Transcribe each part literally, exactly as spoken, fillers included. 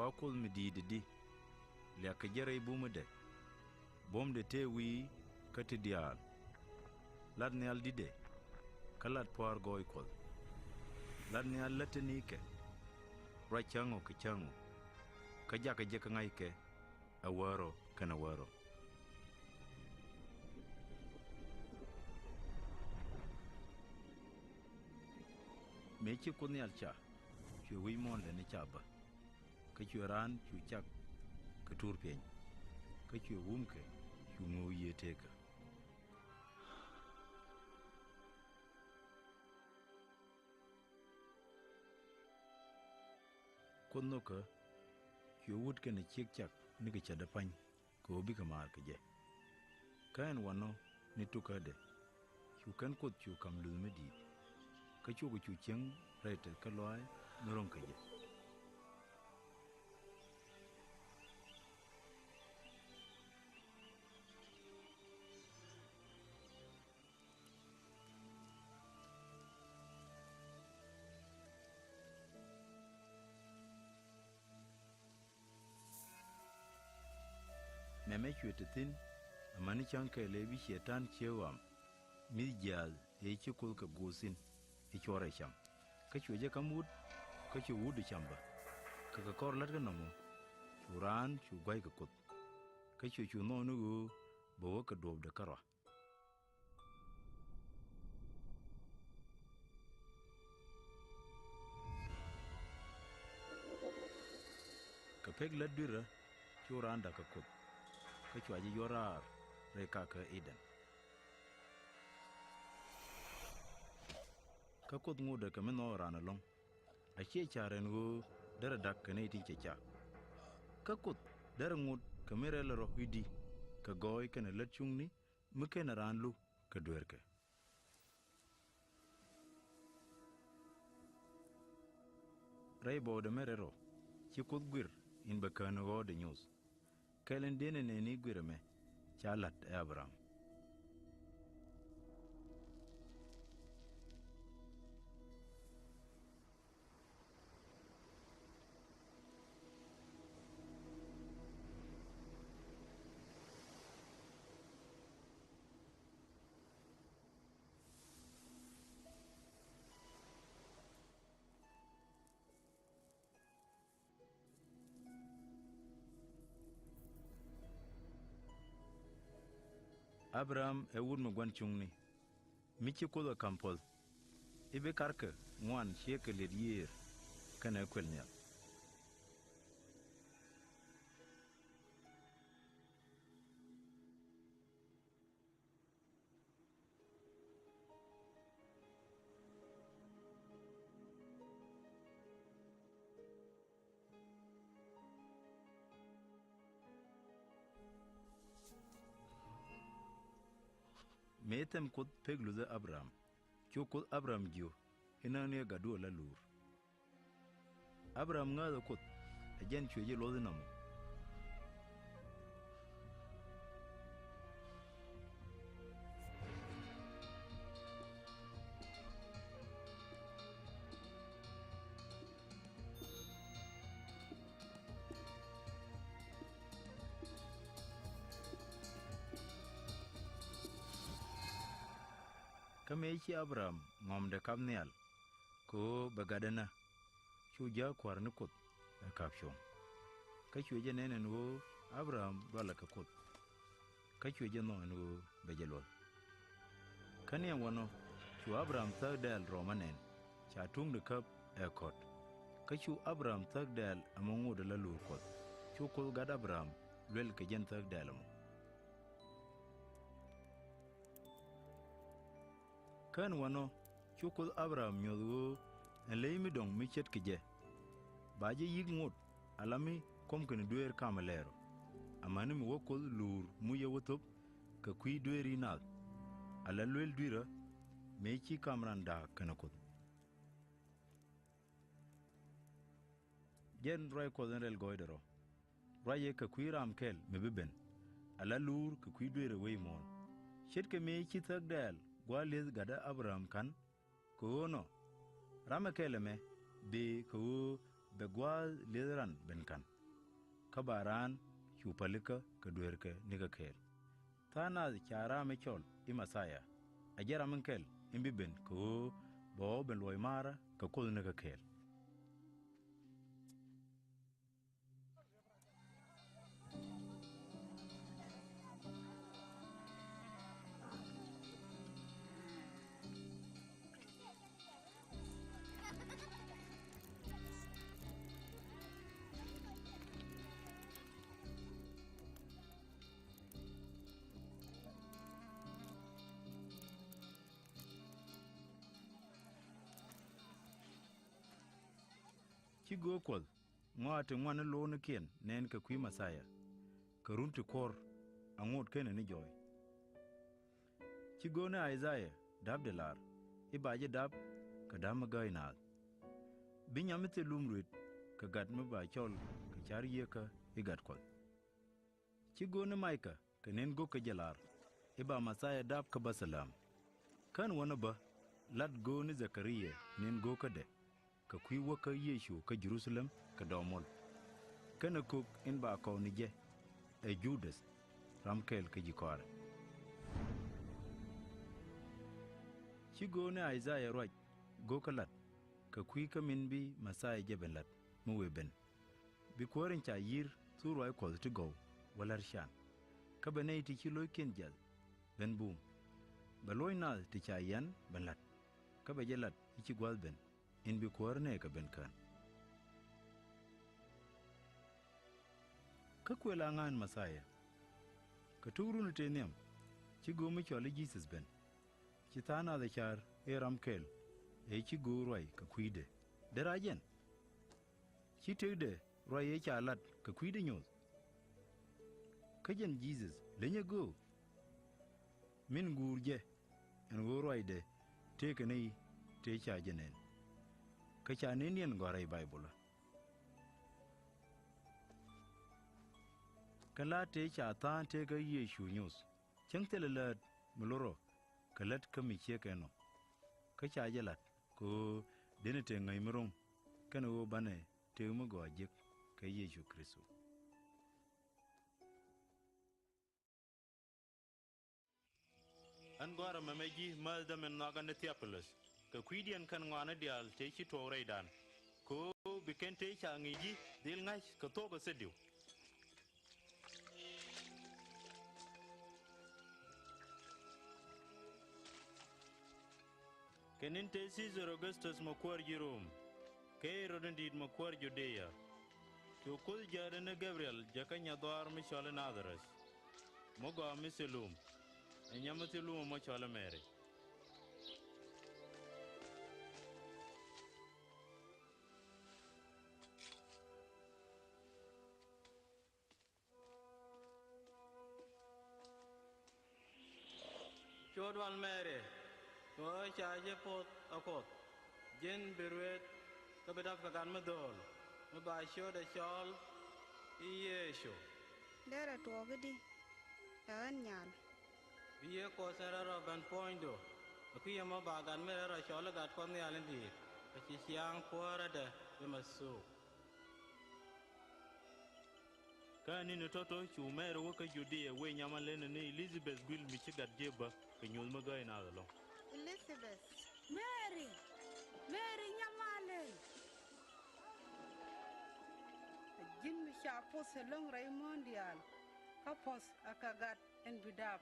Wa Kuoth mi di̱i̱t di, liak kɛ jɛ rɛy bumädɛ, buɔ̱mdɛ tëë wi̱i̱ kä ti diaal. Lat nhial di̱tdɛ, kä lat pua̱a̱r gɔɔy Kuɔth. Lat nhial lät te ni̱i̱kɛ, ruac cäŋ ɔ kɛ cäŋ ɔ, kä jakä jɛ kä ŋa̱ckɛ ɛ wäär ɔ kɛnɛ wäär ɔ. Mëë ci Kuoth Nhial ca, cuɛ wi̱c muɔ̱ɔ̱n lätni ca bä, kä cuɛ raan cu cak kɛ tuur piɛny, kä cuɛ wumkɛ cu ŋöök yiëë tëëkä. Kuoth nhökä, cuɛ wut kɛnɛ ciek cak nikɛ cätdä pa̱ny, kɛ ɣöö bikɛ maar kɛ jɛ. Kä ɛn wanɔ ni tukädɛ, cu kɛn Kuoth cu ka̱m luth mi di̱i̱t, kä cukɛ cu cieŋ rɛy tet kä lɔaac mi ro̱ŋ kɛ jɛ. Nɛmɛ cuɛ te thi̱n, amäni cäŋ kɛl ëë bi Cɛytan cieek ɣɔam, mi̱th jiaath ëë ci Kuoth kɛ guuth thi̱n i̱ cuɔrɛ cam. Kä cuɛ jɛ ka̱m wut, kä cu wut i̱ cam bä. Kɛ kɛ kɔr la̱tkɛ nɔmɔ, cu raan cu gua̱c kɛ Kuoth. Kä cuɛ cu nhɔk ni ɣöö bɛ wä kɛ duɔ̱ɔ̱pdɛ kärɔa. Kɛ pek lät dui̱rä cu raan da̱k kɛ Kuoth, kä cua jɛ yuɔr raar rɛy kakä Idɛn. Kä Kuoth ŋotdɛ kɛ mi nhɔk raan ɛlɔ̱ŋ, a ciɛ ca̱r ɛn ɣöö derɛ da̱k kɛ nɛy tin cɛ cak. Kä Kuoth derɛ ŋot kɛ mi rɛl rɔ i̱di kɛ gɔɔy kɛnɛ lät cuŋni mi kenɛ raan luk kɛ dueerkɛ. Rɛy bɔɔdɛ mɛ rɛl rɔ ci Kuoth guir in bɛ kään ɣɔ̱ɔ̱dɛ nyoth. Kɛl in dieen ɛ nɛɛni guir ɛmɛ ca la̱t ɛ Abraham. Abraham ɛ wut mi gua̱n cuŋni, mi ci Kuoth ɛ ka̱m puɔ̱th, i̱ bi karkɛ ŋuan ciekɛ liɛt yiëër kɛnɛ kuël nhial. Mëë thɛm Kuoth pek luthä Abraham, cu Kuoth Abraham jiök i̱ näk ni ɛ gatdu ala luur. Abraham ŋääthɛ Kuoth, ɛ jɛn cuɛ jɛ luɔth inɔmɔ. Kä mëë ci Abraham ŋɔ̱mdɛ kap nhial, kɛ ɣöö bɛ gatdɛ nä, cu jääk kua̱r ni Kuoth ɛ kap cuɔ̱ŋ. Kä cuɛ jɛ nɛn ɛn ɣöö Abraham dualɛ kɛ Kuoth. Kä cuɛ jɛ nhɔk ɛn ɣöö bɛ jɛ luɔth. Kä ni ɛn wanɔ cu Abraham thäk dɛɛl rɔɔmä nɛn, ca tuŋdɛ käp ɛ kɔt. Kä cu Abraham thäk dɛɛl ɛmɔ ŋot ala luur Kuɔth, cu Kuoth gat Abraham luɛl kɛ jɛn thäk dɛɛl ɛmɔ. Kä ɛn wanɔ cu Kuoth Abraham nyuɔth ɣöö ɛn ley mi dɔ̱ŋ mi ce̱tkɛ jɛ, ba jɛ yi̱k ŋot ala mi kuɔ̱mkɛ ni dueer kamɛ lɛɛr ɔ, amäni mi wä Kuoth luur mucɛ wä thöp kɛ kui̱ dueeri nath, ala luel dui̱rä mëë ci ka̱m ran da̱a̱k kɛnɛ Kuoth. Jɛn ruac Kuɔth in rɛl gɔɔydɛ rɔ. Ruacɛ kɛ kui̱ ram kɛl mi bi ben, ala luur kɛ kui̱ dueerɛ wec muɔ̱ɔ̱n. Ce̱tkɛ mëë ci thäk dɛɛl gua̱a̱th li̱eth gatdä Abraham ka̱n, kɛ ɣöö nɔ, ramɛ kɛl ɛmɛ bëë kɛ ɣöö bɛ gua̱a̱th li̱eth ran ben ka̱n. kä ba raan cu pälikä kɛ dueerkɛ nikɛ kɛɛl. Tha̱a̱ŋ nath ca ram mi cɔl i̱ Mɛthia, a jɛ ram in kɛl in bi ben kɛ ɣöö bɛ ɣɔw ben luɔc maarä kɛ Kuoth nikɛ kɛɛl. Ci göök Kuɔth ŋɔaa ti ŋuan ni lo̱o̱nikiɛn nɛn kɛ kui̱ Mɛthia, kɛ run ti kuɔ̱r a ŋot kenɛ ni jɔɔy. Ci göök ni Isaiah dapdɛ lar i̱ ba jɛ dap kɛ da̱p mi gääy naath, bi nyam mi thil lum ruet kɛ gat mi ba cɔl kɛ ca̱r yieekä i̱ Gat Kuɔth. Ci göök ni Micah kɛ nɛn go̱o̱kä jɛ lar i̱ ba Mɛthia dap kä Bethlehem. Kän wänä bä lat göök ni Dhɛkaria nɛn go̱o̱kädɛ kɛ kui̱ wäkä Yecu kä Jɛ-ru-tha-lɛm kɛ dɔɔm muɔ̱l. Kɛnɛ kök in ba kɔw ni jɛ ɛ Ju-däth, ram kɛl kä ji̱ kɔaarɛ. Ci göök ni Isaiah ruac go̱o̱kä lat kɛ kui̱ kä min bi Mɛthia jɛ ben lat mi wëë ben. Bi kuäär in ca yi̱r thuk ruac Kuɔth ti gɔw wä la̱t can. Kä bɛ nɛy ti ci lo̱ckiɛn jiath ben bum. Bɛ luɔ̱c naath ti ca yian ben la̱t. Kä bɛ jɛ lat i̱ ci gua̱th ben in bi kuäär nɛɛkɛ ben kään. Kä kuël a ŋa̱a̱n Mɛthia. Kɛ tuk run tëë nhiam ci göök mi cɔal i̱ Jesus ben. Ci tha̱a̱ŋ nath ɛ ca̱r i̱ ram kɛl ëë ci göök ruac kɛ kui̱dɛ. Dee rac jɛn? Ci tëkdɛ ruac ëë ca lat kɛ kui̱dɛ nyoth? Kä jɛn Jesus lenyɛ göök min guur jɛ ɛn ɣöö ruacdɛ tëëkɛ nɛy tëë ca jɛ nɛn. Kä ca nɛndiɛn gɔ̱a̱r rɛy Bayböl ɛ. Kä la tëë ca tha̱a̱ŋ tëëkä Yecu nyoth, cäŋ thilɛ läät mi lorä kɛ lät kä mi ciek ɛnɔ. Kä ca jɛ lat kɛ ɣöö denɛ tëë ŋäc mi ro̱ŋ kɛnɛ ɣöö banɛ tëë mi gɔaa jek kɛ Yecu Kritho. Ɣän gɔ̱a̱rä mɛmɛ ji̱ määthdä min nhɔakä ni Thiopilus kɛ kui̱diɛn kɛn ŋɔaani diaal tëë ci tuɔɔk rɛydan, kɛ ɣöö bi kɛn tëë ca ŋi̱i̱c ji̱ dhil ŋa̱c kɛ thuɔ̱k ɛ thil diw. Kɛ ni̱n tëë Thithɛr Ɔ-gäth-täth mɛ kuäär ji̱ Rom, kɛ Ɣɛ-rod in di̱i̱t mɛ kuäär Ju-dia, cu Kuoth jäätdɛ ni Gɛb-ri-ɛl jäkä nyɛdhuaar mi cɔal i̱ Na-dha-rɛth, mi gɔaa mi thil lum, ɛ nyam mi thil lum ɛmɔ cɔal i̱ Mɛri. Cu dual Mɛri, cu ɣä ca ji̱ poth ɛ Kuoth, ji̱n bi ruet kä bi dap kɛ gat mi dho̱o̱l, mi ba ciötdɛ cɔl i̱ Yecu. Derɛ tuɔɔk i̱di ɛ ɣän nyal? Bi Yiëë Kuɔth in rɛl rɔ ben puɔ̱nydu, ɛ kui̱ ɛmɔ ba gat mi rɛl rɔ cɔl i̱ Gat Kuɔth Nhial in di̱i̱t, kä ci ciaŋ kuäärädɛ bi mɛ thuuk. Kä ɛ ni̱n ɛ tɔ̱tɔ̱ cu Mɛri wä kä Ju-dia wëë nyam ɛ lënɛ ni Ɛ-li-dha-beth guil mi ci gat jiëp bä kɛ nyoth mi gääy naath ɛlɔ̱ŋ. Ɛ-li-dha-beth! Mɛri! Mɛri, nyam ɛ lënɛ! Ɛ ji̱n mi ca poth ɛlɔ̱ŋ rɛy muɔ̱ɔ̱n diaal, kä puɔ̱th ɛ kɛ gat in bi dap.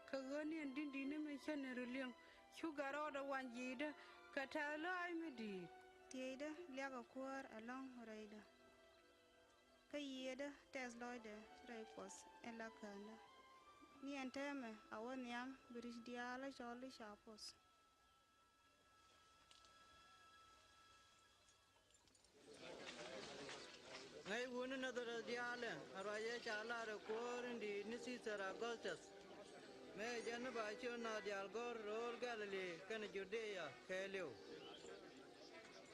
Kɛ ɣän ni ɛn di̱n di̱t ni mi cä ni rɔ liŋ, cu gat rɔɔdɛ wa̱ny ji̱i̱dä kɛ tɛ̈th lɔaac mi di̱i̱t. Tiëëcdä liakɛ kuäär ɛlɔ̱ŋ rɛydä, kä yiëëdä tɛth lɔcdɛ rɛy Kuɔth in la Käänä. Ni ɛn täämɛ a wä nhiam bi ri̱c diaal ɛ cɔl i̱ ca poth. Ŋäc wutni Nadharɛth diaalɛ, ɛ ruac ëë ca lar ɛ kuäär in di̱i̱t ni Thithɛr Ɔ-gäth-täth, mëë jɛn ni ba ciöt naath diaal gɔ̱r rööl Gɛ̈-lɛ-li kɛnɛ Ju-dia kɛɛliw.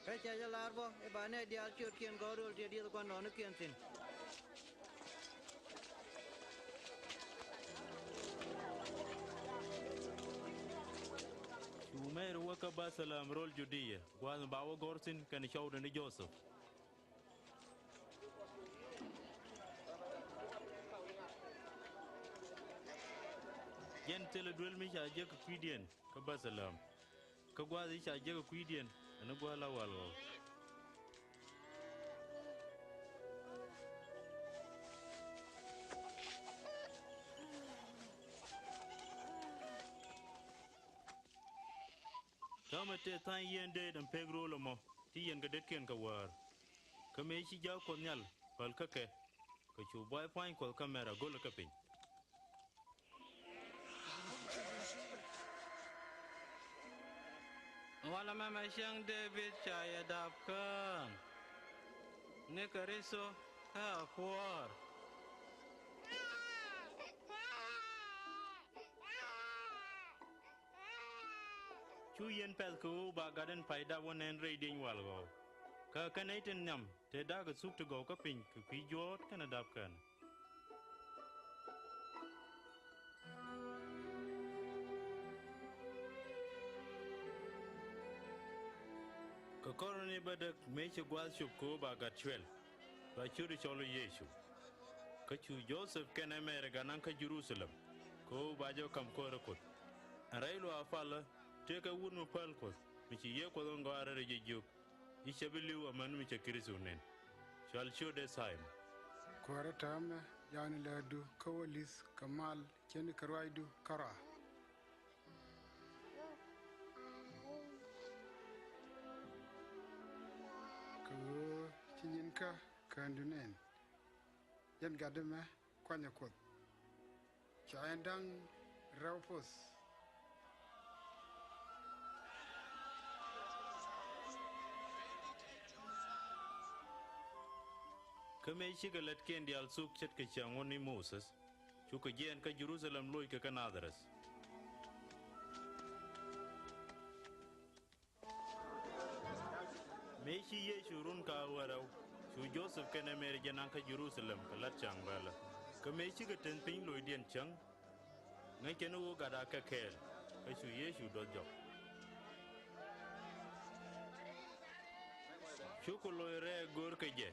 Kä cä jɛ lar bä i̱ ba nɛy diaal ciötkiɛn gɔ̱r rööl tëë dieth gua̱ndɔɔŋnikiɛn thi̱n. Cu Mɛri wä kä Bɛ̈th-lɛ-ɣɛm rööl Ju-dia, gua̱a̱th mi ba wä gɔ̱r thi̱n kɛnɛ cɔwdɛ ni Jo-thɛp. Jɛn thilɛ duel mi ca jek kɛ kui̱diɛn kä Bɛthlɛm, kä gua̱a̱th i̱ ca jek kɛ kui̱diɛn ɛn i̱ gua̱a̱th la wal ɣɔw. Täämɛ tëë tha̱a̱ny yieen deet ɛn pek ro̱o̱l ɛmɔ ti yiɛn kɛ detkiɛn kɛ wäär. Kä mëë ci ja̱a̱k Kuɔth Nhial päl kä kɛ, kɛ cu buay pua̱ny Kuɔth kä mɛr a go̱l kä piny. Walɛ mɛmɛ cäŋ Dee-bid ca yɛ dap kään ni Kritho kä a Kuäär. Cu yɛn pɛ̈th kɛ ɣöö ba gat in pay dap wä nɛn rɛy dieny wal ɣɔw. Kä kɛn nɛy tin nhiam tëë da̱a̱k kɛ thuk ti gɔw kä piny kɛ kui̱ juɔ̱ɔ̱t kɛnɛ dap kɛn. Kɛ kɔrni bädäk mëë ci gua̱a̱th cop kɛ ɣöö ba gat cuɛl, ba ciöt i̱ cɔl i̱ Yecu. Kä cu Jothɛp kɛnɛ Mɛri gat naŋ kä Jɛ-ru-tha-lɛm kɛ ɣöö ba jɛ ka̱m ko̱rä Kuoth. Ɛn rɛy luaak palä tëëkɛ wut mi päl Kuɔth mi ci Yiëë Kuɔth in gɔaa rɛl rɛy jiök i̱ cɛ bi li̱w amäni mi cɛ Kritho nɛn. Cɔal ciötdɛ Thaymɔn. Kuäärä, täämɛ yani lätdu kä wä li̱th kɛ mal ce̱tnikɛ ruacdu kärɔa. Kɛ ɣöö ci nyinkä käändu nɛn, jɛn gatdä mɛ kuanyɛ Kuoth. Ca ɛn da̱ŋ rɛw poth. Kä mëë cikɛ lätkiɛn diaal thuk ce̱tkɛ ciaŋ wä ni Mothith, cukɛ jiɛɛn kä Jɛ-ru-tha-lɛm loc kɛ kä Nadharɛth. Mëë ci Yecu run ka̱a̱k wäl rɛw, cu Jothɛp kɛnɛ Mɛri jɛ naŋ kä Jɛ-ru-tha-lɛm kɛ la̱t ca̱ŋ bälä. Kä mëë cikɛ tëth piny locdiɛn cäŋ, ŋäc kɛn ɣöö gat akɛ kɛɛl, kä cu Yecu duɔth jɔk. Cukɛ loc rɛɛk go̱o̱r kɛ jɛ.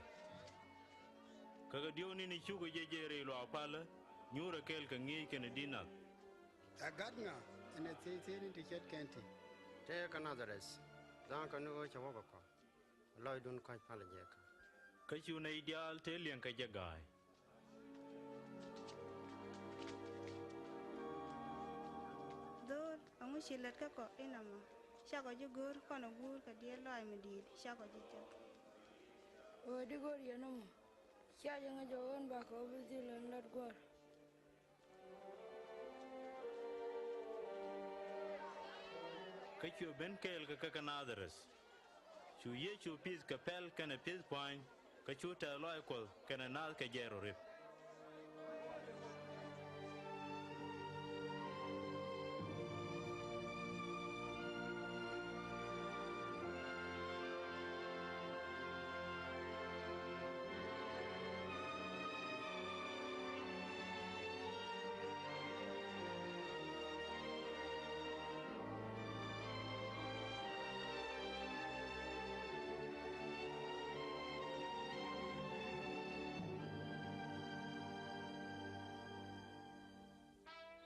Kä kɛ diɔ̱k ni̱ni cukɛ jɛ jek rɛy luaak palä, nyuurɛ kɛɛl kɛ ŋi̱i̱c kɛnɛ di̱t nath. Ɛ gat ŋa ɛn ɛ thiec thiecni ti ce̱tkɛn ti? Tëëkɛ Nadharɛth, dha̱a̱ŋ kɛ ni ɣöö cɛ wä kɛ kɔ, lɔcdun kɔ̱a̱c palä jɛ kä. Kä cu nɛy diaal tëë liɛŋ kɛ jɛ ga̱a̱c. Dho̱o̱l, ɛŋu ci lät kä kɔ inɔmɔ? Cakɔ ji̱ go̱r kɔn ɛ guur kɛ dieel lɔaac mi di̱i̱t, cakɔ ji̱ jek. Ɣöö di go̱r yɛn ɔmɔ, cia jɛ ŋäc ɛ ɣöö bakɛ ɣöö bi dhil ɛn lät guäär. Kä cuɛ ben kɛɛl kɛ kɛ kä Nadharɛth. Cu Yecu pi̱th kɛ pɛl kɛnɛ pi̱th pua̱ny, kä cu tɛ̈th lɔaac Kuɔth kɛnɛ naath kɛ jɛ rɔ rip.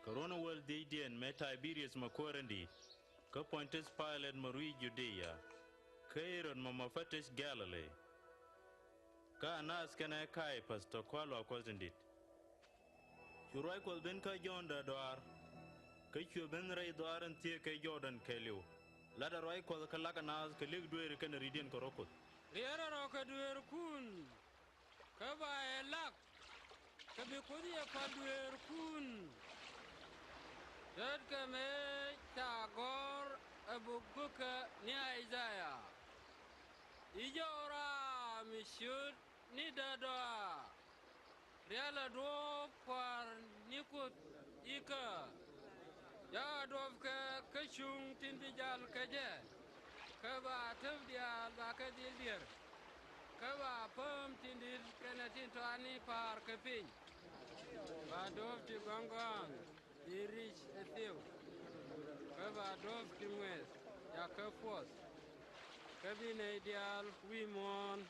Kɛ ruɔ̱n wäl dhiecdiɛn mëë Taybiriäth mɛ kuäär in di̱i̱t, kä Puɔ̱nytiɛth Paylat mɛ rui̱c Judia, kä Ɣɛ-rod mɛ mɛ pätith Gɛ̈-lɛ-li, kä Anath kɛnɛ Kay-päth tɔ̱ kɔa̱a̱c luaak Kuɔth in di̱t. Cu ruac Kuɔth ben kä Jɔ̱ɔ̱n däärdɔaar, kä cuɛ ben rɛy dhɔaar in thieek kɛ Jɔɔdɛn kɛɛliw. La̱tdɛ ruac Kuɔth kä la̱kɛ naath kɛ li̱k dueeri kɛnɛ ri̱cdiɛn kɛ rɔ̱ Kuoth. Riɛtdɛ rɔ̱ kɛ dueerkun, kä ba yɛ lak, kä bi Kuoth yɛ päl dueerkun. Tetkɛ mëë ca gɔ̱r ɛ buk guäkä ni Isaiah, i̱ jɔw raam mi ciöt ni däärdɔaar, rialɛ duɔ̱ɔ̱p Kua̱r ni Kuoth ikä, cakɛ duɔ̱ɔ̱pkɛ kä cuŋ tin bi jal kɛ jɛ, kä ba täp diaal ba kɛ dhil dier, kä ba pääm tin di̱t kɛnɛ tin tɔatni pa̱a̱r kɛ piny. Ba duɔ̱ɔ̱p ti gɔ̱a̱ŋ gɔ̱a̱ŋ bi ric ɛ thiw, kä ba duɔ̱ɔ̱p ti ŋuɛth cakɛ puɔth, kä bi nɛy diaal wi̱i̱ muɔ̱ɔ̱n.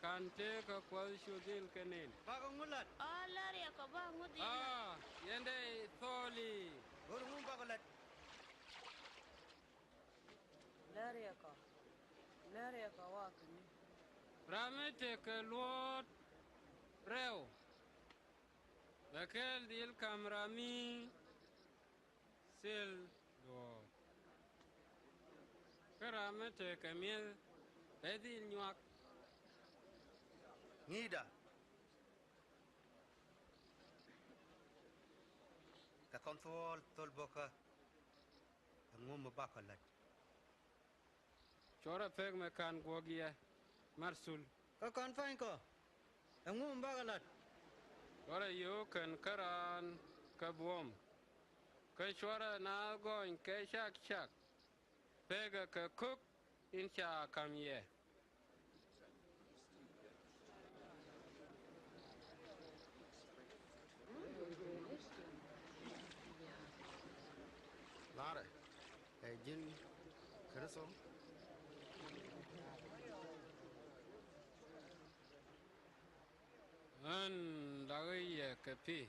Ka̱n tëëkɛ Kuɔth cu dhil kɛ nɛn. Bakɛ ŋu la̱t? Ɔ, la riɛk kɔ ba ŋu dhil la̱t. Aa, yɛn dee thɔɔli lät. Lär yɛ kɔ. Lär yɛ kɔ wa kɛ ni. Ram mi tekɛ luɔt rɛw. Bɛ kɛɛl dhil kam ram mi thil luɔt. Kä ram mi tekɛ mi̱eth bɛ dhil nyuak. Ŋi̱i̱da. Kɛ kɔn thuɔ̱ɔ̱l thol bo̱kä. Ɛŋu mi bakɔ la̱t? Cuɔrɛ pek mɛ ka̱n guɔ̱k yɛ mar thul. Kä kɔn pa̱ny kɔ, ɛŋu mi bakɔ la̱t? Cuɔrɛ yio̱o̱k kɛn kä raan kä buɔ̱m. Kä cuɔrɛ naath gɔny kɛ cak cak. Pekɛ kɛ ko̱k in ca ka̱m yɛ. La̱rɛ, ɛ ji̱n Kritho? Ɣän la̱k yɛ kɛ pi̱.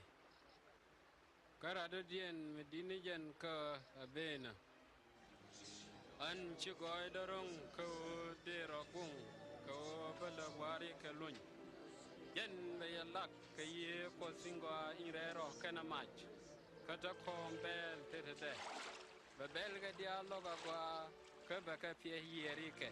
Kä radɔ̱diɛn mi di̱t ni jɛn kä a benä. Ɣän ci gɔɔydä ro̱ŋ kä ɣöö dee rɔ guŋ kɛ ɣöö bä lä gua̱a̱ri kɛ luny. Jɛn bɛ yɛ lak kɛ Yiëë Kuɔth in gɔaa in rɛɛ rɔ kɛnɛ mac. Kä te kɔm bɛɛl tetdɛ. Bɛ bɛl kɛ diaal lɔk agɔaa kä bɛ kɛ piɛc yiëër ikɛ.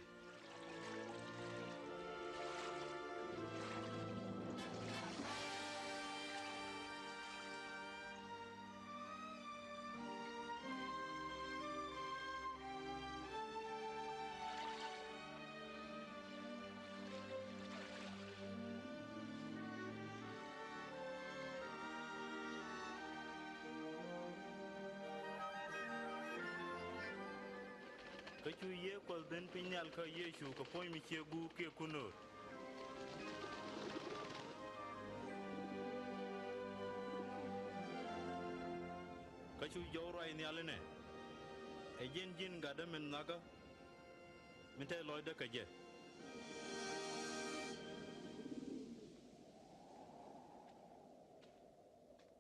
Kä cu Yiëë Kuɔth ben piny nhial kä Yecu kɛ puɔ̱ny mi ciɛ guuk kiɛ kun ɣöör. Kä cu jɔw ruac nhial inɛ, ɛ ji̱n ji̱n gatdä min nhɔakä, min te lɔcdä kä jɛ.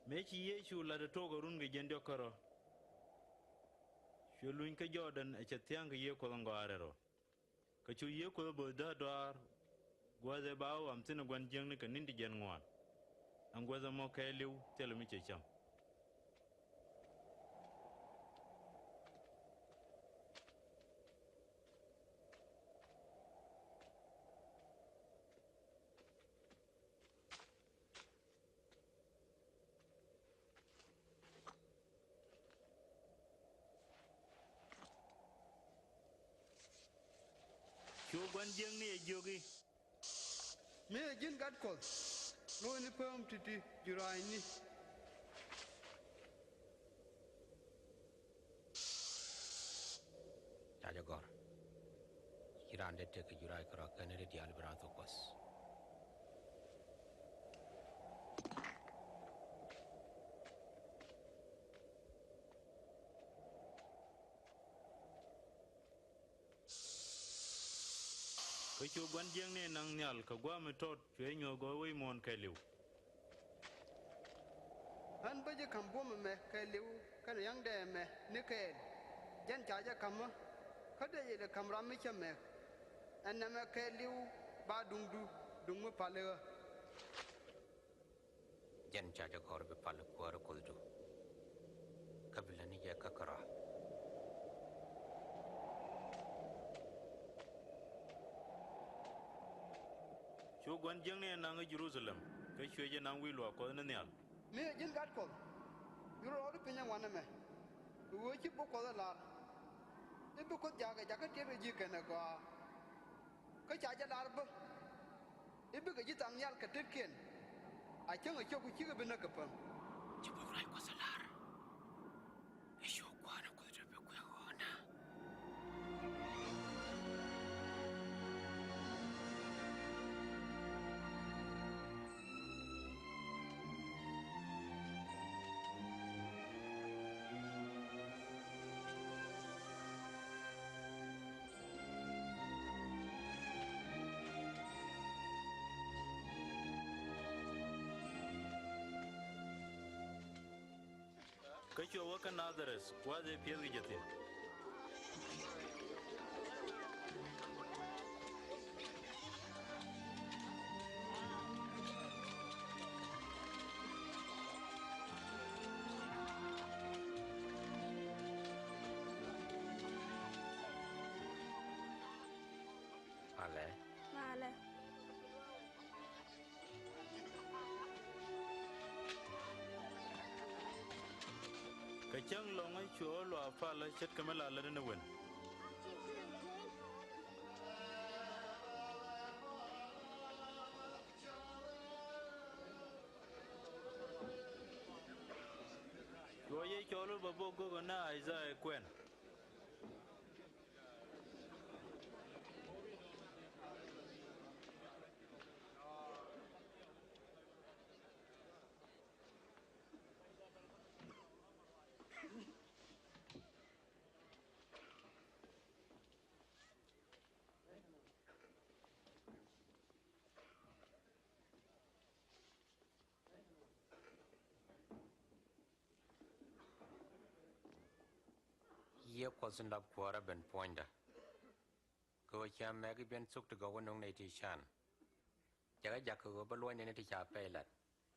Mëë ci Yecu la̱t ɛ tok ɛ run kɛ jiɛn diɔ̱k kärɔ̱, cuɛ luny kä Jɔɔdɛn ɛ cɛ thia̱a̱ŋ kɛ Yiëë Kuɔth in gɔaa rɛl rɔ. Kä cu Yiëë Kuɔth bo̱th dääk dɔaar, gua̱a̱th ëë ba wä ɣɔam thi̱n ɛ gua̱n jiäkni kɛ ni̱n ti jiɛn ŋuan. Ɛn gua̱th ɛmɔ kɛɛliw thilɛ mi cɛ cäŋ. Cu gua̱n jiäkni ɛ jiök i̱, mëë ji̱n Gat Kuɔth, lo̱cni pääm ti̱ti̱ ji̱ ruaacni. Ca jɛ gɔ̱r, ci raan dee tekɛ jurac kärɔ̱ kɛnɛ ti diaal bi raan thok Kuɔth. Kä cu gua̱n jiäkni naŋ nhial kɛ gua̱a̱th mi tɔt, cuɛ nyuɔ̱th gɔ̱r wec muɔ̱ɔ̱n kɛɛliw. Ɣän bä ji̱ ka̱m buɔ̱m ɛmɛ kɛɛliw kɛnɛ ya̱ŋdɛ ɛmɛ ni kɛɛl. Jɛn ca jɛ ka̱mä, kä dee jɛ lɛ ka̱m ram mi cä mɛk. Ɛn nɛmɛ kɛɛliw ba duŋdu duŋ mi pal i̱ ɣä. Jɛn ca jɛ gɔ̱r bi pal kuäärä Kuɔthdu, kä bi lätni jɛ kä kärɔ̱. Cu gua̱n jiäkni ɛ naŋ ɛ Jɛ-ru-tha-lɛm, kä cuɛ jɛ naŋ wi̱i̱ luaak Kuɔth ni nhial. Mëë ji̱n Gat Kuɔth, bi rɔɔdu piny ɛ ŋuan ɛmɛ, bi wee ci buk Kuɔth ɛ lar, i̱ bi Kuoth jaakɛ jakä tiɛt kɛ ji̱ kɛnɛ gɔaa. Kä ca jɛ lar bä i̱ bikɛ ji̱ thaŋ nhial kɛ tetkiɛn, a cäŋ ɛ cio̱k ku cikɛ bi näk kɛ päm. Ci buk ruac Kuɔth ɛ lar i̱ cu kuäär ɛ Kuoth te bi kuɛ ɣɔɔna. Kä cuɛ wä kä Nadharɛth, gua̱a̱th ëë piɛth kɛ jɛ thi̱n. Malɛ. Malɛ. Kɛ cäŋ lɔ̱ŋä cuɛ ɣä luaak palä ce̱tkɛ mi la lätdä ni wen. Cuɛ jɛ cɔl bä bok gök ni Isaiah kuɛn. Yiëë Kuɔth in dap kuäärä ben puɔ̱nydä. Kɛ ɣöö cia mɛk i̱ ben thuk ti gɔw wä nöŋ nɛy ti can. Cɛ kɛ jak kɛ ɣöö bä luɔ̱ny nɛn ti ca pɛy lat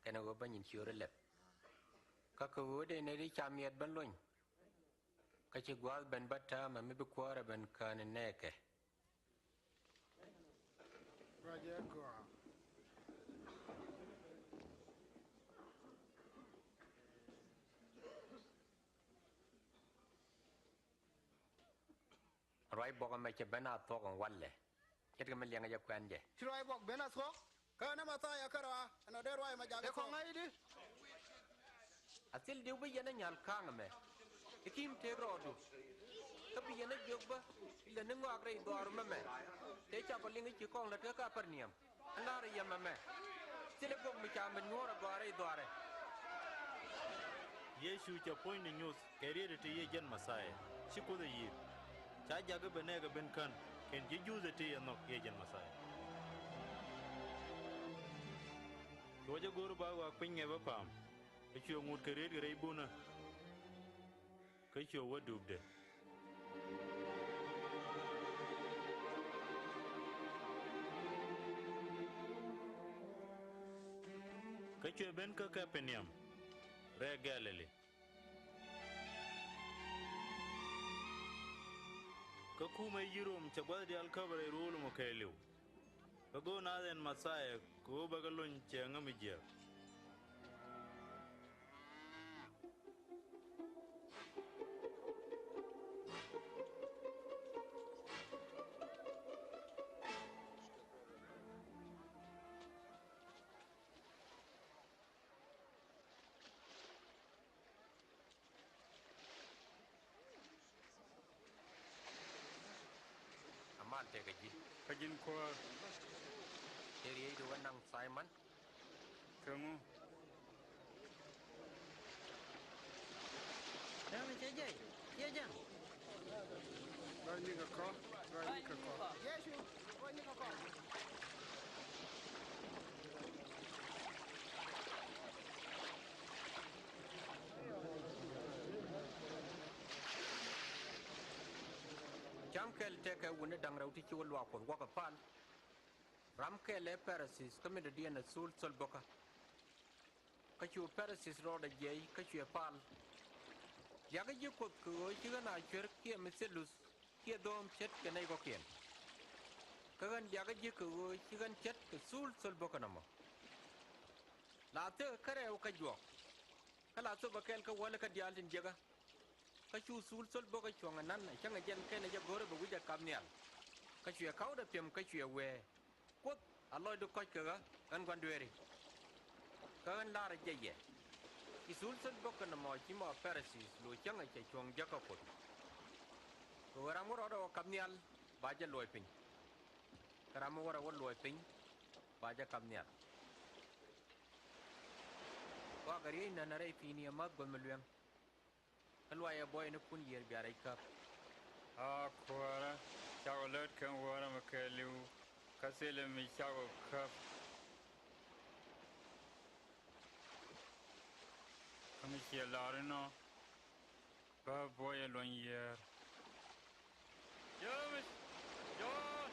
kɛnɛ ɣöö bä nyin ciööri lɛp. Kä kɛ ɣöö dee nɛy ti ca miɛt ben luɔ̱ny. Kä ci gua̱a̱th ben bä täämɛ mi bi kuäärä ben kään in nɛɛkɛ. Ruacɛ gɔaa. Ruac buɔk ɛmɛ cɛ ben a thuɔ̱k ɛn walɛ. Ce̱tkɛ mi liɛŋɛ jɛ kuɛn jɛ. Ci ruac buɔk ben a thuɔ̱k. Kä nɛ Mɛthia kärɔa ɛn ɔ dee ruac ɛmɛ jakä. Ɛ kɔŋ thuɔ̱k. Ŋa̱cdi. A thil diw bi yɛn a nyal ka̱a̱ŋ ɛmɛ. I̱ ki̱i̱m tëëk rɔɔdu. Kä bi yɛn a jiök bä ilɛ ni ŋɔak rɛy dhɔaar mɛmɛ. Tëë cakɔ liŋ i̱ ci kɔŋ lät kä Kaperniam. Ɛn la̱rä yɛ mɛmɛ. Thilɛ gök mi ca mi nyuɔ̱ɔ̱r a gɔaa rɛy dhɔaarɛ. Yecu cɛ puɔ̱nyni nyuth kɛ riet ti yiëë jɛn Mɛthia, ci Kuoth ɛ yi̱i̱r. Ca jakä ben nɛɛkɛ ben kän kɛn ji̱ Juudh ɛ ti yɛ nhɔk yiëë jɛn Mɛthia. Cuɔ jɛ go̱o̱r ba waak piny ŋɛp ɛ pa̱a̱m. Ɛ cuɛ ŋut kɛ reet kɛ rɛy bunä. Kä cuɛ wä duupdɛ. Kä cuɛ ben kä Kaperniam rɛɛ Galili. Kä kumɛ yi̱ Rom cɛ gua̱th diaal käp rɛy ruɔ̱ɔ̱l mɔ kɛɛliw. Kä go̱o̱r naath ɛn Mɛthia kɛ ɣöö bɛ kɛ lony cɛ ŋämi jiääk. A mal tëëkɛ ji̱. Kä ji̱n Kuäär. Tëë riey di wä naŋ Simon. Kɛ ŋu? Dämɛ cɛ jɛy, ciɛ jɛn. Ruacni kɛ kɔ, ruacni kɛ kɔ. Yecu, ruacni kɛ kɔ. Cam kɛl tëkɛ wutni da̱ŋ rɛw ti ci wä luaak Kuɔth wäkɛ pal. Ram kɛl ɛ Pharisees kä mi dɔ̱diɛn ɛ thul thol bäkä. Kä cu Pharisees rɔɔdɛ jiɛc kä cuɛ pal. Diakä ji̱ Kuoth kɛ ɣöö ci ɣän a cuer kiɛ mi thil luth kiɛ dho̱o̱m ce̱tkɛ nɛy kɔ̱kiɛn. Kä ɣän diakä ji̱ kɛ ɣöö ci ɣän ce̱tkɛ thul thol bäkä nɔmɔ. La thikɛ kä rɛw kä juɔk. Kä la thopɛ kɛl kä wäl kä diaal tin jiäkä. Kä cu thul thol bäkä cuɔ̱ŋ ɛ nan ɛ cäŋ ɛ jɛn kɛn ɛ jɛ go̱rɛ bɛ wi̱c ɛ kap nhial. Kä cuɛ ka̱wdɛ piɛm kä cuɛ wee. Kuoth a lɔcdu kɔ̱c kɛ ɣä ɣän gua̱n dueeri. Kä ɣän la̱rä jɛ yɛ. Ci thul thol bäkä nɔmɔ ci mɔ Pharisees lo̱c cäŋ ɛ cɛ cuɔ̱ŋ jäkä Kuoth. Kɛ ɣöö ram wä rɔɔdɛ wä kap nhial ba jɛ luɔc piny. Kä ram wä rɔ wä luɔc piny ba jɛ kap nhial. Kua kɛ riey nän a rɛy pi̱i̱ni ɛ ma̱th guäth mi lueŋ. Kä luay ɛ buɔynikun yiër bia rɛc käp. A Kuäärä, cakɔ lät kɛn wäärä mi kɛɛliw kä thilɛ mi cakɔ käp. Kä mi ciɛ lar inɔ Kä buɔyɛ luɔny yiër. James, John.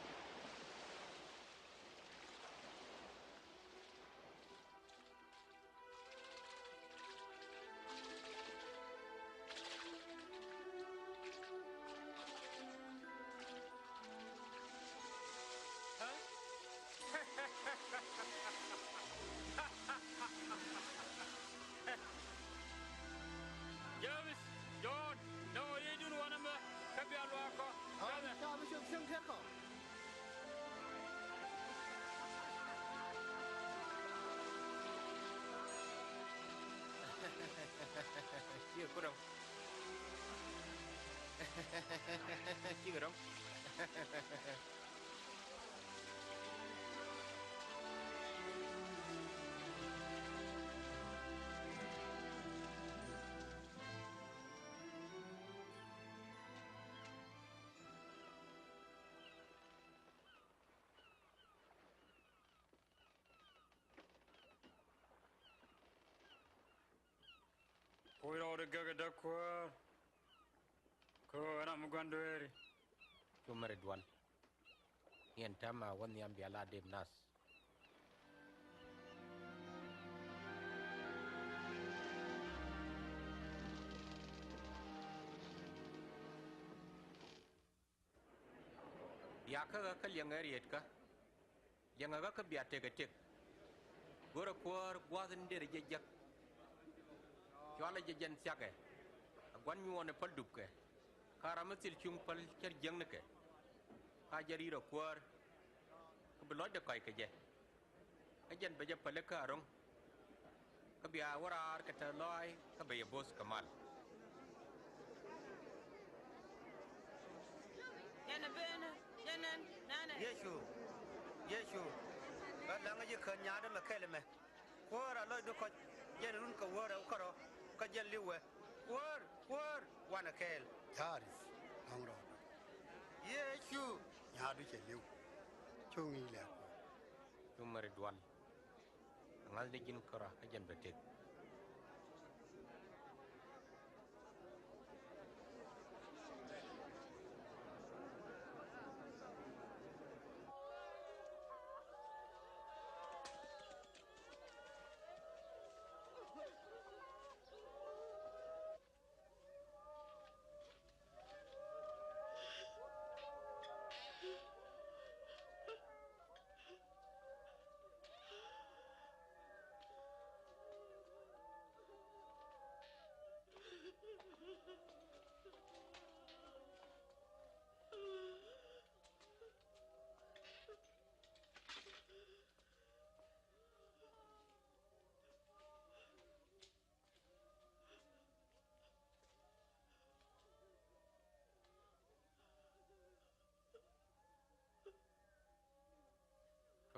James, John, dɔ̱ŋ ɣöö riecdun wanɛ mɛ kä bia luaak kɔ. Aa, ca bi cop cieŋ kɛ kɔ. Cikɛ ku dɔ̱ŋ. Cikɛ dɔ̱ŋ. Kuc rɔɔdɛ gäk ɛ däk kuäär. Kɛ ɣöö ɛ ram mi gua̱n dueeri. Cu mɛri dual. Niɛn täämɛ wä nhiam bia la dep nath. Bia kä ɣä kä liɛŋɛ rietkä. Liɛŋɛ ɣä kä bia tekɛ tek. Go̱rɛ kuäär gua̱a̱th in derɛ jɛ jek. Cualɛ jɛ jɛn thiakɛ. Ɛ gua̱n nyuɔɔnɛ päl dupkɛ. Ka ram mi thil cuŋ päl cär jiäknikɛ. Ka jɛ ri̱i̱rɛ kuäär. Kä bi lɔcdɛ kɔc kɛ jɛ. Kä jɛn bɛ jɛ pälikä aro̱ŋ. Kä bia wä raar kɛ tɛth lɔaac kä bɛ yɛ bo̱o̱th kɛ mal. Jɛn ɛ ben, jɛn ɛn, nanɛ. Yecu, Yecu, bä la̱ŋä ji̱ kän nyaatdä mɛ kɛl ɛmɛ. Kuäär a lɔcdu kɔc, jɛn run kɛ wäärɛ kärɔ, kä jɛn li̱wɛ. Kuäär, kuäär, wanɛ kɛɛl. Jaarith, ŋa̱ŋ rɔɔdu. Yecu. Nyaatdu cɛ li̱w. Cu ŋi̱i̱c lɛ̈ɛ̈ku. Cu mɛri dual. Ŋa̱thni ji̱n kärɔa kä jɛn bɛ tëk.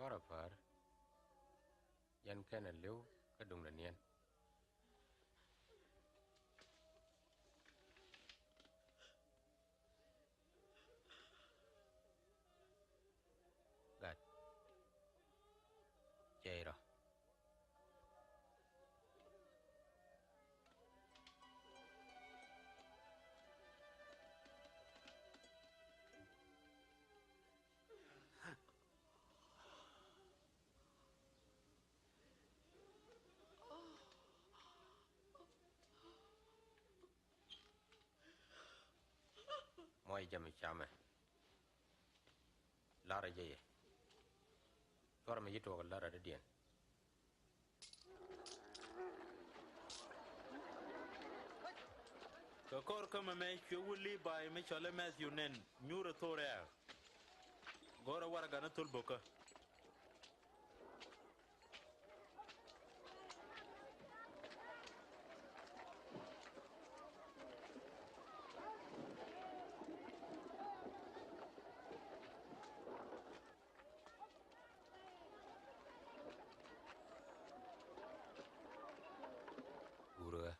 Cuarɛ päär, yɛn kɛnɛ li̱w kä duŋdɛ niɛn. Gat. Cɛy rɔ. Muɔc jɛ mi camɛ. Larɛ jɛ yɛ. Cuarɛ mi ci tuɔɔk larɛ dädiɛn. Kɛ kɔr kä mɛmɛ cuɛ wut Libai mi cɔl i̱ Mɛthiu nɛn nyuur ɛ thor ɛ. Go̱rɛ warɛgani thol bo̱kä. Gurä.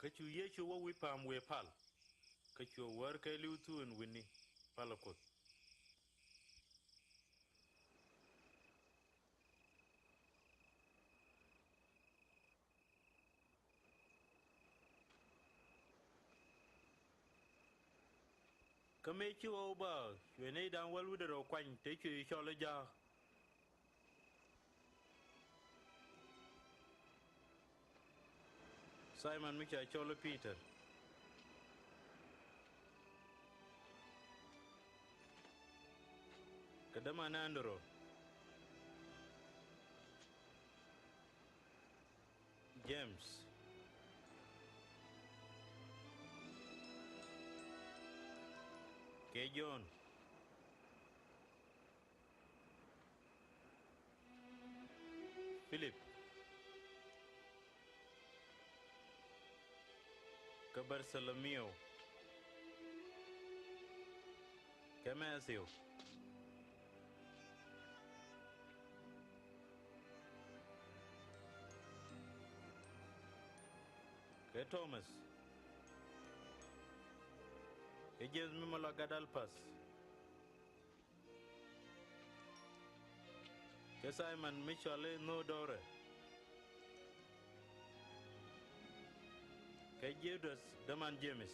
Kä cu Yecu wä wi̱i̱ pa̱a̱m wëë pal, kä cuɛ wär kɛɛliw thuun wi̱ni palä Kuoth. Kä mëë ci ɣɔw bä, cuɛ nɛy da̱ŋ wäl wi̱cdɛ rɛw kuany tëë cuɛ cɔl i̱ ja̱a̱k. Simon mi ca cɔl i̱ Pi̱tɛr, kɛ däman Andro, Jems, kɛ Jɔ̱ɔ̱n, Pilip, kɛ Bartholomiw, kɛ Mathiw, kɛ Tomas, kɛ Jems mi mɔ la gat Alpath, kɛ Simon mi cɔal i̱ Nhöödɔrɛ, kɛ Judath däman Jems,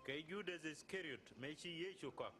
kɛ Judath Iskariot mëë ci Yecu kɔak.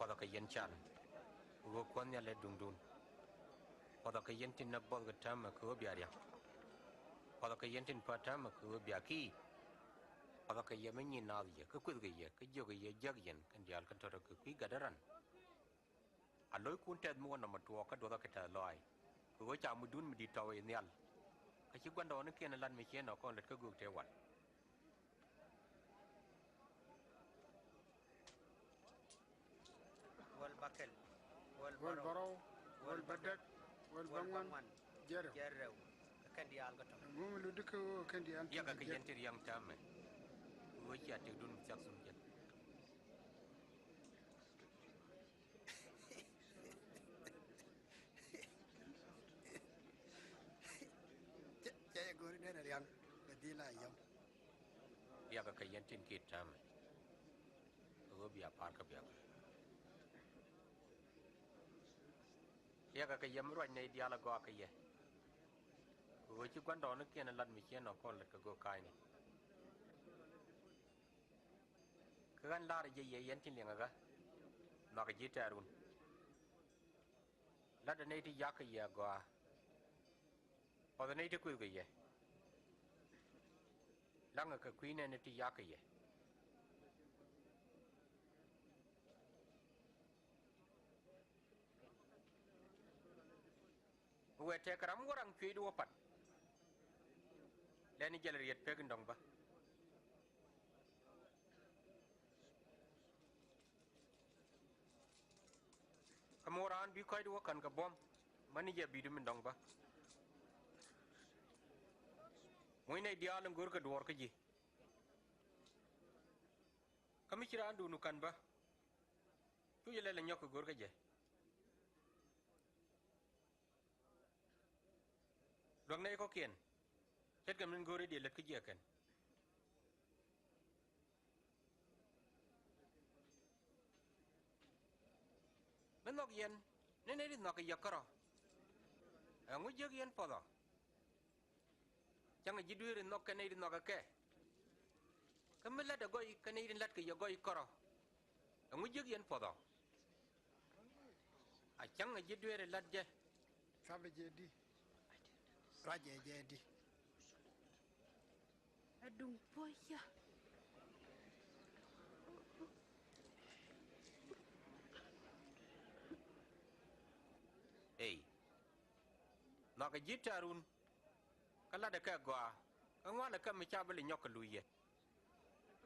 Puɔthɔ kɛ yɛn can, kɛ ɣöö Kuɔth Nhial ɛ duŋdun. Puɔthɔ kɛ yɛn tin näk buɔth kɛ täämɛ kɛ ɣöö bia ria̱ŋ. Puɔthɔ kɛ yɛn tin päät täämɛ kɛ ɣöö bia ki̱i̱t. Puɔthɔ kɛ yɛ mi nyin naath yɛ, kä kuëthkɛ yɛ, kä jiökɛ yɛ jiäk yɛn kɛn diaal kɛn tɔ̱tɔ̱ kɛ kui̱ gatdä ran. A lo̱ckun tɛth mi wä nɔmɔ tuɔɔk kä duɔthä kɛ tɛth lɔaac, kɛ ɣöö ca mucdun mi di̱i̱t tɔ̱w ɛ nhial. Kä ci gua̱ndɔɔŋnikiɛn ɛ lat mi cieen ɔ kɔn lät kä göök tëë wal. Wäl bäkɛl, wäl bärɔw, wäl bädäk, wäl bäŋuan, jiɛn rɛw. Jiɛn rɛw. Kɛ kɛn diaal kä tɔ̱. Ŋuŋ lutdi kä ɣöö kɛn diaal. Riɛk kɛ kɛ yɛn ti riaŋ täämɛ. Ɣöö cia tëkdun mi thiak thun jek. Cɛ, cɛ yɛ go̱o̱ri nɛn a riaŋ kɛ dhil a yɔm. Riɛk kɛ yɛn tin kiɛt täämɛ. Kɛ ɣöö bia pa̱a̱r kä biak. Riɛk kɛ yɛ mi ruac nɛy diaal a gɔaa kɛ yɛ. Kɛ ɣöö ci gua̱ndɔɔŋnikiɛn lat mi cieen ɔ kɔn lät kɛ göök ka̱a̱cni. Kä ɣän la̱rä jɛ yɛ yɛn tin liɛŋɛ ɣä, nhɔakɛ ji̱ tɛ̈run. La̱tdɛ nɛy ti ya̱k kɛ yɛ agɔaa. Puɔthɛ nɛy ti kuëthkɛ yɛ. La̱ŋɛ kɛ kui̱ nɛɛni ti ya̱k kɛ yɛ. Wëë tëëkɛ ram wä raŋ cuëëcdu wä pat. Lɛni jɛl riet pek in dɔ̱ŋ bä. Kä mi wä raan bi kɔcdu wä ka̱n kɛ buɔ̱m, mäni jɛ bi̱i̱du min dɔ̱ŋ bä. Muc nɛy diaal in görkɛ duɔɔr kä ji̱. Kä mi ci raandun ka̱n bä, cu jɛ lɛl ɛ nyɔk kɛ görkɛ jɛ. Luäk nɛy kɔ̱kiɛn, ce̱tkɛ min go̱o̱ri diɛ lät kä jiɛkɛn. Mi nhɔk yɛn ni nɛy ti nhɔk kɛ yɛ kärɔ̱, ɛŋu jiäk yɛn puɔ̱thɔ? Cäŋɛ ji̱ dueeri nhɔk kɛ nɛy ti nhɔk kɛ kɛ. Kä mi la̱t ɛ gɔy kɛ nɛy ti la̱t kɛ yɛ gɔy kärɔ̱, ɛŋu jiäk yɛn puɔ̱thɔ? A cäŋ a ji̱ dueeri la̱t jɛ. Tha̱pɛ jɛ di. Ruacɛ jɛ di. Aduŋ puɔ̱cä. Kɛ ji̱ tɛ̈run, kä la̱tdɛ kɛ gɔaa, kä ŋuanɛ kɛ mi ca bi lɛ nyɔk kɛ luc yɛ.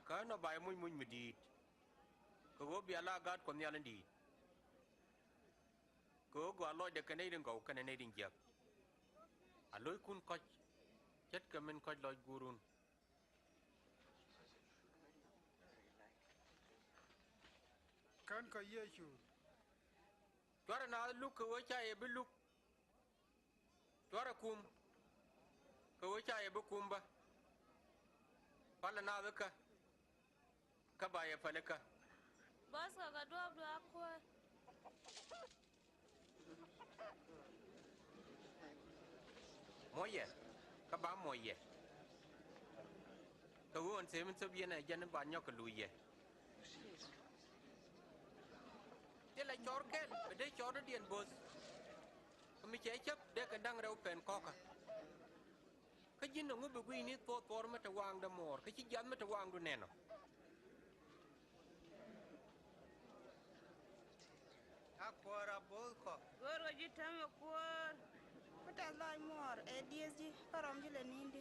Kä nɔ ba yɛ muc muc mi di̱i̱t, kɛ ɣöö bia la gaat Kuɔth Nhial in di̱i̱t. Kɛ ɣöö gɔaa lɔcdɛ kɛ nɛy rin gɔw kɛnɛ nɛy rin jiäk. A lo̱ckun kɔc ce̱tkɛ min kɔc lɔc guurun. Kän kɔ Yecu. Cuarɛ naath luk kɛ ɣöö ca yɛ bi luk. Cuarɛ kum kɛ ɣöö ca yɛ bi kum bä. Palɛ naath ikä, kä ba yɛ päl ikä. Bɔskɔ kɛ duɔ̱ɔ̱pdu a Kuäär. Muɔyɛ, kä ba muɔyɛ. Kɛ ɣöö ɛn thëë min thöp yɛn ɛ jɛn in ba nyɔk kɛ luc yɛ. Thilɛ cɔɔr kɛl, bɛ dee cɔɔr dɔ̱diɛn bo̱th. Kä mi cɛ cäp dee kɛ da̱ŋ rɛw pɛn kɔkä. Kä ji̱n ɛŋu bi gui̱ni thuɔɔth thuɔɔr mi te waaŋdä muɔɔr, kä ci jiath mi te waaŋdu nɛn ɔ? A Kuäär a bo̱o̱th kɔ. Go̱o̱r ɣä ji̱ täämɛ Kuäär. Ku tɛth lɔaac muɔɔr ɛ dieth ji̱, kä rɔm ji̱ lɛ ni̱n di.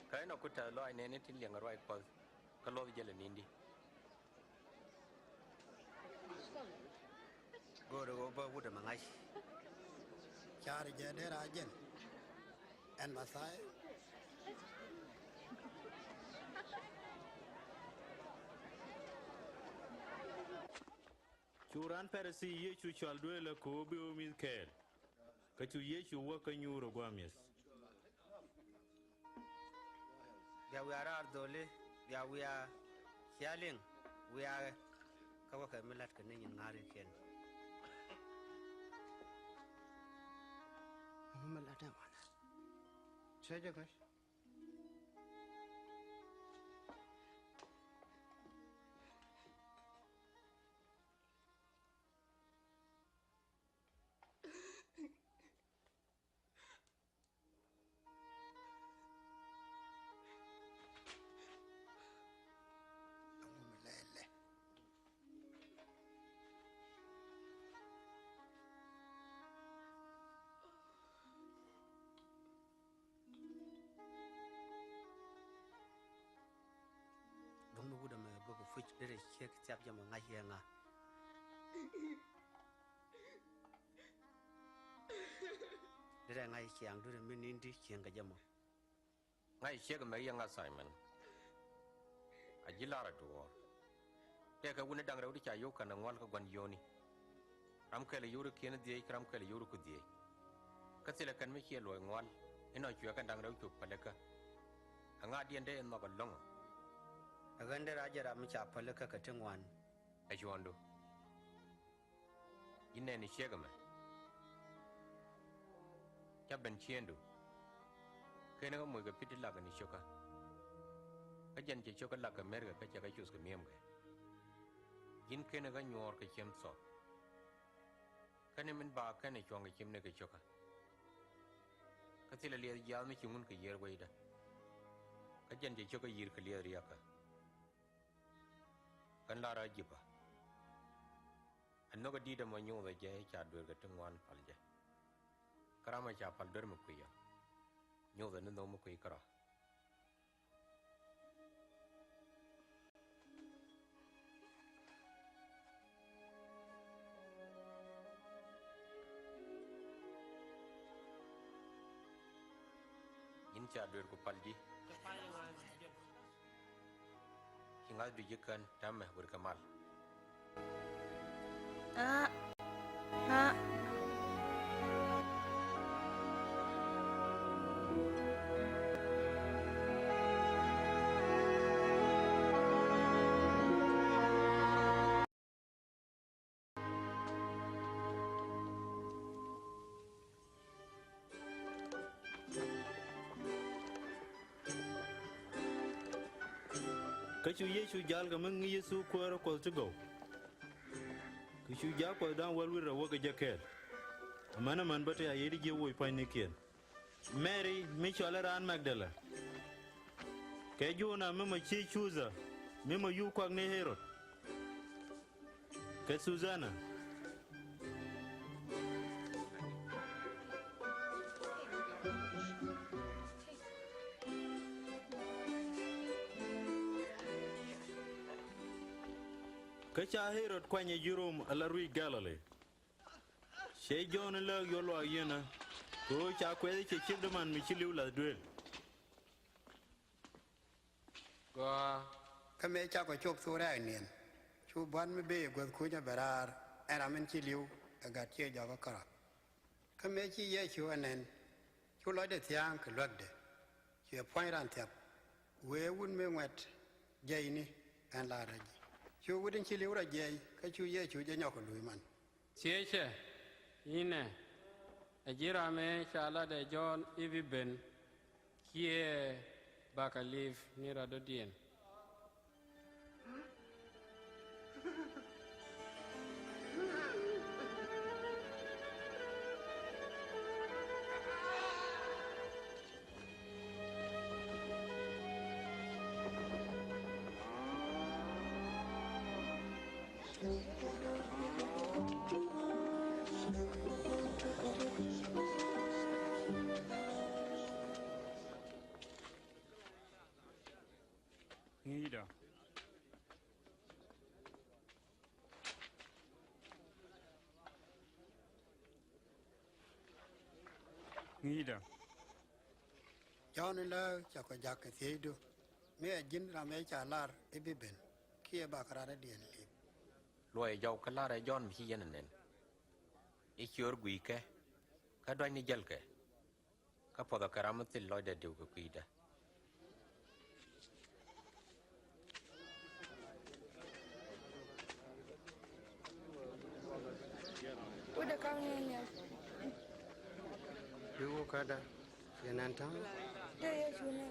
Kä inɔ ku tɛth lɔaac nɛɛni tin liɛŋ ruac Kuɔth, kä luɔth jɛ lɛ ni̱n di. Go̱o̱rɛ ɣöö bä wut ɛmɛ ŋa̱c. Ca̱r jɛ dee rac jɛn. Ɛn Mɛthia. Cu raan Pɛrɛthi Yecu cɔal duëëlä kɛ ɣöö bi ɣöö mi̱th kɛɛl. Kä cu Yecu wä kä nyuur ɛ gua̱a̱th mi̱eth. Bia wiaa raar dholi, bia wiaa cia liŋ, wiaa kä wäkɛ mi la̱t kɛ ni nyin ŋa̱rikiɛn. Mi la̱t ɛmɔnɛ. Cɛ jɛ ŋäc. Duŋni wut ɛmɛ bä kɛ puc derɛ ciek thiap jɛ mɛ ŋa̱c yɛ ŋa. Derɛ ŋa̱c ciaŋ derɛ mi ni̱n di cieŋ kɛ jɛ mɔ. Ŋa̱c ciek ɛmɛ yɛ ŋa Simon. A ji̱ lar a duɔ̱ɔ̱r. Tëëkɛ wuni da̱ŋ rɛw ti ca yio̱w kɛn ɛ ŋual kä gua̱n yio̱wni. Ram kɛl ɛ yio̱w ri kiɛn dhiec kä ram kɛl ɛ yio̱w ri ku dhiec. Kä thilɛ kɛn mi ciɛ luɔc ŋual inɔ cuɛ kɛn da̱ŋ rɛw cop pälikä. Ɛŋa diɛn dee in nhɔk ɛlɔ̱ŋ ɔ? Ɛ ɣän dee rac jɛ ram mi ca pälikä kɛ ti ŋuan. Ɛ cuɔ̱ɔ̱ŋdu. Ji̱n nɛɛni ciek ɛmɛ. Ca ben ciëëŋdu. Ken kä moc kɛ pi̱t ti lak ni cio̱kä. Kä jɛn cɛ cio̱kä lak kɛ merkɛ kä cɛ kɛ cuth kɛ mi̱emkɛ. Ji̱n ken kä nyuɔɔr kɛ ciem thɔɔk. Kä ni min ba kɛn ɛ cuɔ̱ŋ kɛ ciem ni kɛ cio̱kä. Kä thilɛ liɛth jiaath mi ci ŋun kɛ yiër wecdä. Kä jɛn cɛ cio̱kä yi̱r kɛ liɛth riakä. Kɛn lar a ji̱pä. Ɛ nhök ɛ di̱t ɛmɔ nyothɛ jɛ ca dueerkɛ ti ŋuan pal jɛ. Kä ram ɛ ca pal duer mi kui̱ ɔ. Nyothɛ ni nhök mi kui̱ kärɔa. Ji̱n ca dueer ku pal ji̱. Ci ŋa̱thdu ji̱ kän täämɛ wër kɛ mal. Aa. Aa. Kä cu Yecu jal kɛ mi ŋi̱i̱c Yecu Kuäär ɛ Kuɔth ti gɔw. Kɛ cu jak Kuɔth da̱ŋ wäl wi̱cdɛ wä kɛ jɛ kɛɛl. Amäni män bä te a yet ji̱ woc pua̱nynikiɛn. Mɛri mi cɔal i̱ raan Magdala, kɛ Jona mi mɔ ci Cudha mi mɔ yup kuak ni Ɣɛ-rod, kɛ Thuthana. Kä ca Ɣërot kuany ɛ ji̱ Rom ala rui̱c Galili. Cɛ Jɔ̱ɔ̱n in lääk yol luaak yɛn ɛ, kɛ ɣöö ca kuɛth cɛ ciekdɛ man mi ci li̱w lath duëël. Gɔaa. Kä mëë cakɔ cop thok rɛɛk niɛn, cu buan mi bëë guäth kunyä bɛ raar, ɛn ram in ci li̱w ɛ gat ciɛ jɔk kä kärɔa. Kä mëë ci Yecu ɛ nɛn, cu lɔcdɛ thia̱a̱ŋ kɛ luäkdɛ, cuɛ puɔ̱ny ran thiap, wëë wut mi ŋuɛt jiɛcni ɛn la rɛc. Cu wut in ci li̱w rɔ jiɛc, kä cu Yecu jɛ nyɔk kɛ luui man. Thiecɛ, inɛ, ɛ ji̱ ram ëë ca lat ɛ Jɔ̱ɔ̱n i̱ bi ben, kiɛ bakɛ li̱p ni radɔ̱diɛn? Ŋi̱i̱cdä. Ŋi̱i̱cdä. Jɔ̱ɔ̱n in lääk cakɔ ja̱k kɛ thiecdu, mi ɛ ji̱n ram ëë ca lar i̱ bi ben, kiɛ bakɛ radɔ̱diɛn li̱p? Luɔcɛ jɔw kä lar ɛ Jɔ̱ɔ̱n mi ci yɛn ɛ nɛn. I̱ ciöör gui̱i̱kɛ, kä dua̱cni jälkɛ, kä puɔ̱thɛ kɛ ram mi thil lɔcdɛ diw kɛ kui̱dä. Wut dee ka̱m ni nhial. Bi wä kädä, yɛn ɛn ta̱a̱. Dee Yecu ni.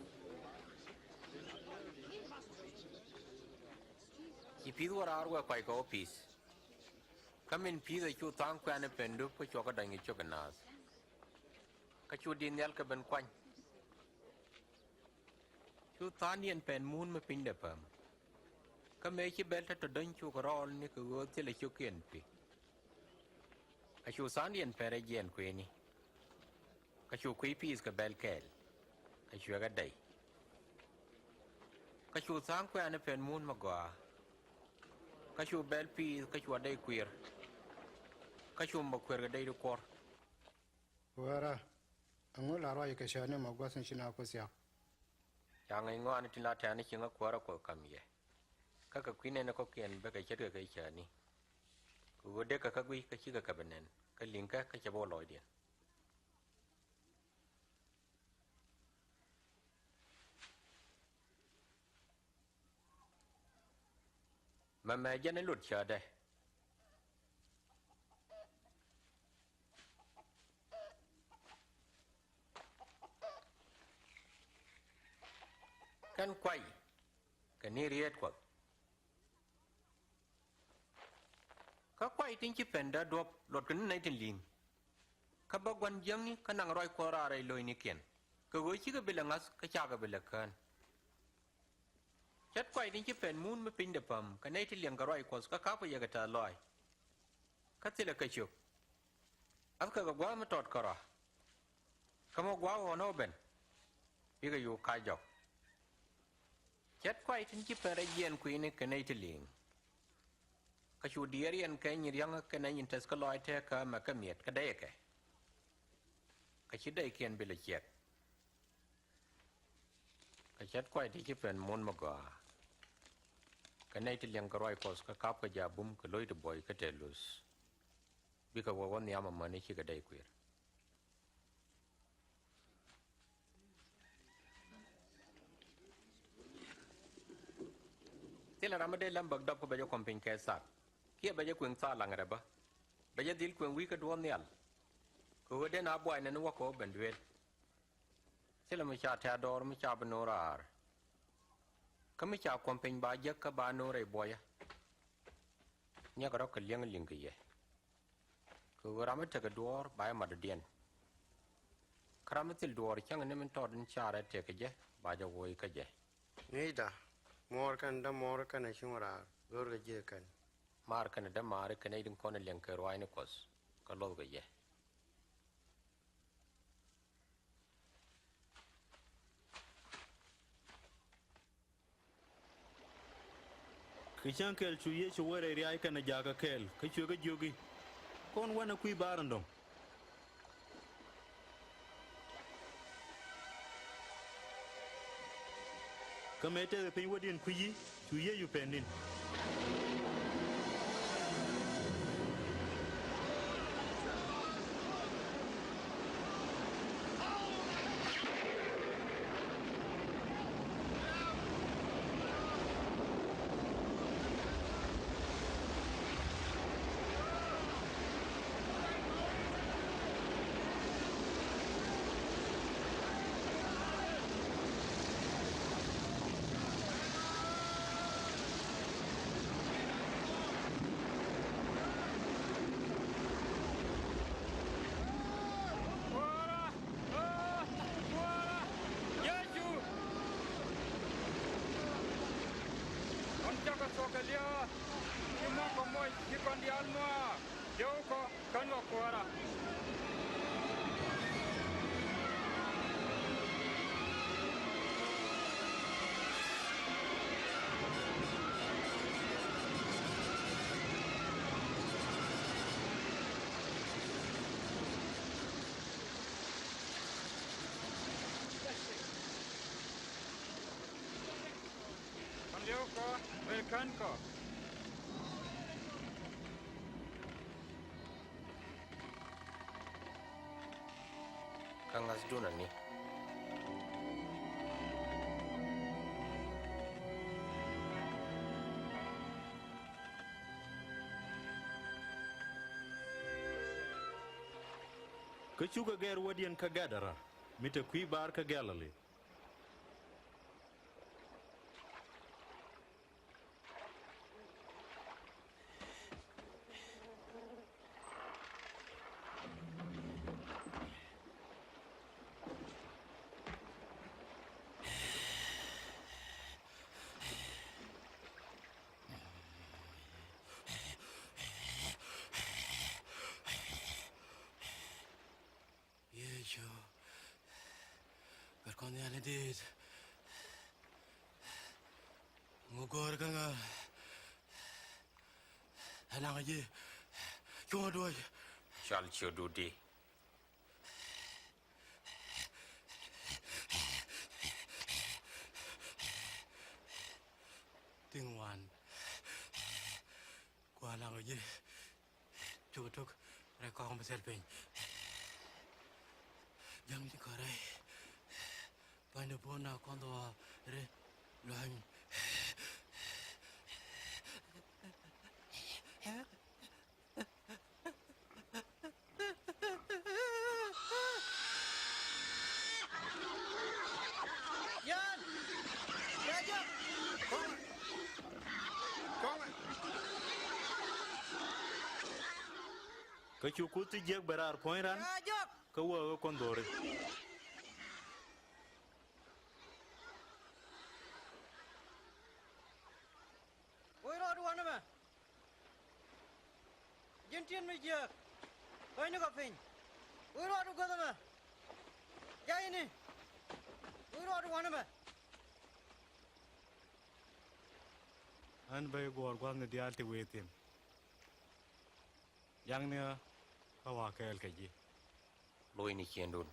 Ci pi̱th wä raar wä kuay kɛ wä pi̱th. Kä min pi̱th ɛ cu tha̱a̱ŋ kuɛ̈ɛ̈n ɛ pen dup kä cuɔkä dɔ̱ny kɛ ciök ɛ naath. Kä cu di̱t nhial kɛ ben kuany. Cu tha̱a̱ŋdiɛn pɛn muun mi piny dee päm. Kä mëë ci bɛl te tɔ döny cukɛ rɔɔl ni kɛ ɣöö thilɛ cio̱kiɛn pi̱. Kä cu tha̱a̱ŋdiɛn pɛn rɛc jiɛɛn kuëëni. Kä cu kui̱ pi̱i̱th kɛ bɛl kɛɛl. Kä cuɛ kɛ dɛy. Kä cu tha̱a̱ŋ kuɛ̈ɛ̈n pɛn muun mi gɔaa. Kä cu bɛl pi̱i̱th kä cua dɛy kui̱r. Kä cu mɔ kui̱r kɛ dɛy di kuɔr. Kuäärä, ɛŋu la ruac kɛ cäätni mɔ gua̱th ni ci naath Kuoth thia̱k? Ca ŋäc ŋɔaani tin la tɛ̈ni ci ŋä kuäärä Kuɔth ka̱m yɛ. Kä kɛ kui̱ nɛn kɔ̱kiɛn bä kɛ ce̱tkɛ kɛ cäätni. Kɛ ɣöö dee kɛ kä guiy kä cikɛ kɛ bi nɛn, kä li̱ŋkɛ kä cɛ bä wä lɔcdiɛn. Mɛmɛ jɛn i̱ lot cäätdɛ. Kɛn kuay kɛ ni riet Kuɔth. Kä kuay tin ci pɛn dee duɔ̱p luɔtkɛ ni nɛy tin li̱ŋ. Kä bä gua̱n jiäkni kä naŋ ruac Kuɔth raar rɛy lo̱cnikiɛn. Kɛ ɣöö cikɛ bi lɛ ŋa̱th kä cakɛ bi lɛ kään. Ce̱t kuay tin ci pɛn muun mi piny dee päm kɛ nɛy ti liɛŋkɛ ruac Kuɔth kä ka̱pkɛ yɛ kɛ tɛ̈th lɔaac. Kä thilɛ kɛ ciök. Athkɛ kɛ gua̱a̱th mi tɔt kärɔa. Kä mi gua̱a̱th ɣɔ̱n ɣä ben, bikɛ yuk ka̱c jɔk. Ce̱t kuay tin ci pɛn rɛc jiɛɛn kui̱ni kɛ nɛy ti li̱ŋ. Kä cu diɛɛr yɛn kɛ nyin riäŋä kɛnɛ nyin tɛth kä lɔaac tëkä mɛ kä miɛt kä dɛyɛ kɛ. Kä ci dɛykiɛn bi lɛ ciɛk. Kä ce̱t kuay ti ci pɛn muun mi gɔaa. Kɛ nɛy ti liɛŋkɛ ruac Kuɔth kä ka̱pkɛ jɛ a bum kɛ lo̱c ti buɔy kä tëë luth. Bikɛ wä wä nhiam amäni cikɛ dɛy kui̱r. Thilɛ ram mi dee lämbäk dɔp kä bɛ jɛ kuɔm piny kɛ thak. Kiɛ bɛ jɛ kueŋ thak laŋ rɛ bä. Bɛ jɛ dhil kueŋ wi̱i̱ kä duɔ̱ɔ̱r nhial. Kɛ ɣöö dee na buay nɛn wä kɛ wä ben duëël. Thilɛ mi ca tɛ̈t dɔɔr mi ca bi no̱o̱ŋ raar. Kä mi ca kuɔm piny ba jek kä ba no̱o̱ŋ rɛy buɔyä. Nhiäk rɔ̱ kɛ li̱eŋ li̱ŋ kɛ yɛ. Kɛ ɣöö ram mi tekɛ duɔ̱ɔ̱r ba jɛ mat dɔ̱diɛn. Kä ram mi thil duɔ̱ɔ̱r cäŋ ni min tɔɔt in carɛ tekɛ jɛ ba jɛ woc kä jɛ. Ŋi̱i̱cda, muɔɔr kɛn dämuɔɔr kɛnɛ cuŋ raar, go̱o̱rkɛ ji̱ kɛn. Maar kɛnɛ dämaari kɛnɛ i̱ din kɔn in liɛŋ kɛ ruaacni Kuɔth, kä luɔthkɛ jɛ. Kɛ Kɛ cäŋ kɛl cu Yecu wä rɛy ria̱a̱c kɛnɛ jakä kɛɛl, kä cuɛ kɛ jiök i̱, kɔn wanɛ kui̱ baar in dɔ̱ŋ. Kä mëë tekɛ piny wädiɛn kui̱ci, cu Yecu pɛn ni̱n. Kuäärä! Aa! Kuäärä! Yecu! Ɣän cakɛ thuɔ̱k kɛ lia̱a̱, ci makɔ moc, ci kɔn diaal muaak. Yio̱w kɔ, kän kɔ Kuäärä. Kän yio̱w kɔ, wëë kän kɔ. Kä ŋa̱thdun ani. Kä cukɛ gɛr wädiɛn kä Gadara, mi te kui̱ baar kä Galili. Yecu, Gat kɔn nhial ni dit. Ŋu go̱o̱r kä ŋa? Ɛ laŋ ji̱. Cuŋä duɔ̱c. Cal ciötdu di. Thi̱ŋ wan. Kua laŋ ji̱. Cuk tuk rɛy kɔk mi thil piny. Ja̱ŋ ji̱ kɔrɛ. Pa̱ny ni pun na kɔn dhɔ rɛ lua̱ny. Yan! Yan jɔk! Kɔŋ! Kɔŋ! Kä cu kuth ti jiäk bɛ raar puɔ̱ny ran. Yan jɔk! Kä wä ɣä kɔn dho̱ri. Wec rɔɔdu wanɛ mɛ. Ji̱n ti̱en mi jiääk. Pänyni kɔ piny. Wec rɔɔdu guäth ɛmɛ. Jayni. Wec rɔɔdu wanɛ mɛ. Ɣän bä i̱ guɔ̱ɔ̱r gua̱thni diaal ti wëë thi̱n. Jaŋni ɣä kä wa̱a̱ kɛɛl kɛ ji̱. Lo̱cni ciëŋdun.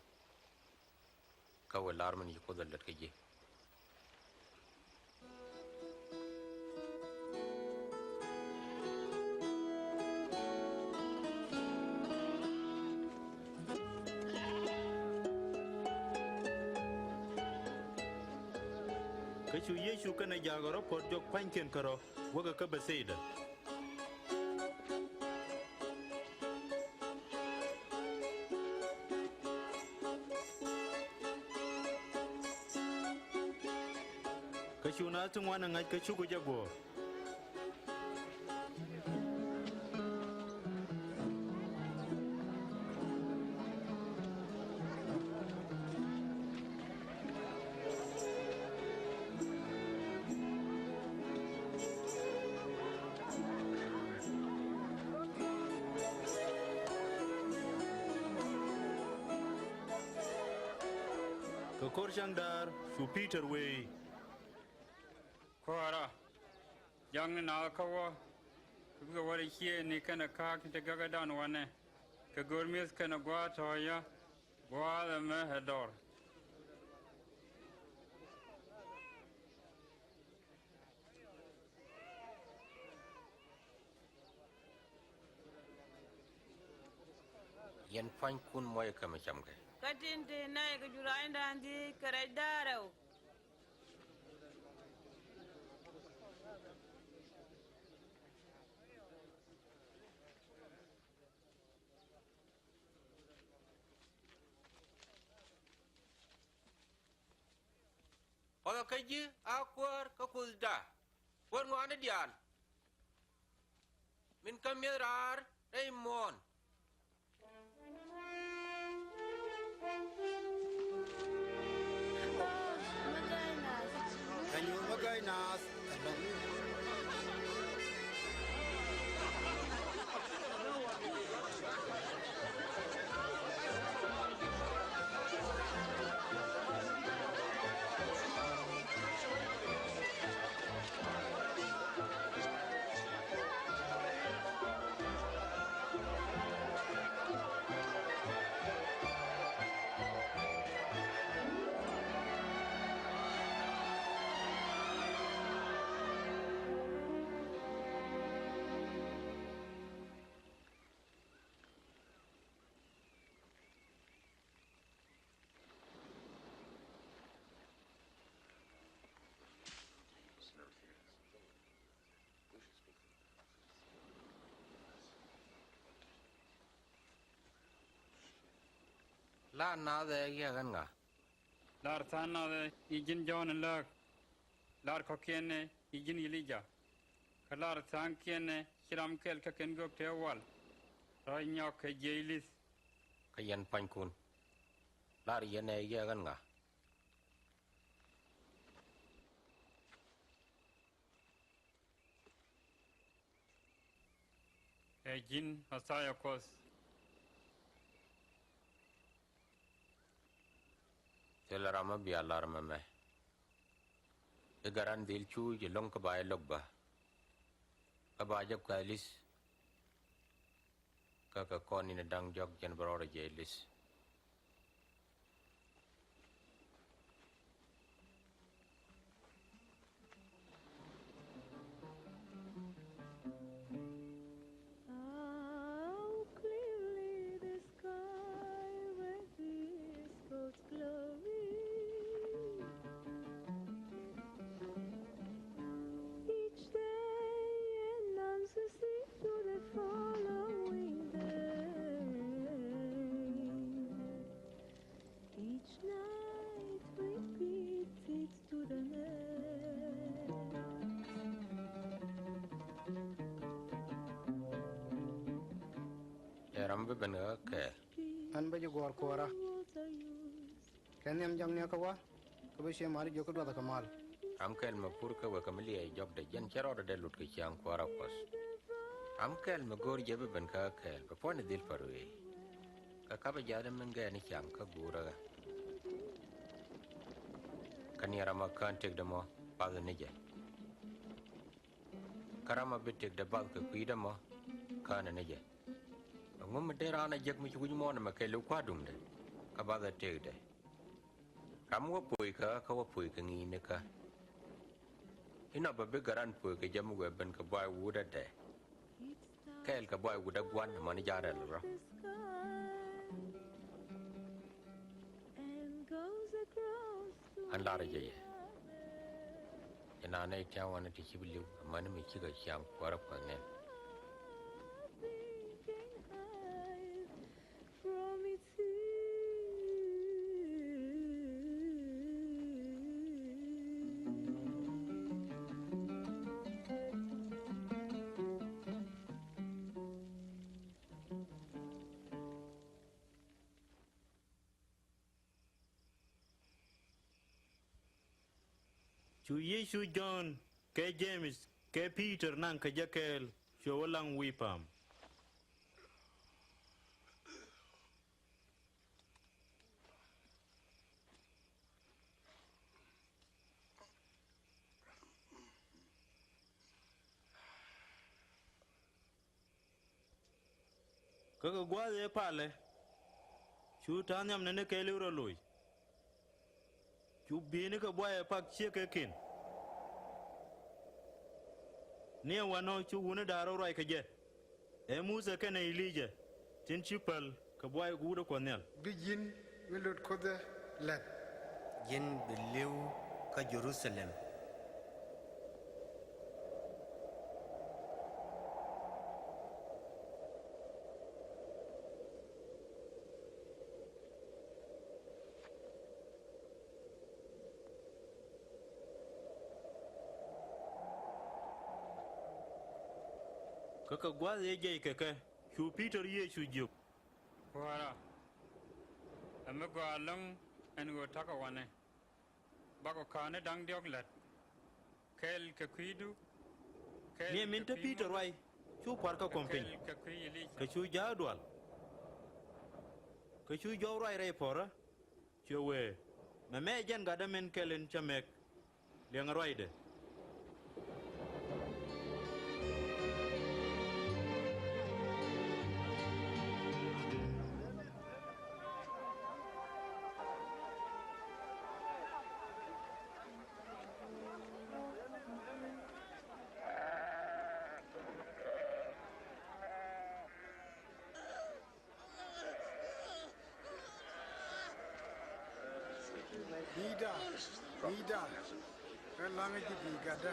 Kä wëë lar min ci Kuoth ɛ lät kä ji̱. Kä cu Yecu kɛnɛ jaakɛ rɔ̱ puɔ̱t jɔk pa̱nykiɛn kärɔ̱ wäkɛ kä Bethɛda. Kä cu naath ti ŋuan ɛ ŋa̱c kä cukɛ jɛ guɔ̱ɔ̱r. Kɛ ko̱r cäŋ daar cu Pi̱tɛr wee i̱, Kuäärä, Jakni naath kä wä, kɛ bikɛ wä rɛy ciëëŋni kɛnɛ ka̱a̱k tin te gäkädan wanɛ, kɛ go̱r mi̱eth kɛnɛ gua̱a̱th tɔ̱ɔ̱cä, gua̱a̱th ɛmɛ ɛ dɔr. Yɛn pua̱nykun muɔc kɛ mi cam kɛ. Kä tin te nɛy kɛ jura̱a̱nydan ti kɛ rɛc da̱a̱r rɛw. Puɔthɔ kä ji̱ a Kuäär kä Kuothda, Kuäär ŋɔaani diaal, min kä mi̱eth raar rɛy muɔ̱ɔ̱n. Kɛ nyuur mi gäi naath ɛlɔ̱ŋ. Lar naath ɛ yɛ ɣän ŋa? Lar tha̱a̱ŋ nath ɛ i̱ ji̱n Jɔ̱ɔ̱n in lääk. Lar kɔ̱kiɛn ɛ i̱ ji̱n Ilija. Kä lar tha̱a̱ŋkiɛn ɛ ci ram kɛl kä kɛn gök tëë wal, rɔ̱ nyɔk kɛ jiɛc li̱th. Kä yɛn pua̱nykun, lar yɛn ɛ yɛ ɣän ŋa? Ɛ ji̱n Mɛthia Kuɔth. Thilɛ ram mi bia lar mɛmɛ i̱ Gat Ran dhil cuuc ɛlɔ̱ŋ kä ba jɛ lo̱k bä, kä ba jɛ kuɛth li̱th. Kä kɛ kɔn in da̱ŋ jɔk jɛn bɛ rɔɔdɛ jɛ li̱th. How clearly the sky reveals God's glory. Each day announces it to the following day. Each night repeats it to the next. Ɛ ram bi ben ɣä kɛɛl. Ɣän bä ji̱ guɔ̱ɔ̱r kuäärä. Kɛ nhiam jɔkni kä wä, kä bi cië mal jiök kä duɔth kä mal. Ram kɛl mɛ pur kä wek kɛ mi liɛɛc jɔkdɛ, jɛn cɛ rɔɔdɛ dee lut kɛ ciaŋ kuäärä Kuɔth. Ram kɛl mɛ go̱o̱r jɛ bi ben kä kɛɛl, bɛ puɔ̱nydɛ dhil pär wee. Kä kapɛ jiath ni min gɛɛni ciaŋ kä guurä ɣä. Kä ni ram a kään tëkdɛ mɔ, bath ni jɛ. Kä ram a bi tëkdɛ bath kɛ kui̱dɛ mɔ, kään ni jɛ. Ɛŋu mi dee raan a jek mi ci wi̱c muɔ̱ɔ̱n ɛmɛ kɛɛliw kua̱r duŋdɛ, kä bath a tëkdɛ. Ram wä po̱o̱c kä, kä wä po̱o̱c kɛ ŋi̱i̱cnikä. Inɔ bɛ bi Gat Ran po̱o̱c kɛ jɛ mi wëë ben kɛ buay wut ɛ dɛ. Kɛɛl kɛ buay wut ɛ gua̱n amäni ja̱a̱r rɛl rɔ. Ɣän lar jɛ yɛ. Jɛ naan nɛy tia̱a̱ŋ wanɛ ti ci bi li̱w amäni mi cikɛ ciaŋ kuäärä Kuɔth nɛn. Cu Yecu Jɔ̱ɔ̱n kɛ Jemith kɛ Pi̱i̱tɛr naŋ kɛ jɛ kɛɛl, cuɛ wä laŋ wi̱i̱ pa̱a̱m. Kä kɛ gua̱a̱th ëë palɛ, cu ta̱a̱ nhiamdɛ ni kɛɛliw rɔ loc. Cu bi̱i̱ni kɛ buayɛ pak ciek kɛ ken. Ni ɛn wanɔ cu wutni da̱ŋ rɛw ruac kɛ jɛ, ɛ Muthɛ kɛnɛ Ɛ-li-yaa, tin ci päl kɛ buay guut ɛ Kuɔth Nhial. Bi ji̱n mi lot Kuoth ɛ la̱t. Ji̱n bi li̱w kä Jɛ-ru-tha-lɛm. Kä kɛ gua̱a̱th ëë jiɛc kɛ kɛ, cu Pi-tɔr Yecu jiök, Kuäärä, ɛ mi gɔaa ɛlɔ̱ŋ ɛn ɣöö ta̱kɛ wanɛ, bakɔ ka̱a̱ni da̱ŋ diɔ̱k la̱t, kɛɛl kɛ kui̱du, kɛɛl kɛ kui̱ Muthɛ, kɛɛl kɛ kui̱ Ɛ-li-yaa, kɛ cu ja̱a̱k dual. Kɛ cu ja̱a̱k dual, kɛ cu jɔw ruac rɛy puɔ̱rä, cuɛ wee, Mɛmɛ ɛ jɛn gatdä min kɛl in cä mɛk. Liɛŋɛ ruacdɛ. Ŋi̱i̱cda, ŋi̱i̱cda, ɣän la̱ŋä ji̱ bi̱i̱ gatdä.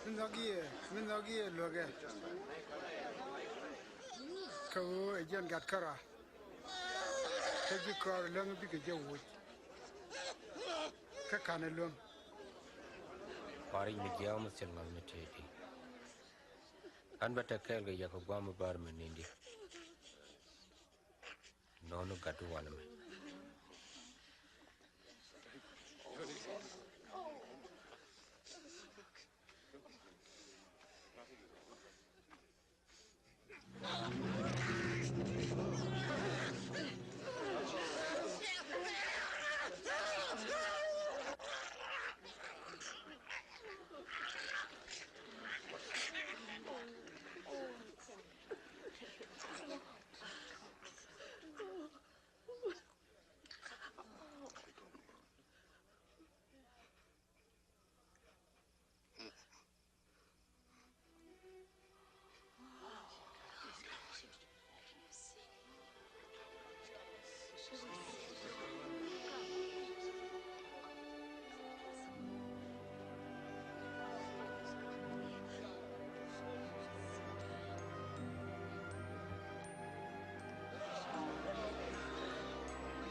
Mi nhɔk yɛ, mi nhɔk yɛ luäk ɛ. Kä ɣöö ɛ jɛn gat kärɔa. Kä ji̱ kɔaar läŋ bikɛ jɛ woc. Kä ka̱n ɛ luäŋ. Kɔaaric mi jiääk mi thil ŋɔth mi tëëdi. Ɣän bä te kɛɛl kɛ yɛ kɛ gua̱a̱th mi bäär mi ni̱n di. Nɔɔni gatdu wanɛ mɛ.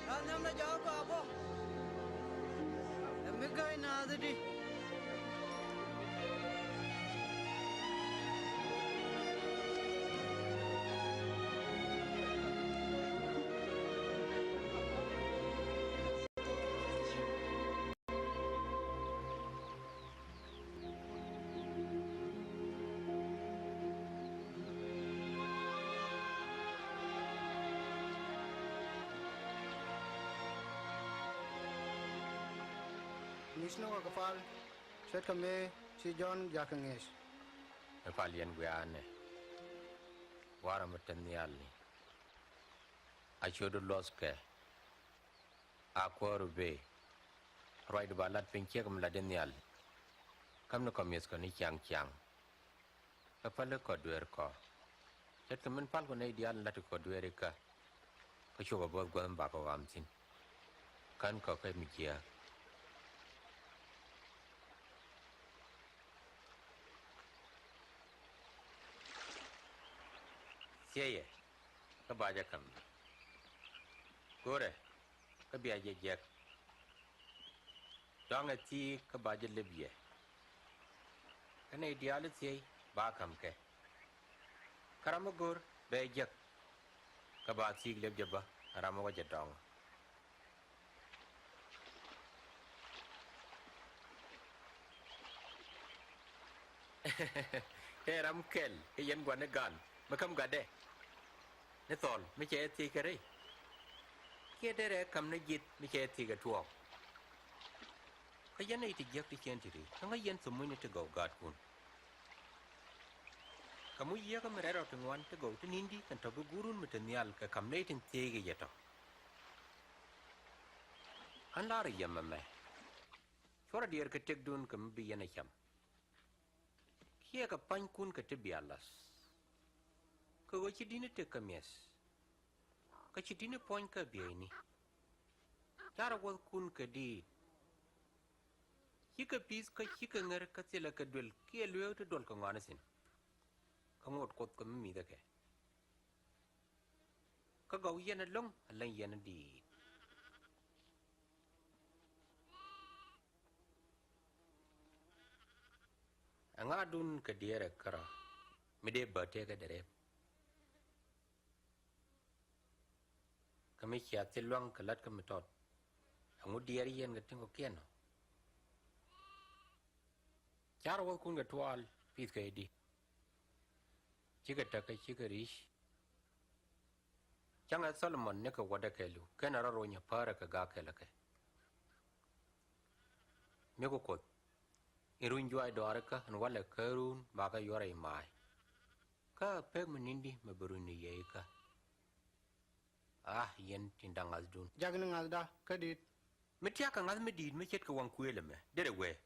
Kä nhiamdɛ jɔak kɔaa bä. Ɛ mi gäi naath di. Ŋi̱i̱cni wä kɛ pal, ce̱tkɛ mëë ci Jɔ̱ɔ̱n jakä ŋi̱eec. Mi pal yɛn wiaanɛ, warɛ mi te nhialni. A ciötdu luɔthkɛ. A kuäär bee. Ruacdu ba lat piny ciek mi lat in nhial. Kämnikɔ mi̱ethkɔ ni ciaŋ ciaŋ. Ɛ päli kɔ dueerkɔ. Ce̱tkɛ min palkɔ nɛy diaal in la̱tkɔ dueerikä. Kä cukɛ bo̱o̱th guäth mi bakɔ ɣam thi̱n. Känkɔ kä mi jiääk. Thiecɛ kä ba jɛ ka̱m. Go̱rɛ kä bia jɛ jiɛk. Dɔ̱ŋɛ thi̱i̱k kä ba jɛ lep yɛ. Kä nɛy diaal i̱ thiec ba ka̱m kɛ. Kä ram mi go̱r bɛ jek. Kä ba thi̱i̱k lep jɛ bä ram mi wä jɛ dɔ̱ŋ. Tëë ram kɛl kä yɛn gua̱n ni gan mi käm gatdɛ. Ni thɔl mi cɛ thiec kɛ rɛy. Kiɛ derɛ ka̱m ni ji̱th mi cɛ thiec kɛ tuɔɔk. Kä yɛn nɛy ti jiäk ti cɛn ti ri, kä ŋäc yɛn thumucni ti gɔw gaatkun. Kɛ muc yieekä mi rɛl rɔ ti ŋuan ti gɔw ti ni̱n di kɛn tɔ̱ bi Guurun mi te nhial kɛ ka̱m nɛy tin thiec kɛ jɛ tɔ̱. Ɣän la̱rä yɛ mɛmɛ, cuɔrɛ diɛɛr kɛ tëkdun kɛ mi bi yɛn ɛ cam. Kiɛ kɛ pa̱nykun kɛ ti bia la̱th, kɛ ɣöö ci di̱t ni tëk kɛ mi̱eth, kä ci di̱t ni puɔ̱ny kɛ bieyni. Carɛ wuɔ̱thkun kɛ diit, cikɛ pi̱th kä cikɛ ŋär, kä thilɛ kɛ duël kiɛ lueek ti duɔl kɛ ŋɔaani thi̱n. Kä ŋot Kuoth kɛ mi mi̱thɛ kɛ, kä gɔw yɛn ɛlɔ̱ŋ ɛ läny yɛn ɛ diit. Ɛŋa̱dun kɛ diɛɛrɛ kärɔ̱ mi dee bä tëëkä dee rep, kä mi cia thil lua̱ŋ kɛ la̱t kä mi tɔt? Ɛŋu diɛɛr yɛn kɛ ti̱ŋ kɔ̱kiɛn ɔ? Carɛ wuɔ̱thkun kɛ tuaal, pi̱thkɛ i̱di? Cikɛ täk kä cikɛ ri̱c. Cäŋɛ Tholomon nikɛ wädɛ kɛɛliw, /kenɛ rɔ rony ɛ päärɛ kɛ gak kɛl ɛ kɛ. Mi ku Kuoth, in runy juaac dɔaarikä, ɛn walɛ kärun bakɛ yuɔrɛ i̱ ma̱a̱y. Kä pek mi ni̱n di mɛ bi runyni yɛ ikä. Ah, yɛn tin da̱ŋ ŋa̱thdun. Jakni ŋa̱thda kä di̱t. Mi tia̱a̱ kɛ ŋa̱th mi di̱i̱t mi ce̱tkɛ waŋ kuëël ɛmɛ, derɛ wee,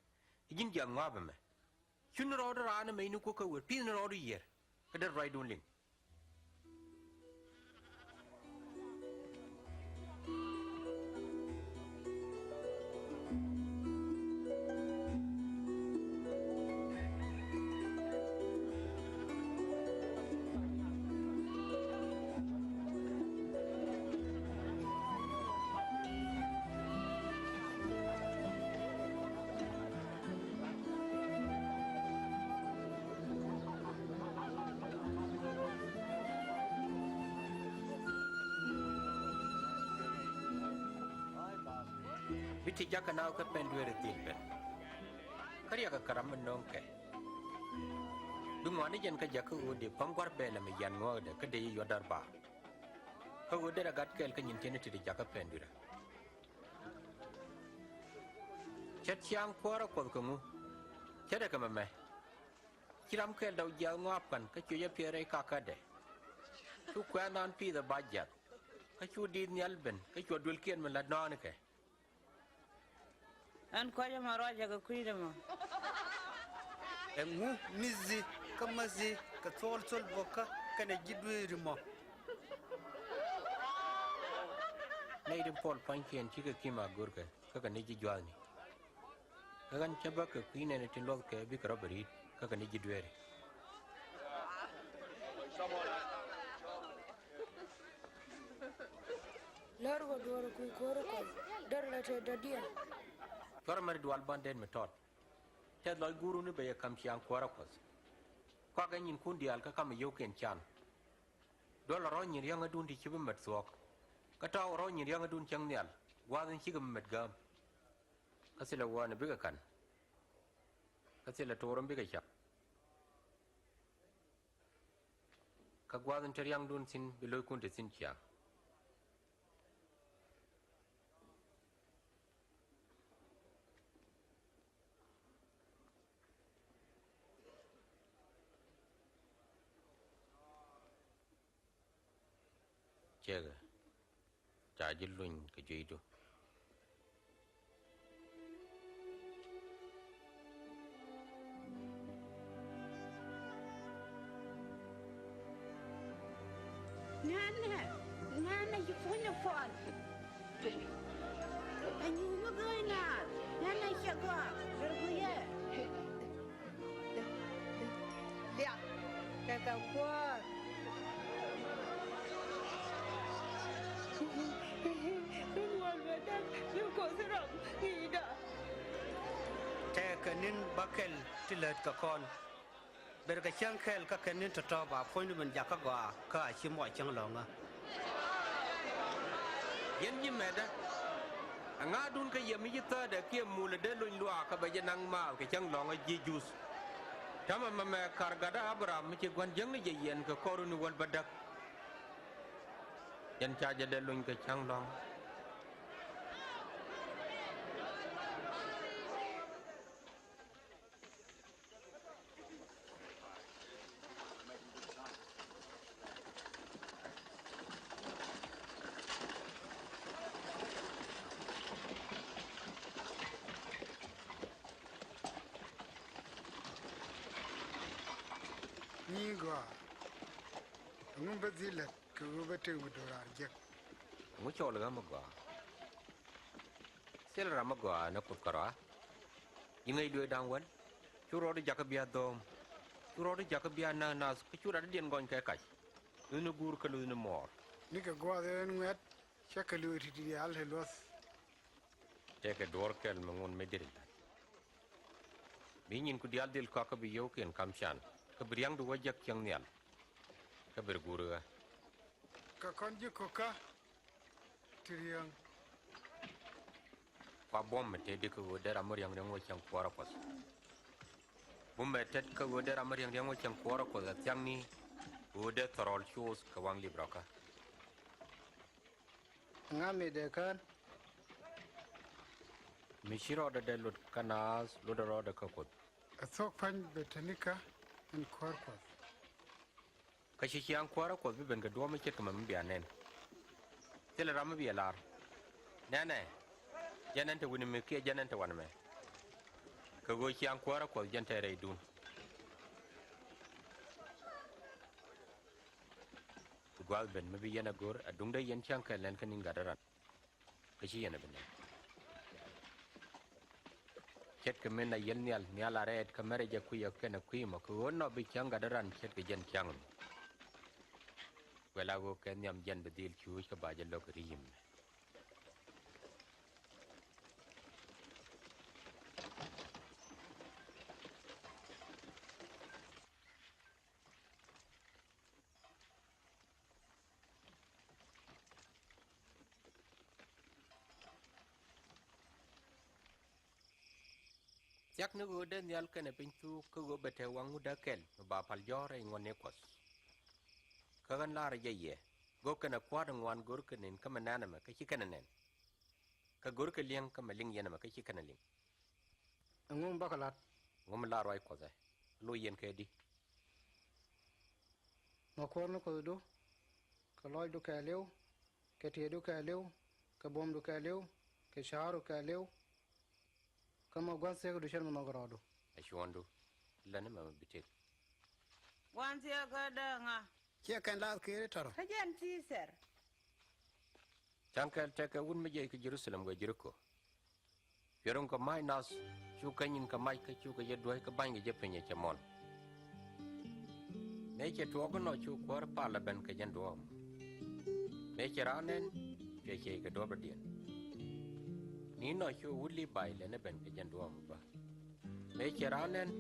ji̱n jiath ŋɔaap ɛmɛ. Cuni rɔɔdu raan ɛmɛ, ini kuäkä wer, pi̱thni rɔɔdu yiër, kä derɛ ruacdun liŋ. Bi ti jakä naath kä pɛn dueeri dhil ben, kä riɛk kɛ ram mi no̱o̱ŋ kɛ. Bi ŋuani jɛn kä jakä ɣöö dee päm gua̱r bɛɛlɛ mi yan ŋɔɔkdɛ kä dee yi yuɔ̱t däär baar. Kä ɣöö derɛ gat kɛɛl kä nyin ti̱eni ti ti jakä pɛn dueerä. Ce̱t ciaŋ kuäärä Kuɔth kɛ ŋu? Ce̱tdɛ kɛ mɛmɛ. Ci ram kɛl dɔw jiath ŋɔaap kän kä cuecä piɛth rɛy kakädɛ. Cu kuɛ̈ɛ̈n naan pi̱i̱th ɛ ba jiath, kä cu di̱i̱t nhial ben kä cua duëlkiɛn mi la̱t nɔ̱a̱nikɛ. Ɛn kɔc ɛmɔ ruacɛ kɛ kui̱dɛ mɔ. Ɛŋu mi̱thi kä mäthi kɛ thol thol bo̱kä kɛnɛ ji̱ dueeri mɔ? Nɛy tin puɔl pua̱nykiɛn cikɛ ki̱m a görkɛ kä kɛ ni ji̱ jua̱thni. Kä ɣän cä bä kɛ kui̱ nɛɛni tin luɔ̱thkɛ bikɛ rɔ bɛ ri̱t kä kɛ ni ji̱ dueeri. Lär wä duɔ̱ɔ̱r kui̱ ko̱r Kuɔth, därɛ lɛ te dɔ̱diɛn. Cuarɛ mɛri dual bandɛn mi tɔt. Tɛth lɔc guuruni bɛ yɛ ka̱m ciaŋ kuäärä Kuɔth. Kɔakɛ nyinkun diaal kä ka̱mɛ yio̱wkiɛn can. Duɔlɛ rɔ̱ nyin riäŋädun ti ci bi mɛt thuɔ̱k. Kä tɔ̱ɔ̱k rɔ̱ nyin riäŋädun cäŋ nhial, gua̱a̱th in cikɛ bi mɛt gääm. Kä thilɛ wäänɛ bikɛ ka̱n. Kä thilɛ to̱r in bikɛ cak. Kä gua̱a̱th in te ria̱ŋdun thi̱n bi lo̱ckun te thi̱n ciaŋ. Ciekɛ, ca ji̱ luny kɛ jueydu. Nɛnɛ, nɛnɛ ci puɔ̱nyɛ puɔl. Anyuuŋ mi gɔ̱ny naath, nɛnɛ cɛ gɔaa, rɛ guyɛ. Liak kɛ kɛ kuäär. Min wäl bɛ däk ni koth rɔm ŋi̱i̱cdä. Tɛkɛ ni̱n bäkɛl ti lät kɛ kɔn. Ber kɛ cäŋ kɛl kä kɛ ni̱n tɔ̱tɔ̱ ba puɔ̱nydu min jakä gɔaa kä a ci muɔc cäŋ lɔ̱ŋä. Yɛn ji̱ mɛtdä, ɛŋa̱dun kä yɛ mi ci thäätdɛ kiɛ mulɛ dee lony luaak kä bɛ jɛ naŋ maath kɛ cäŋ lɔ̱ŋä ji̱ Juudh. Täämɛ mɛmɛ kar gatdä Abraham mi ci gua̱n jiäkni jɛ yɛn kɛ kɔr in wäl bädäk. Yɛn ca jɛ dee lony kɛ cäŋ lɔ̱ŋä. Ni gɔaa. Ɛŋu bä dhil lät kɛ ɣöö bä tëk mi do̱raar jek? Ɛŋu cɔl ɣä mi gɔaa? Thilɛ ram mi gɔaa ni Kuoth kärɔa. Ji̱ ŋäc lueek da̱ŋ wäl. Cu rɔɔdu jakä bia dhɔ̱ɔ̱m. Cu rɔɔdu jakä bia näk nath kä cu rat diɛn gɔny kɛ kac. Luthni guur kä luthni muɔɔr. Nikɛ gua̱a̱th ɛn ŋuɛ̈t. Cä kɛ lueek ti̱ti̱ diaal te luɔ̱th. Tëëkɛ duɔ̱ɔ̱r kɛl mi ŋun mi diri la̱t. Bi nyinku diaal dhil kɔak kä bi yio̱wkiɛn ka̱m can kä bi ria̱ŋdu wä jek cieŋ nhial. Kä bi guur ɣä. Kɛ kɔn ji̱ ko̱kä ti riäŋ. Kua buɔ̱m mi tëëdi kä ɣöö dee ram mi riäŋ riäŋ wä cieŋ kuɔɔrä Kuɔth. Bumɛ tet kä ɣöö dee ram mi riäŋ riäŋ wä cieŋ kuɔɔrä Kuɔth a thia̱ŋni ɣöö dee thɔrɔl cuuth kɛ waŋ lip rɔkä. Ŋa mi dee kään? Mi ci rɔɔdɛ dee lot kä naath lotdɛ rɔɔdɛ kä Kuoth. Ɛ thuɔ̱k pa̱ny bɛ te nikä ɛn kuäär Kuɔth. Kä ci ciaŋ kuäärä Kuɔth bi ben kɛ duɔ̱ɔ̱p mi ce̱tkɛ mɛ mi bia nɛn. Thilɛ ram mi bia lar. Nɛnɛ, jɛn ɛn te wi̱ni mi kiɛ jɛn ɛn te wanɛ mɛ. Kɛ ɣöö ciaŋ kuäärä Kuɔth jɛn te rɛydun. Bi gua̱a̱th ben mi bi yɛn a go̱r a duŋdä yɛn cäŋ kɛl nɛn kä ni̱n gatdä ran. Kä ci yɛn a bi nɛn. Ce̱tkɛ min a yiel nhial, nhial a rɛɛt kä mɛrɛ jɛ kui̱ a kɛn a kui̱ mɔ kɛ ɣöö nɔ bi cäŋ gatdä ran ce̱tkɛ jɛn cäŋ mi. Kuɛ la ɣöö kɛ nhiam jɛn bi dhil cuuc kä ba jɛ lo̱k ri yim. Thia̱k ni ɣöö dee nhial kɛnɛ piny thuuk kä ɣöö bɛ te waŋ ŋut dee kɛl mi ba pal jɔ̱ɔ̱r rɛy ŋuɔ̱tni Kuɔth. Kä ɣän laarä jɛ yɛ, go̱o̱k kɛnɛ kua̱r in ŋuan go̱o̱r kɛ ni̱n kä mi nɛn ɛmɛ kä ci kɛnɛ nɛn. Kä go̱o̱r kɛ li̱eŋ kä mi liŋ yɛn ɛmɛ kä ci kɛnɛ liŋ. Ɛŋu mi bakɛ lat? Ŋu mi lar ruac Kuɔth ɛ? Loc yɛn kɛ di? Mɔ kuäär ni Kuɔthdu, kɛ lɔcdu kɛɛliw, kɛ tieydu kɛɛliw, kɛ buɔ̱mdu kɛɛliw, kɛ ca̱ru kɛɛliw. Kä mɔ gua̱n thiekdu cɛn mi nhɔk rɔɔdu. Ɛ cuɔ̱ɔ̱ŋdu, lɛn mɛ mi bi tëk. Gua̱n thiek kä dee ŋa? Ciɛ kɛn laath kiɛɛri tɔrɔ. Kä jɛn ti thɛr. Ca̱ŋ kɛl tɛkɛ wut mi jiɛc kä Jɛ-ru-tha-lɛm wee Jɛ-ri-ko. Cuɛ ro̱ŋ kɛ ma̱a̱c nath, cu kɛ nyin kɛ mac kä cu kɛ jɛ duäc kä ba̱ny kɛ jɛ piny ɛ cɛ mɔl. Mëë cɛ tuɔɔk inɔ cu kuäär pal ɛ ben kɛ jɛn duɔ̱ɔ̱m. Mëë cɛ raan nɛn, cuɛ ciey kɛ duɔ̱ɔ̱p dɔ̱diɛn. Ni inɔ cu wut Lii-bay lɛn ɛ ben kɛ jɛn duɔ̱ɔ̱m bä. Mëë cɛ raan nɛn,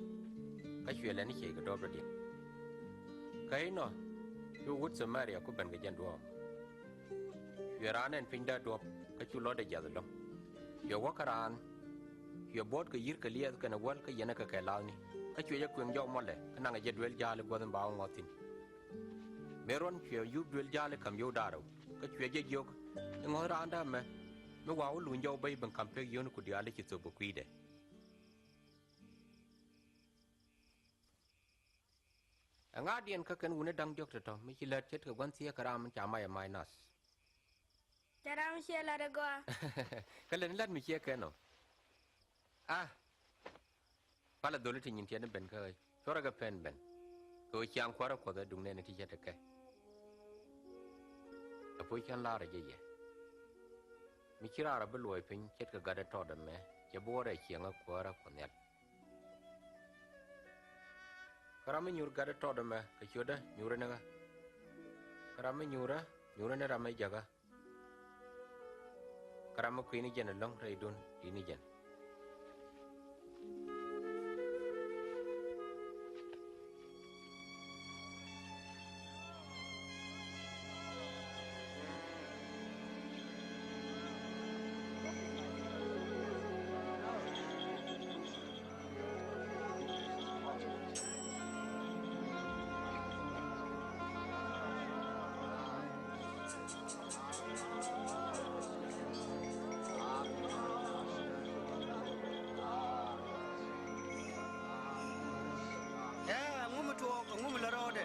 kä cuɛ lɛn ɛ ciey kɛ duɔ̱ɔ̱p dɔ̱diɛn. Kä inɔ cu wut Thamaria ku ben kɛ jɛn duɔ̱ɔ̱m. Cuɛ raan nɛn piny dee duɔ̱p, kä cu lɔtdɛ jiath ɛlɔ̱ŋ. Cuɛ wä kä raan, cuɛ buɔ̱ɔ̱t kɛ yi̱r kɛ liɛth kɛnɛ wäl kä yɛn ɛ kɛ kɛ la̱a̱thni. Kä cuɛ jɛ kuëŋ jɔk mɔlɛ, kä naŋɛ jɛ duel ja̱a̱l i̱ guäth in ba wä ŋɔth thi̱n. Mëë ruɔ̱n cuɛ yup duel ja̱a̱l i̱ ka̱m yio̱w da̱ŋ rɛw, kä cuɛ jɛ jiök i̱ ŋɔ̱th raandä ɛmɛ, mi wa wä luny jɔw bä i̱ ben ka̱m pek yio̱wni ku diaal i̱ ci thöp kɛ kui̱dɛ. Ɛŋa̱diɛn kä kɛn wutni da̱ŋ diɔ̱k tɔ̱tɔ̱ mi ci lät ce̱tkɛ gua̱n thieekä ram in ca mac ɛ mac nath. Ca ram ciɛ lat ɛ gɔaa. Kä lɛn lät mi ciɛ kɛn ɔ. A palɛ dholi ti nyin tiɛt ni ben kä ɣä, cuɔrɛ kɛ pɛn ben. Kɛ ɣöö ciaŋ kuäärä Kuɔth ɛ duŋ nɛn ti cɛ tekɛ. Ɛ puc cän laarä jɛ yɛ. Mi ci raar ɛ bi luɔc piny ce̱tkɛ gatdä tɔɔt ɛmɛ, cɛ bi wä rɛy ciɛŋä kuäärä Kuɔth Nhial. Kä ram mi nyuur gatdä tɔɔt ɛmɛ kɛ ciötdä nyuurä ni ɣä. Kä ram mi nyuurä, nyuurä ni ram mi jäkä. Kä ram mi kui̱ni jɛn ɛlɔ̱ŋ rɛydun di̱t ni jɛn. Ɛ, ɛŋu mi tuɔɔk, ɛŋu mi lät rɔɔdɛ?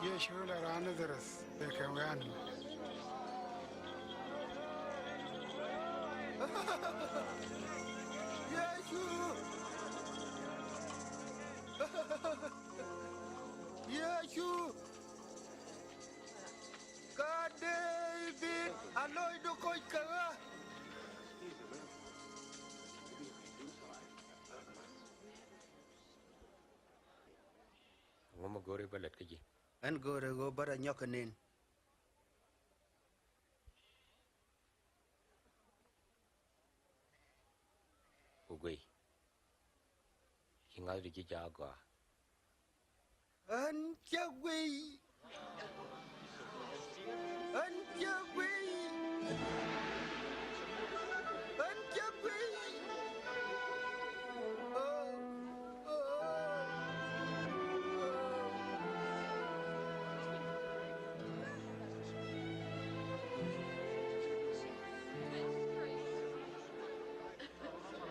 Yecu la raan Nadharɛth, ɛ kɛ wɛ̈ɛ̈n. Yecu! Yecu! Cu ka David a lɔcdu koc kɛ ɣä. Ŋu mi go̱o̱ri bä lät kä ji̱? Ɛn go̱o̱ri ɣöö bä rɔ nyɔk kɛ nen. Ku guiy, ci ŋa̱thdu ji̱ jaak gɔaa. Ɣän cä guiy. Ɣän cä guiy. Ɣän cä guiy.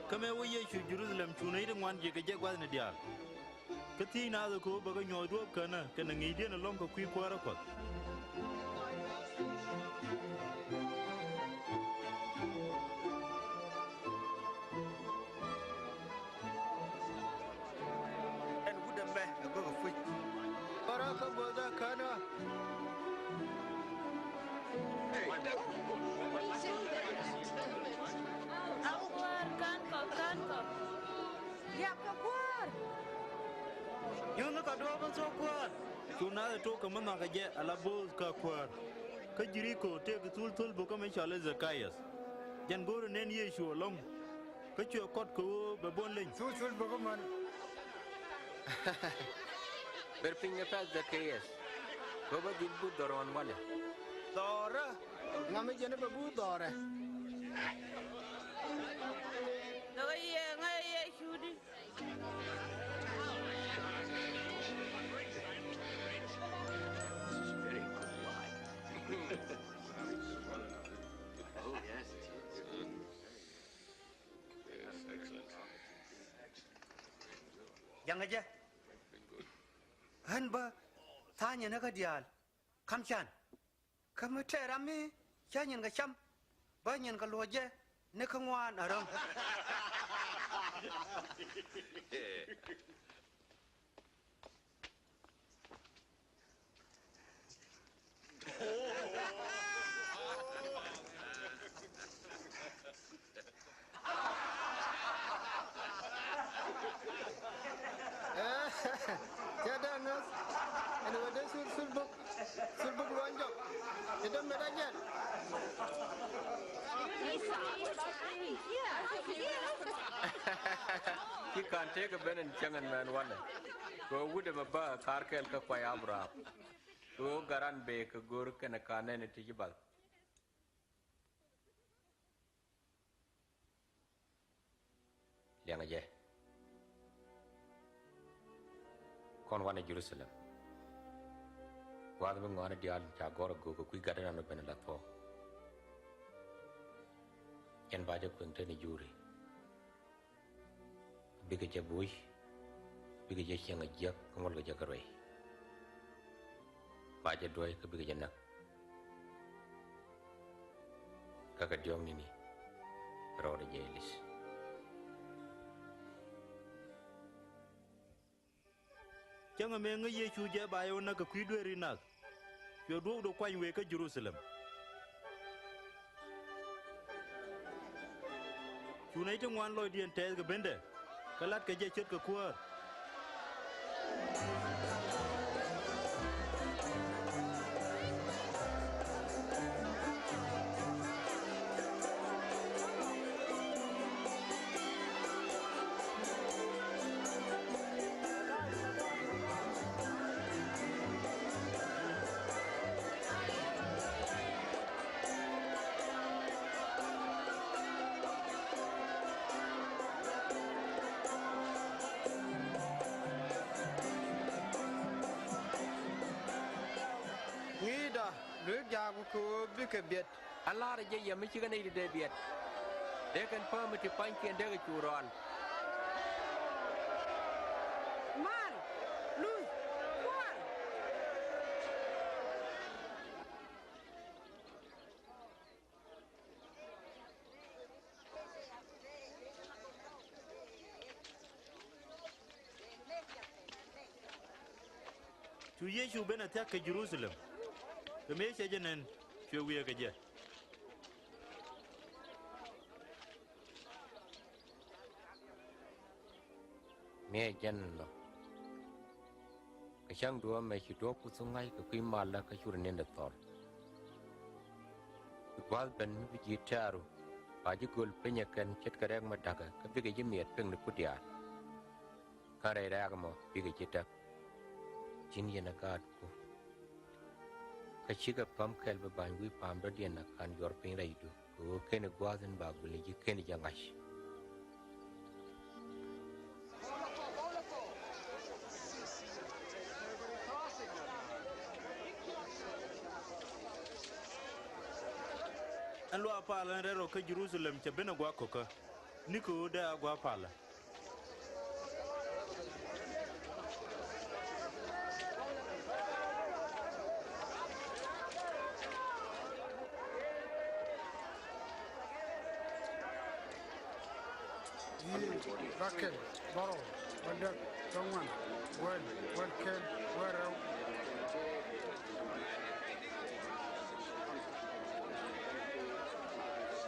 Kä mëë wä Yecu Jɛ-ru-tha-lɛm cu nɛy ti ŋuan jiäk kɛ jɛ gua̱thni diaal. Kä thiec naath ɛ köö bɛ kɛ nyuɔ̱th duɔ̱ɔ̱p känä kɛnɛ ŋi̱i̱cdiɛn ɛlɔ̱ŋ kɛ kui̱ kuäärä Kuɔth. Ɛn wut ɛmɛ ɛ gök ɛ puc. Kɔrä kä bo̱o̱thä känä. Kuäär, kän kɔ, kän kɔ. Riap kɛ kuäär. Nyuthni kɛ duɔ̱ɔ̱p in thok kuäär. Cu naath ɛ tok kɛ mi nhɔakɛ jɛ ala bo̱o̱th kä kuäär. Kä Jɛ-ri-ko tëëkɛ thul thöl bök kä mi cɔal i̱ Dhɛ-ka-yäth. Jɛn go̱o̱rɛ nɛn Yecu ɛlɔ̱ŋ. Kä cuɛ kɔt kɛ ɣöö bɛ buɔ̱n leny. Thul thöl bök kä män. Ber piny ni pɛ̈th Dhɛ-ka-yäth. Kɛ ɣöö bä dhil buth dhɔr ɣɔn wanɛ. Dhɔrä. Ŋa mi jɛn bɛ buth dhɔrɛ. Dhɔkɛ yɛ ŋa̱c yɛ Yecu di. Very good wine. Oh, yes, it is. Yes, excellent. Jaŋä jɛ. Ɣän bä tha̱a̱nyɛ ni kä diaal. Ka̱m can. Kä mi tɛɛr ram mi cä nyin kɛ cam bä nyin kɛ luɔc jɛ ni kä ŋuan a röm. Cɛ dee ŋäth ɛn wä dee thul thul buk. Thul buk luɔny jɔk. Ti dee met a jɛn. Ci ka̱n tëëkɛ ben ɛn cäŋ ɛn mɛn wanɛ. Kɛ wut ɛmɛ bä ka̱r kɛl kä kuay Abraham. Kɛ ɣöö garan bëë kɛ go̱r kɛnɛ ka̱n nɛn ti ci bath. Liɛŋɛ jɛ. Kɔn wanɛ Jɛ-ru-tha-lɛm. Gua̱a̱th mi ŋɔaani diaal ca gɔ̱r a göök kɛ kui̱ gatdä nan ben la thuɔ̱k. Jɛn ba jɛ kueŋ te ni juri. Bikɛ jɛ buuc, bikɛ jɛ cieŋ a jiäk kä ŋuɔ̱lkɛ jɛ kä ruec. Ba jɛ duɔ̱c kä bikɛ jɛ näk. Kä kɛ diɔ̱ɔ̱k ni̱ni rɔɔdɛ jɛ li̱th. Cäŋ ɛmɛ ŋäc Yecu jɛ ba yɛ wä näk kɛ kui̱ dueeri nath. Cuɛ duɔ̱ɔ̱kdu kuany wëë kä Jɛ-ru-tha-lɛm. Cu nɛy ti ŋuan lɔcdiɛn tɛɛth kɛ bendɛ, kä la̱tkɛ jɛ ce̱tkɛ kuäär. Ŋi̱i̱cda luek jaak kɛ ɣöö bikɛ biɛt. A la̱rä jɛ yɛ mi cikɛ nɛy ti dee biɛt. Dee kɛn päämi ti pa̱nykiɛn dee kɛ cu rɔɔn. Mal, luth, kua̱r. Cu Yecu ben a thia̱k kɛ Jɛ-ru-tha-lɛm, kɛ mëë cɛ jɛ nɛn, cuɛ wiee kɛ jɛ. Mëë jɛn ɛnɔ, kɛ cäŋ duɔ̱ɔ̱p ɛmɛ ci duɔ̱ɔ̱p Kuoth ŋa̱c kɛ kui̱ malä kä cu rɔ ni̱n dee thɔl. Gua̱a̱th ben mi bi ji̱ tɛ̈ru, ba ji̱ göl piny ɛ kɛn ce̱tkɛ rɛk mi da̱kɛ, kä bikɛ ji̱ miɛt pek ni ku diaal. Kä rɛy rɛ̈ɛ̈k ɛmɔ bikɛ ji̱ däk. Ji̱n yɛn ɛ gaatku. Kä cikɛ päm kɛl bi ba̱ny wi̱i̱ pa̱a̱m dɔ̱diɛn a ka̱n yuɔr piny rɛydu, kɛ ɣöö /keni gua̱a̱th in ba gul ni ji̱ /keni jɛ ŋa̱c. Ɛn luaak palä in rɛl rɔ kä Jɛ-ru-tha-lɛm cɛ ben a gua̱a̱th kɔ̱kä, ni kɛ ɣöö dee a gua̱a̱th palä. Yiëë, bäkɛl, bärɔw, bädäk, bäŋuan, wäl, wäl kɛl, wäl rɛw.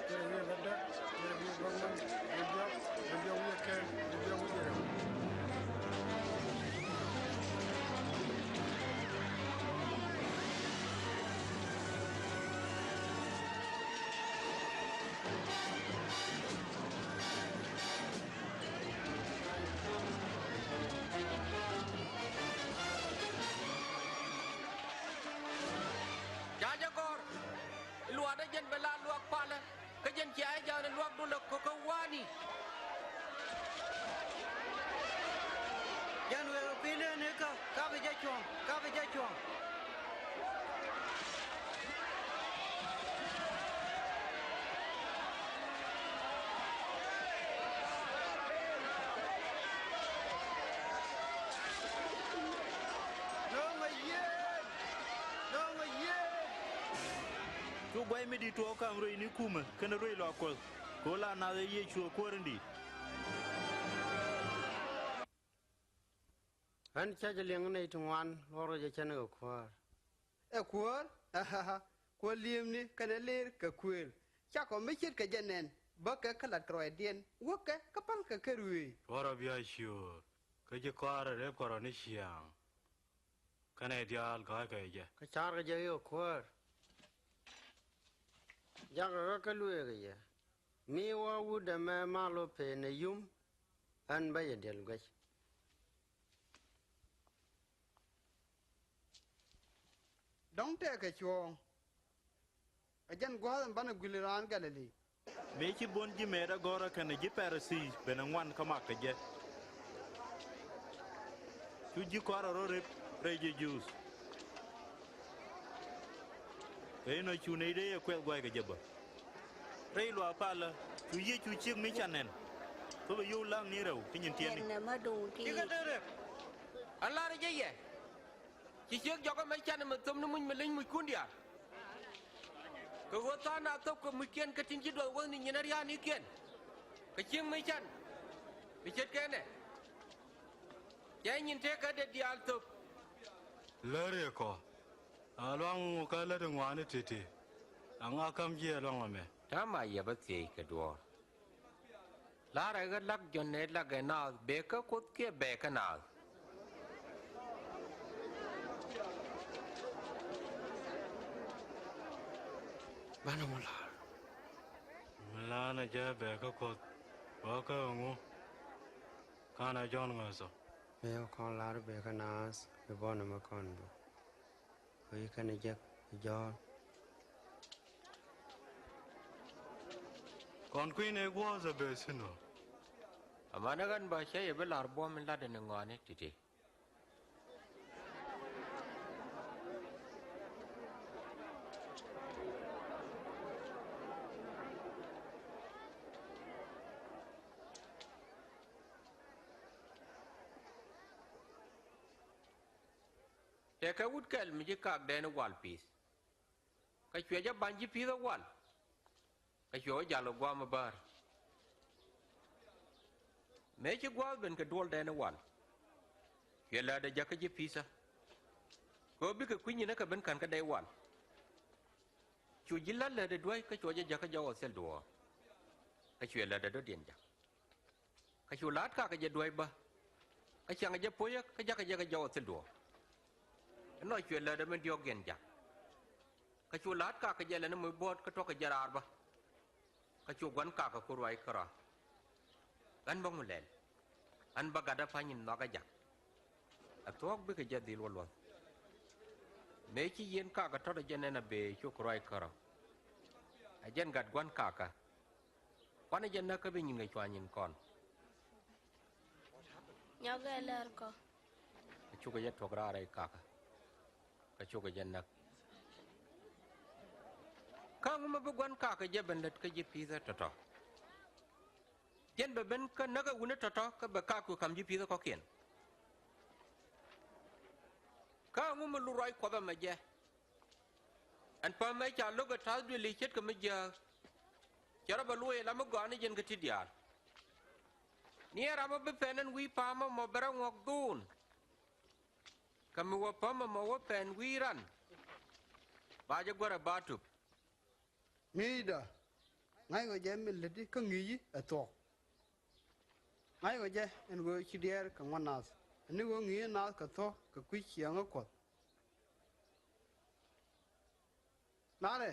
Tëë wi̱i̱ bädäk, tëë wi̱i̱ bäŋuan, wi̱i̱ diɔ̱k, wi̱i̱ diɔ̱k wi̱i̱ kɛl, wi̱i̱ diɔ̱k wi̱i̱ rɛw. Ca jɛ gɔ̱r, luaakdä jɛn bɛ la luaak palä, kä jɛn cia jɛ ja̱a̱n luaak dolä kɔ̱kä wa̱a̱ni. Jɛn wëë kɛ kui̱ lëë ni kä, ka bi jɛ cuɔ̱ŋ, ka bi jɛ cuɔ̱ŋ. Nööŋɛ yiëë! Nööŋɛ yiëë! Cu gua̱c mi di̱i̱t tuɔɔk ka̱m ruëëc ni kumɛ kɛnɛ ruëëc luaak Kuɔth, kɛ ɣöö la naath ɛ Yecu ɛ Kuäär in di̱i̱t. Ɣän cä jɛ liɛŋ nɛy ti ŋuan, luɔrkɛ jɛ cä ni kɛ Kuäär. Ɛ Kuäär? Kuäär li̱emni kɛnɛ lëër kɛ kuëël. Cakɔ mi ce̱tkɛ jɛ nɛn, bäkɛ kä latkɛ ruacdiɛn, wäkɛ kä pälkɛ kɛ ruëëc. Cuɔrɔ bia ciöör, kä ji̱ kɔaarɛ rep kɛ rɔ ni ciaŋ, kä nɛy diaal gɔ̱a̱ckɛ jɛ. Kä ca̱rkɛ jɛ i̱ ɛ Kuäär. Jakɛ ɣä kä lueekä jɛ, mi wä wut ɛmɛ mal wä peen ɛ yum, ɣän bä yɛ diɛl guɛc. Dɔ̱ŋ tëëkɛ cuɔ̱ɔ̱ŋ, ɛ jɛn gua̱a̱th ɛn banɛ guil raan Galili. Mëë ci buɔ̱n ji̱ mëëdä gɔ̱rä kɛnɛ ji̱ Pɛrithii ben ɛ ŋuan kä makkɛ jɛ, cu ji̱ kɔaarɛ rɔ rep rɛy jɛ Juudh. Kɛ inɔ cu nɛy dee yɛ kuɛth gua̱a̱ckɛ jɛ bä. Rɛy luaak palä cu Yecu ciek mi ca nɛn, kä bɛ yio̱w la̱a̱ŋni rɛw ti nyin tiɛtni. Cikɛ te rep, a la̱rä jɛ yɛ. Ci ciek jɔkä mɛ can ɛmɛ thöp ni muc mi leny muckun diaal. Kɛ ɣöö tha̱a̱ŋ na thöp kɛ muckiɛn kä tin ci duɔth wäthni nyin ɛ ria̱a̱nikiɛn. Kɛ ciek mi can bi ce̱tkɛ nɛ. Cɛ nyin tëëkä dee diaal thöp. Lär yɛ kɔ, a luaŋ ŋu kä lät ŋuani ti̱ti̱, a ŋa käm jiɛ luaŋ ɛmɛ? Täämɛ a yɛ bä thiec kɛ duɔ̱ɔ̱r. La̱rɛ ɣä lak Jɔ̱ɔ̱n ɛ lak ɛ naath, bëë kä Kuoth kiɛ bëë kä naath? Banɛ ŋu la̱r? Mi la̱rnɛ jɛ bëë kä Kuoth, bä kä ŋu? Kanɛ Jɔ̱ɔ̱n ŋäth ɔ? Mëë kɔn la̱r bëë kä naath, bi bɔnɛ mi kɔn bä. Wec kɛnɛ jek jɔ̱ɔ̱r. Kɔn kui̱n ëë guɔ̱ɔ̱th ɛ bëë thi̱n ɔ. Amäni ɣän bä cä yɛ bi la̱r buɔ̱m in la̱tdɛ ni ŋɔaani ti̱ti̱. Tëëkɛ wut kɛl mi ji̱ kakdɛn i̱ wal pi̱i̱th. Kä cuɛ jɛ ba̱ny ji̱ pi̱i̱th ɛ wal. Kä cuɛ wä jal kɛ gua̱a̱th mi bäär. Mëë ci gua̱a̱th ben kɛ duɔ̱ɔ̱ldɛn i̱ wal, cuɛ läätdɛ jäk kä ji̱ pi̱i̱thä. Kɛ ɣöö bikɛ kui̱ny inɛ kɛ ben ka̱n kä day one. Cu ji̱ la̱t lätdɛ duäc kä cuɔ jɛ jäk kä jɔk ɔ thil duɔ̱ɔ̱r. Kä cuɛ lätdɛ dɔ̱diɛn ja̱k. Kä cu la̱a̱t kakä jɛ duäc bä. Kä ciaŋ jɛ puɔ̱yä kä jakä jɛ kä jɔk ɔ thil duɔ̱ɔ̱r. Ɛnɔ cuɛ lätdɛ min diɔ̱ɔ̱kdiɛn ja̱k. Kä cu la̱a̱t kakä jɛ lɛ ni moc buɔ̱ɔ̱t kä tuɔ̱kä jɛ raar bä. Kä cu gua̱n kakä ku ruac kärɔa. Ɣän bä ŋu lɛl. Ɣän bä gatdä pa̱ny in nhɔakä ja̱k. Ɛ thuɔ̱k bikɛ jɛ dhil wä luɔ̱th. Mëë ci yien kakä tɔ̱tɔ jɛ nɛn a bëë cu ku ruac kärɔa. Ɛ jɛn gat gua̱n kakä. Kuanɛ jɛ näk kä bi nyin kɛ cuany in kɔn. Nyɔkɛ lɛr kɔ. Kä cukɛ jɛ tuɔk raar rɛy kakä. Kä cukɛ jɛ näk. Kä ŋu mi bi gua̱n kakä jɛ ben lät kä ji̱ pi̱thä tɔ̱tɔ̱. Jɛn bɛ ben kä näk ɛ wuni tɔ̱tɔ̱ kä bɛ kaku ka̱m ji̱ pi̱thä kɔ̱kiɛn. Kä ŋu mi lur ruac kuɔth ɛmɛ jɛ. Ɛn pämɛ ca lo̱k ɛ ta̱th duëli ce̱tkɛ mi jiääk. Cɛ rɔ bɛ luɔc ɛ la mi gɔaa ni jɛn kä ti diaal. Ni ɛ ram ɔ bi pɛn ɛn wi̱i̱ pa̱a̱mä mɔ bɛ rɔ ŋuɔ̱k dhuun. Kä mi wä pämä mɔ wä pɛn wi̱i̱ ran. Ba jɛ guärɛ ba tup. Ŋi̱i̱cdä, ŋa̱ckɔ jɛ min lätdi kä ŋi̱i̱ci ɛ thuɔ̱k. Ŋa̱ckɔ jɛ ɛn ɣöö ci diɛɛr kɛ ŋuɔ̱t naath, ɛn ni ɣöö ŋi̱i̱c naath kɛ thuɔ̱k kɛ kui̱ ciɛɛŋä kuɔth. Laarɛ,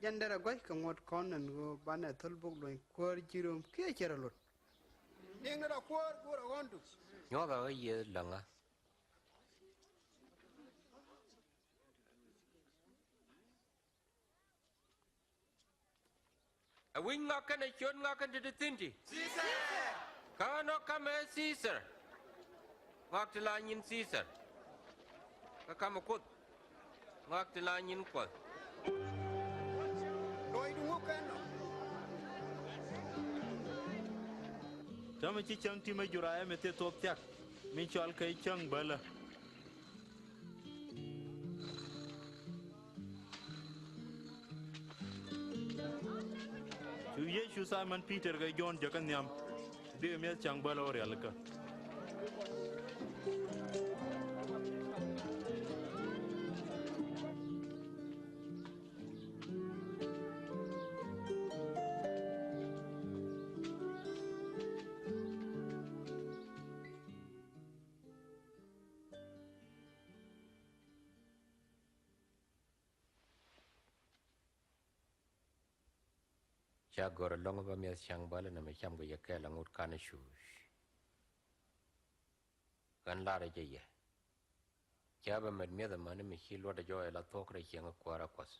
jɛn derɛ gua̱c kɛ ŋuɔ̱t kɔn ɛn ɣöö banɛ thöl bok luɔ̱ny kuäär ji̱ Röm kiɛ cɛ rɔ lot. Niŋ ni rɔ kuäär go̱o̱rɛ ɣɔ̱ndu. Nyuɔ̱thɛ ɣä yiëë läŋä. Ɛ wi̱c ŋɔak kɛnɛ ciöt ŋɔak kɛn ti ti thi̱n ti? Caesar. Kä nɔ kamɛ Caesar. Ŋɔak ti la nyin Caesar. Kä kamɛ Kuoth. Ŋɔak ti la nyin Kuɔth. Lɔcdu ŋu kɛn nɔ? Täämɛ ci cäŋ ti mɛ jurayɛ mi thil thuɔ̱k thia̱k min cɔal kɛ cäŋ bälä. Cu Yecu Simon Peter kɛ Jɔ̱ɔ̱n jäkä nhiam, bikɛ mi̱eth ca̱ŋ bäl ɣöö rialikä. Ca gör ɛlɔ̱ŋ bä mi̱eth ca̱ŋ bälä nɛmɛ cam kɛ yɛ kɛɛl aŋut ka̱n cuuc. Ɣän la̱rä jɛ yɛ. Ca bɛ mɛt mi̱eth ɛmäni mi ci luɔtdɛ jɔɔc ala thuɔ̱k rɛy cieŋ ɛ kuäärä Kuɔth.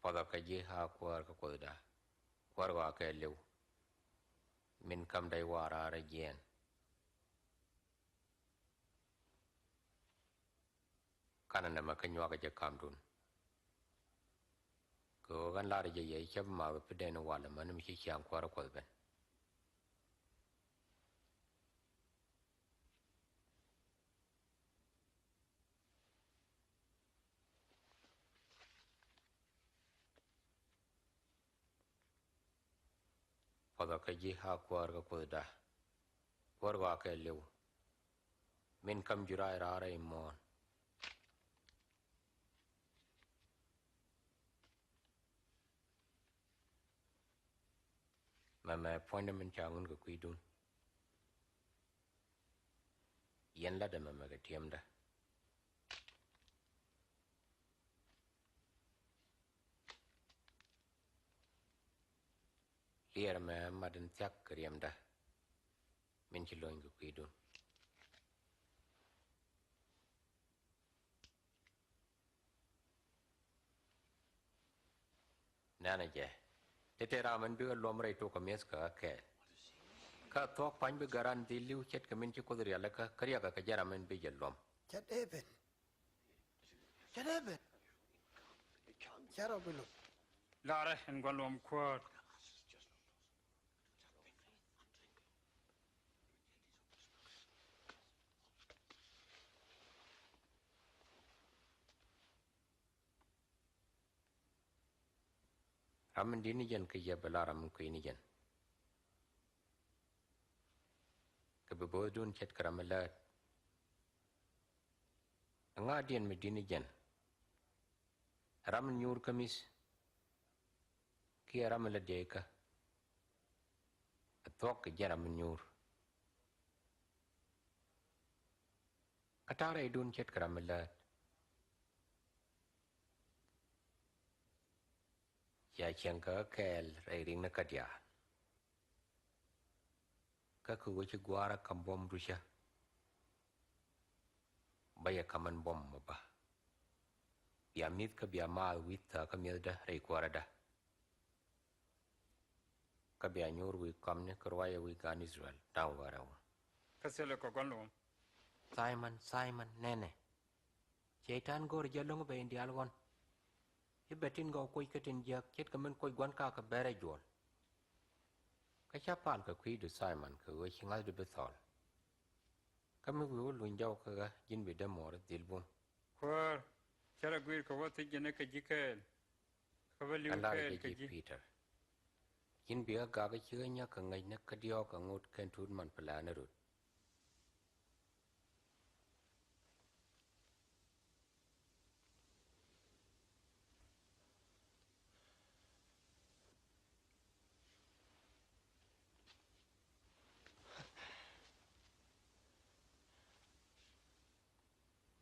Puɔthɔ kä ji̱ a Kuäär kä Kuothda, Kuäär ɣɔaa kɛ li̱w, min ka̱m däc wa̱a̱ raar ɛ jiɛɛn. Kanɛ nɛmɛ kä nyuakɛ jɛ kamdun. Kɛ ɣöö ɣän la̱rä jɛ yɛ cäp ma̱a̱k pi dɛn walɛ mäni mi ci ciaŋ Kuäär Kuɔth ben. Puɔthɔ kä ji̱ a Kuäär kä Kuothda, Kuäär ɣɔaa kɛ li̱w, min ka̱m juray raarɛ i̱ muɔ̱ɔ̱n. Mɛmɛ puɔ̱nydä min ca ŋun kɛ kui̱dun. Yɛn latdä mɛmɛ kɛ tiɛmdä. Liɛɛr mɛ mat in thia̱k kɛ riɛmdä min ci lo̱ny kɛ kui̱dun. Nɛnɛ jɛ, tëë te ram ɛn bikɛ luɔm rɛy tok kɛ mi̱eth kɛ ɣä kɛɛl. Kä thuɔ̱k pa̱ny bi gäran dhil li̱w ce̱tkɛ min ci Kuoth rialikä kä riɛkɛ kɛ jɛn ram ɛn bi jɛ luɔm. Cɛ dee ben. Cɛ dee ben. Cɛ rɔ bi luɔm. Laarɛ ɛn gua̱n luɔm Kuäär. Ram in di̱t ni jɛn kä yɛ bi la ram in kui̱ ni jɛn. Kɛ bi bo̱o̱thdun ce̱tkɛ ram in läät. Ɛŋa diɛn mi di̱t ni jɛn? Ram in nyuur kä mi̱th kiɛ ram in la dieykä? Ɛ thuɔ̱k kɛ jɛn ram in nyuur. Kä ta̱a̱ rɛydun ce̱tkɛ ram in läät. Cia cieŋ kɛ kɛɛl rɛy riŋni kä diaal. Kä kɛ ɣöö ci gua̱a̱rä ka̱m buɔ̱m ducä. Bä yɛ ka̱m ɛn buɔ̱m mɔ bä. Bia mi̱th kä bia maath wi̱i̱ thääkä mi̱ethdä rɛy kuäärädä. Kä bia nyuur wi̱i̱ kɔamni kä ruaacɛ wi̱i̱ gaan Israel da̱ŋ wäl rɛw. Kä thilɛ kɛ gua̱n luɔ̱m. Simon, Simon, nɛnɛ. Cɛy-tan go̱o̱rɛ jɛ lo̱ŋ bɛ in diaal ɣɔ̱n. I̱ bɛ tin gɔw kuoc kä tin jiääk ce̱tkɛ min kuoc gua̱n kakä bɛrɛ juɔl. Kä ca pal kɛ kui̱du Simon kɛ ɣöö ci ŋa̱thdu bi thɔɔl. Kä mi wi̱i̱ wä luny jɔw kä ɣä ji̱n bi dämuɔɔr dhil bum. Kuäär, cä rɔ guiir kɛ wä thiec jɛn ɛ kɛ ji̱ kɛɛl. Kä bä li̱w kɛɛl kɛ ji̱ Pi̱i̱tɛr. Ji̱n bi ɣä gak ci ɣä nyäk kɛ ŋäcnä kä diɔ̱ɔ̱k kɛ ŋot kɛn tuut man pɛ lääni rut.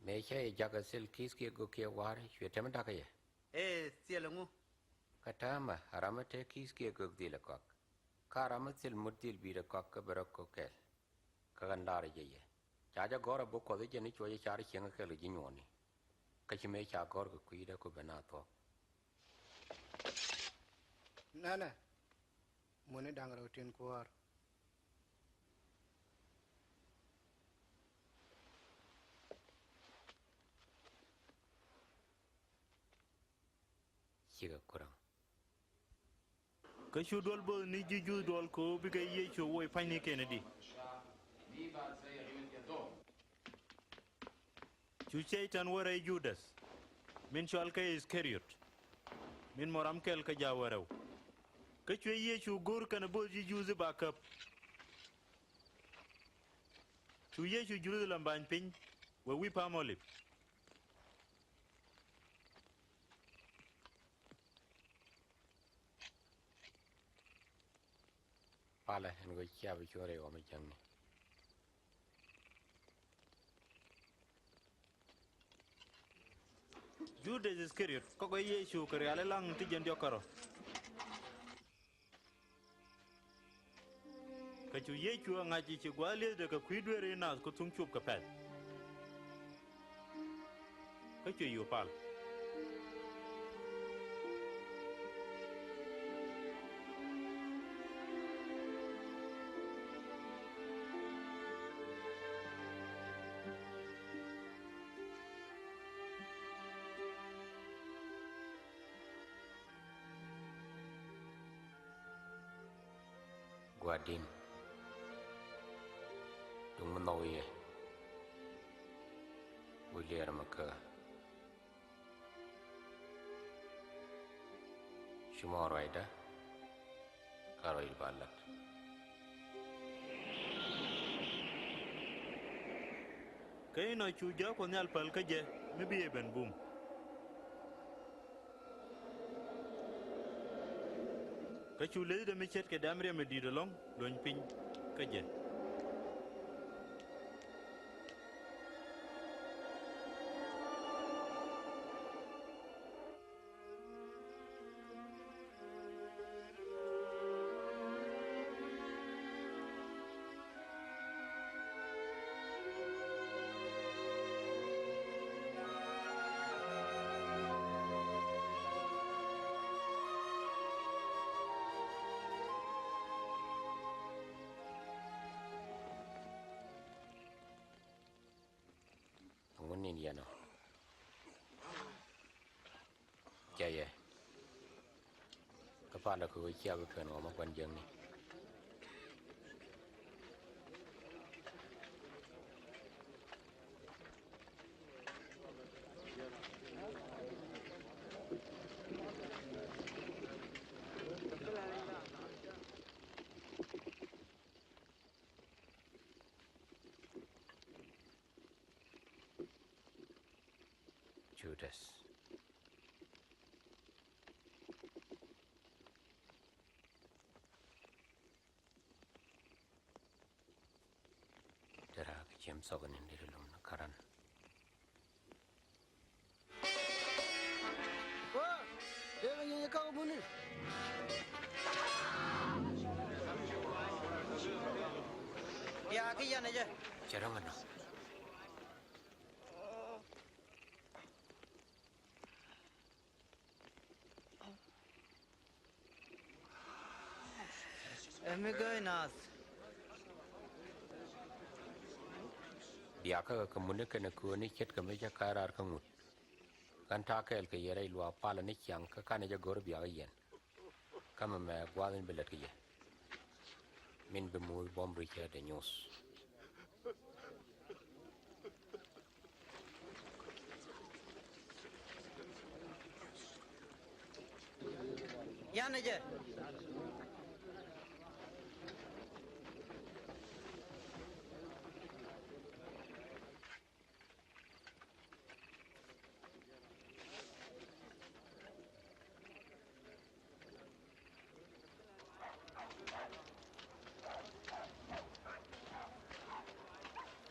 Mëë cä yɛ jakä thil ki̱th kiɛ gök kiɛ wa̱a̱ri cuɛ tɛmɛ dakä yɛ. Ee, thil ɛŋu? Kä täämɛ a ram mi te ki̱th kiɛ gök dhil ɛ kɔak. Kä a ram mi thil mut dhil bi̱i̱t ɛ kɔak kä bɛ rɔ kök kɛl. Kä ɣän laarä jɛ yɛ. Ca jɛ gɔ̱r a buk Kuɔth i̱ jɛn i̱ cuɔc i̱ car cieŋ kɛl kɛ ji̱ nyuɔɔni. Kä ci mëë ca gɔ̱r kɛ kui̱dä ku ben a thuɔ̱k. Nɛnɛ, muni da̱ŋ rɛw tin kuäär. Cikɛ kuraŋ. Kä cu duɔl bo̱o̱th ni ji̱ Juudh duɔl kɛ ɣöö bikɛ Yecu woi pa̱nyni kɛnɛ di. Cu Cɛy-tan wä rɛy Judas, min cɔalkɛ Iskariot, min mɔ ram kɛl kä ja̱ wä rɛw. Kä cuɛ Yecu go̱r kɛnɛ bo̱o̱th ji̱ Juudh i̱ ba käp. Cu Yecu Jerusalem ba̱ny piny wee wi̱i̱ pa̱a̱m Ɔlip. Palä ɛn ɣöö cia bi cuɔ̱r i̱ ɣɔm i̱ cäŋni. Judas Iskariot, kɔkɛ Yecu kɛ riali̱ laŋ ti jiɛn diɔ̱k kärɔ̱. Kä cu Yecu ɛ ŋa̱c i̱ ci gua̱a̱th li̱ethdɛ kɛ kui̱ dueeri nath kä thuŋ cup kɛ pɛl. Kä cuɛ yio̱w pal. Gua̱di̱n, duŋ mi nhɔk yɛ, wi̱i̱ liɛɛr mi kä. Cu mɔ ruacdä, kä ruac ba la̱t. Kä inɔ cu Jɔak Kuɔth Nhial päl kä jɛ mi bi ëë ben bum. Kä cu lethda mi ce̱tkɛ dam riɛm mi di̱i̱t ɛlɔ̱ŋ luny piny kä jɛ. Ŋun nin yɛn ɔ. Cɛ yɛ. Kä palä kɛ ɣöö cia bi pen ɣɔmä gua̱n jiäkni. Tɛth. Tera kɛ ciem thɔk ni deri lum ni karan. Wä, dee bɛ nyienyɛ kä buni. Ya ki yan jɛ. Cɛ rɔŋ nɔ. Ɛ mi gäi naath. Biakä kɛ muni kɛnɛ kööni ce̱tkɛ mi cä kär raar kä ŋut. Kän ta̱a̱ kɛɛl kɛ yɛ rɛy luaak palä ni ciaŋ kä kanɛ jɛ go̱r biakä yɛn. Kä mɛmɛ gua̱a̱th in bi lät kɛ yɛ. Min bi muth bɔm Richard ɛ nyuuth. Yan ɛ jɛ.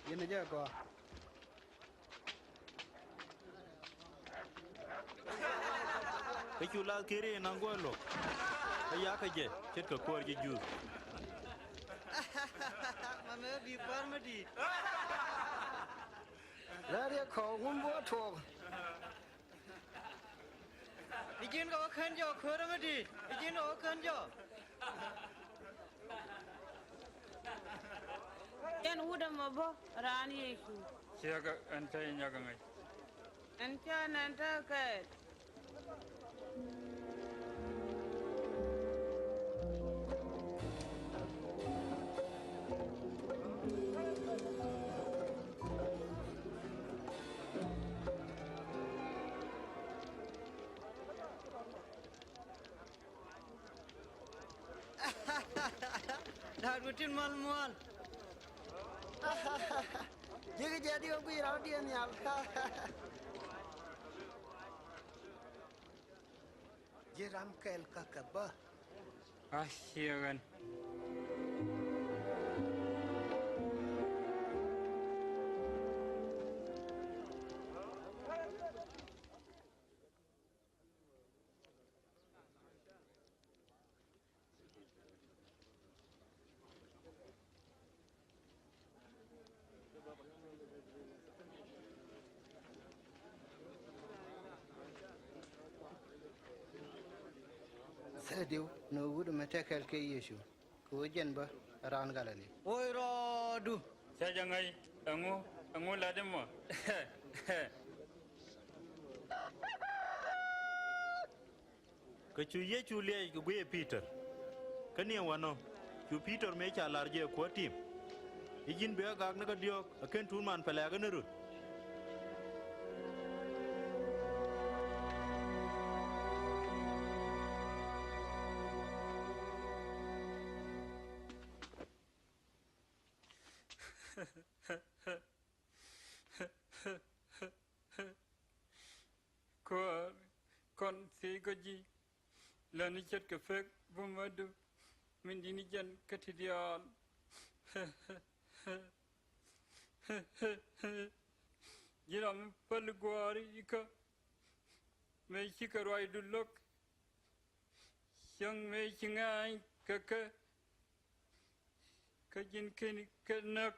Yɛn a jɛ gɔaa. Kä cu lath Keri in aŋ guɔ luɔk. Kä yakä jɛ ce̱tkɛ kuäär ji̱ Juudh. Mamɛ bi kuäär mi di̱i̱t. Rɛ̈t yɛ kɔw wun buɔ tuɔɔk. Bi ji̱n kɛ wä kän jɔk kuäär mi di̱i̱t. Bi ji̱n kɛ wä kän jɔk. Ɛn wut ɛmɔ bä raan Yecu. Ciɛkɛ ɛn cä yɛ nyak ɛ ŋäc. Ɛn cä nɛn te kɛɛl. Da̱a̱t ku tin mal mual. Ji̱ kɛ jɛ di kɛ guiy ram diɛn nhial. Ji̱ ram kɛl kä kɛ bä. A ciɛ ɣän. Thilɛ diw ni wut mi te kɛl kɛ Yecu. Kɛ ɣöö jɛn bä raan Galili. Woi rɔɔdu. Ca jɛ ŋäc ɛŋu, ɛŋu lat imɔ? Kä cu Yecu liɛc kɛ guiy ɛ Pi̱tɛr. Kä ni ɛ wanɔ cu Pi̱tɛr mëë ca la̱r jɛ kuäär tim. I̱ ji̱n bɛ ɣä gak ni kä diɔ̱ɔ̱k ɛ ken tuut man pɛlɛɛkä ni rut. Kuäär, kɔn thiec kɔ ji̱. Lätni ce̱tkɛ pek bumä du min di̱t ni jɛn kä ti diaal. Ji̱n ram mi päl gua̱a̱ri ikä mëë cikɛ ruacdu lo̱k. Cäŋ mëë ci ŋa̱a̱ny kɛ kɛ. Kä ji̱n ken kɛ näk.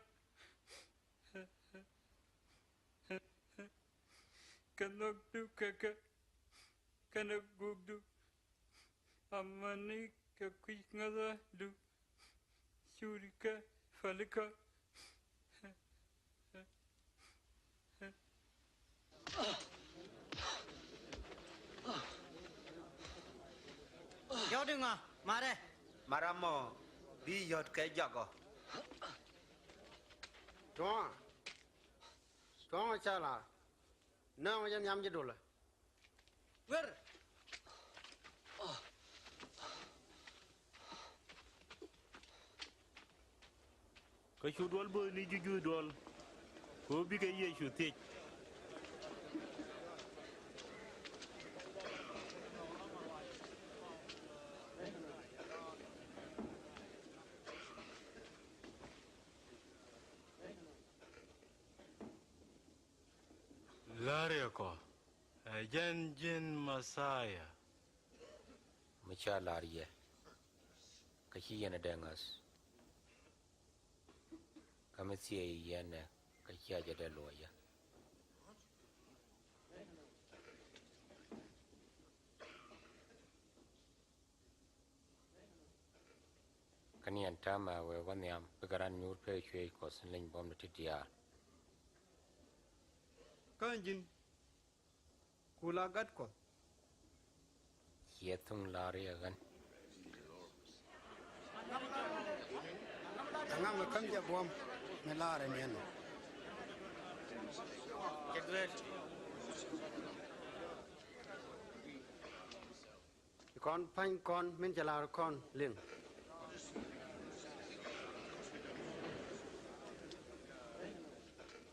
Kɛ nhökdu kɛ kɛ. Kɛnɛ gukdu. Amäni kɛ kui̱ ŋäthädu. Curikä pälikä. Yɔt iŋa marɛ? Marɛ mɔ bi yɔt kɛ jakɔ. Tuɔ̱ŋ. Tuɔ̱ŋ ca la. Nääŋ wä jɛ nhiam ji̱ dulɛ. Wer. Kä cu duɔl bo̱o̱th ni ji̱ Juudh duɔl kɛ ɣöö bikɛ Yecu thiec. La̱r yɛ kɔ, ɛ jɛn ji̱n Mɛthia? Mi ca lar yɛ, kä ci yɛn ɛ dee ŋa̱th. Kä mi thiee yɛn ɛ, kä cia jɛ dee luɔc yɛ. Kä ni ɛn täämɛ wëë wä nhiam, bikɛ raan nyuur pek cuëëc Kuɔth in leny buɔ̱mdɛ ti diaal. Kä ji̱n ku la gat Kuɔth. Ciɛ thuŋ lar yɛ ɣän. Ɛŋa mi käm jɛ buɔ̱m mi lar ɛ niɛn ɔ? Kɔn pa̱ny kɔn min cɛ lar kɔn liŋ.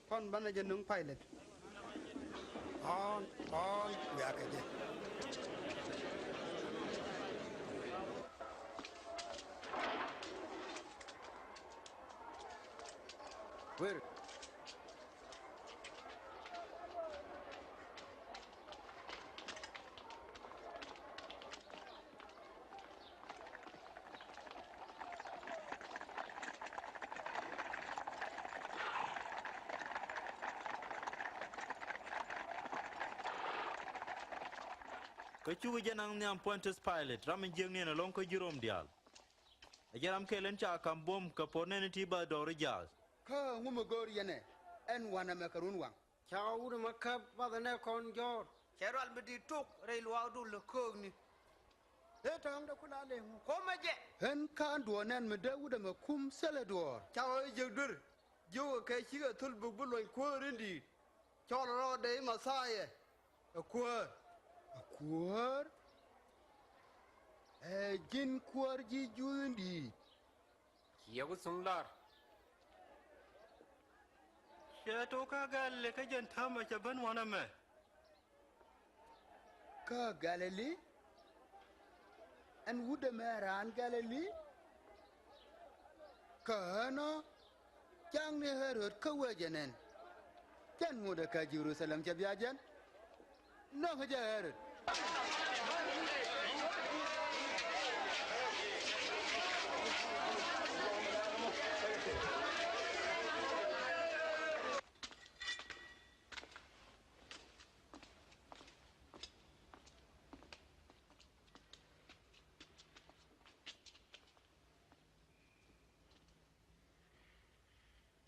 Kɔn banɛ jɛ nuŋ Pailat. Kɔn, kɔn wiakɛ jɛ. Wer. Kä cukɛ jɛ naŋ nhiam Pontius Pailat, ram in jiäkniɛn ɛlɔ̱ŋ kä ji̱ Rom diaal. Ɛ jɛn ram kɛl in ca ka̱m buɔ̱m kɛ puɔ̱t nɛɛni ti bathdɔɔri jaath. Kä ɛŋu mi go̱o̱r yɛn ɛ ɛn wanɛ mɛ kɛ run waŋ? Ca wut ɛmɛ käp bathdɛ nɛ kɔn jɔ̱ɔ̱r. Cɛ rual mi di̱i̱t tok rɛy luaakdu lɛ köökni. Dee tääŋdɛ ku la lɛ ŋu? Kuɔmɛ jɛ. Ɣän ka̱n duɔ̱ɔ̱r nɛn mi dee wut ɛmɛ kum thilɛ duɔ̱ɔ̱r. Ca ɣɔw jek duer jiökɛ kɛ cikɛ thöl bök bi luɔ̱ny kuäär in di̱i̱t. Cɔl rɔɔdɛ i̱ Mɛthia ɛ kuäär. Ɛ kuäär? Ɛ ji̱n kuäär ji̱ Juudh in di̱i̱t? Ciɛ ku thuŋ lar. Cɛ tok kä Galili kä jɛn täämɛ cɛ ben wanɛ mɛ. Kä Galili? Ɛn wut ɛmɛ raan Galili? Kä ɣän ɔ, cakni Ɣɛrɔd kä wee jɛ nɛn. Jɛn ŋotdɛ kä Jɛ-ru-tha-lɛm cɛ bia jɛn. Nɔŋ jɛ Ɣɛrɔd.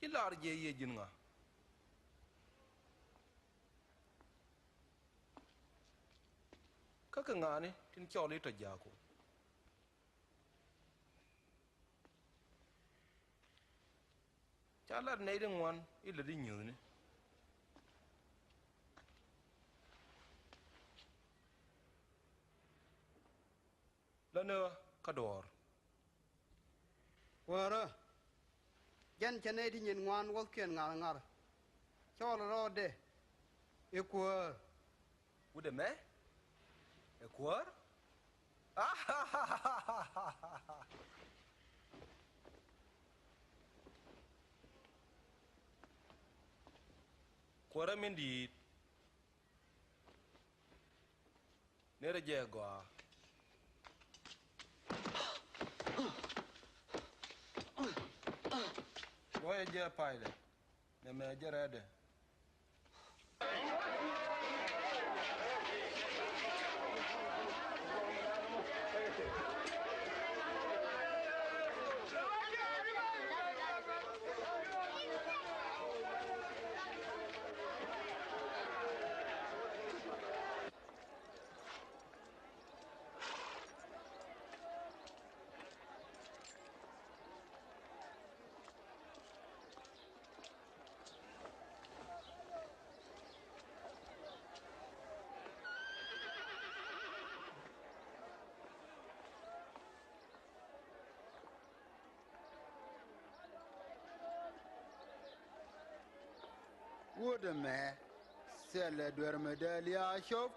Ci lar jɛ yɛ ji̱n ŋa? Kä kɛ ŋa̱a̱ni tin cɔl i̱ tɔ ja̱a̱ku. Ca lat nɛy ti ŋuan i̱ lät i̱ nyuuthni. Lät ni ɣä kä duɔ̱ɔ̱r. Kuäärä, jɛn cɛ nɛy ti nyin ŋuan wuɔ̱thkiɛn ŋa̱r ŋa̱r. Cɔl rɔɔdɛ i̱ kuäär. Wut ɛmɛ ɛ kuäär? Kuäärä min di̱i̱t. Nërä jɛ gɔaa. Luɔyɛ jɛ Pailat, nɛmɛ jɛ rɛɛdɛ. Wut ɛmɛ thilɛ duer mi dee lia̱a̱ cop.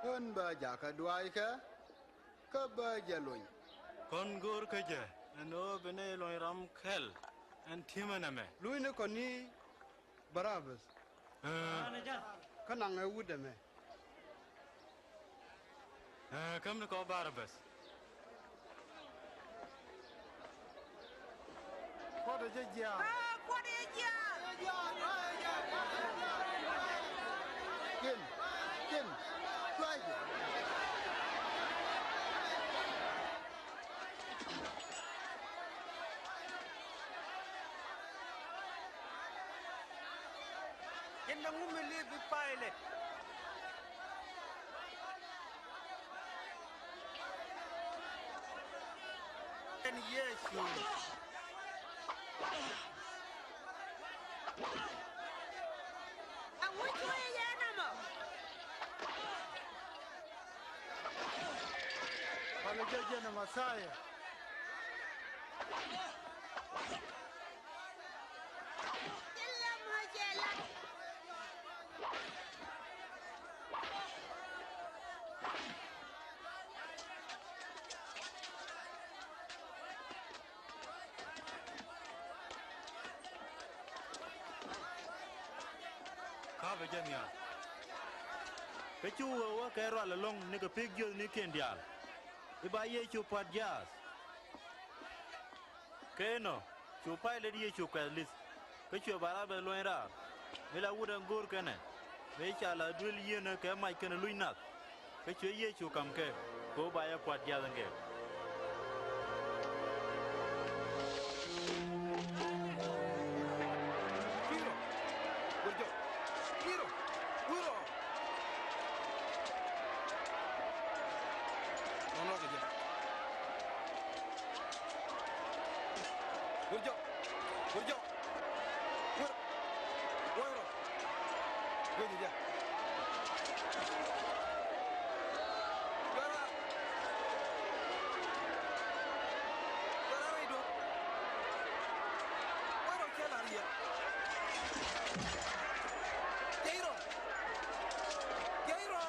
Ɣän bä jakä duaackɛ kä bä jɛ lony. Kɔn go̱o̱r kä jɛ ɛn ɣöö bi nɛy luɔny ram kɛl ɛn ti̱mɛ nɛmɛ. Lunyni kɔn ni Barabas. Kä naŋɛ wut ɛmɛ. Ɛ, käm ni kɔ Barabas. Kuɔt ɛ jɛ jiaar. Ɛ, kuɔt ɛ jɛ jiaar. Cin, cin, tuac jɛ. Yɛn na ŋu mi liep bi Pailat. Ɛn Yecu. Aŋu cuɛ yɛn ɛmɔ. Palä jɛ jɛn ɛ Mɛthia. Ka̱pɛ jɛ nhial. Kä cu wee wä kɛ rual ɛlɔ̱ŋ ni kɛ pek jiöthnikiɛn diaal i̱ ba Yecu pua̱t jiaath. Kɛ inɔ cu Pailat Yecu kuɛth li̱th, kä cuɛ Barabas luɔny raar, mi la wut ɛn go̱o̱r kɛnɛ, mi ca la duel yieenä kɛ mac kɛnɛ luc nath. Kä cuɛ Yecu ka̱m kɛ, kɛ ɣöö ba jɛ pua̱t jiath ɛn kɛ. Pi̱i̱rɔ, wër jɔk. Pi̱i̱rɔ, wër ɔ. Nɔnɔ kɛ jɛ. Wër jɔk, wër jɔk. Wër, wër ɔ. Wër jɛ. Wër ɔ. Wër ɔ rɛy duɔ̱k. Wër ɔ cɛ la̱r yɛ. Jɛ irɔ. Jɛ irɔ.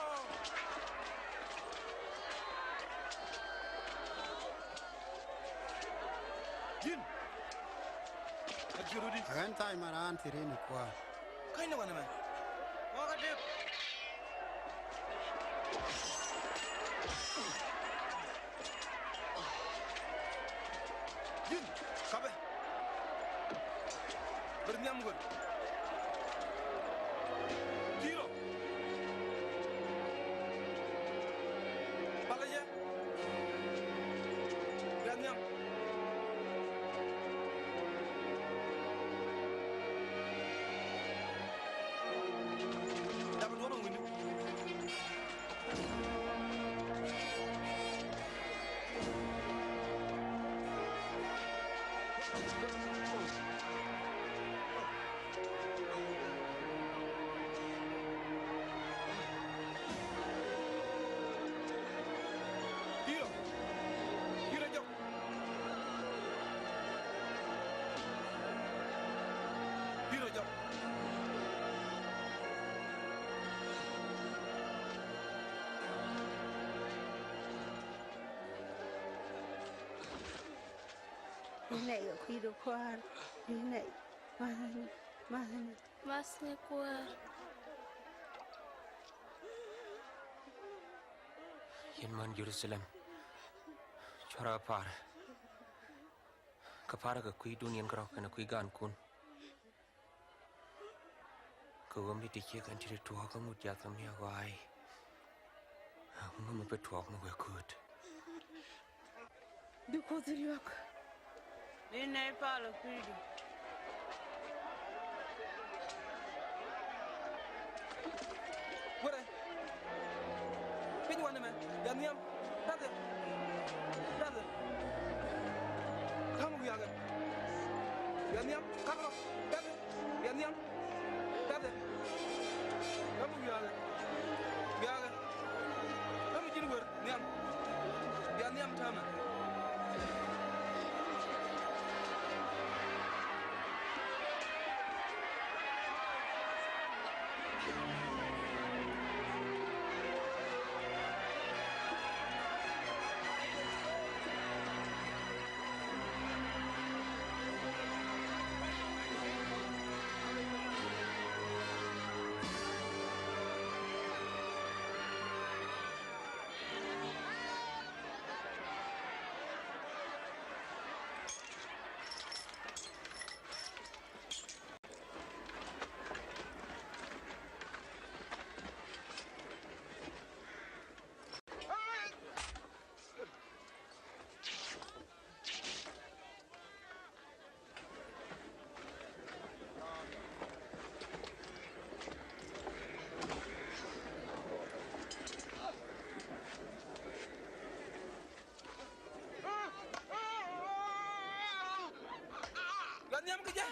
Ji̱n. Ɛ ji̱ rudi. Ɛ ɣän tha̱a̱c ma raan thirin ɛ kuäär. Käny ni wanɛ mɛ. Wakä dep. Ji̱n. Kapɛ. Ber nhiam wër. Ji̱n rɔ. Palä jɛ. Ber nhiam. Dapɛ duɔ̱ɔ̱p in wi̱ni. Pi̱i̱rɔ. Pi̱i̱rɔ jɔk. Pi̱i̱rɔ jɔk. Inɛ yɛ kui̱dɛ kuäär. Inɛ. Mathni. Mathni. Mathni kuäär. Yɛn man Jerusalem, cuarɛ a pa̱a̱r. Kä pa̱a̱rä kɛ kui̱dun yɛn kärɔ̱ kɛnɛ kui̱ gaankun. Kɛ ɣöö mi ti ciek ɛn ti ti tuɔɔk kä ŋut jiath kɛ mi a ɣɔaay. Ŋu mi bi tuɔɔk mi wee kööt. Bi Kuoth riɔ̱k. Ni nɛy palä kui̱du. Wërɛ. Piny wanɛ mɛ. Bia nhiam. Tathɛ. Tathɛ. Ka̱m wiakɛ. Bia nhiam. Ka̱m rɔ. Tathɛ. Bia nhiam. Tathɛ. Ka̱m wiakɛ. Wiakɛ. Ka̱m ji̱n wër. Nhiam. Bia nhiam täämɛ. Nhiam kɛ jɛ.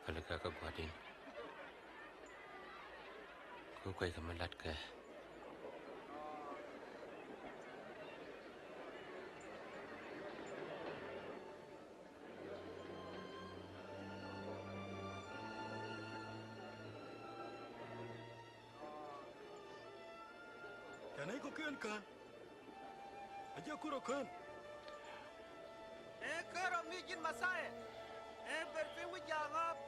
Pälikä kä gua̱di̱n. Ku kueckɛ mi la̱tkɛ. Kɛn i̱ kɔ̱kiɛn kään. A jɛ kurɔ kään. Ëë kärɔ mi ji̱n Mɛthia. Ëë ber piny wi̱c ja̱a̱ŋ ɣɔ̱ɔ̱p.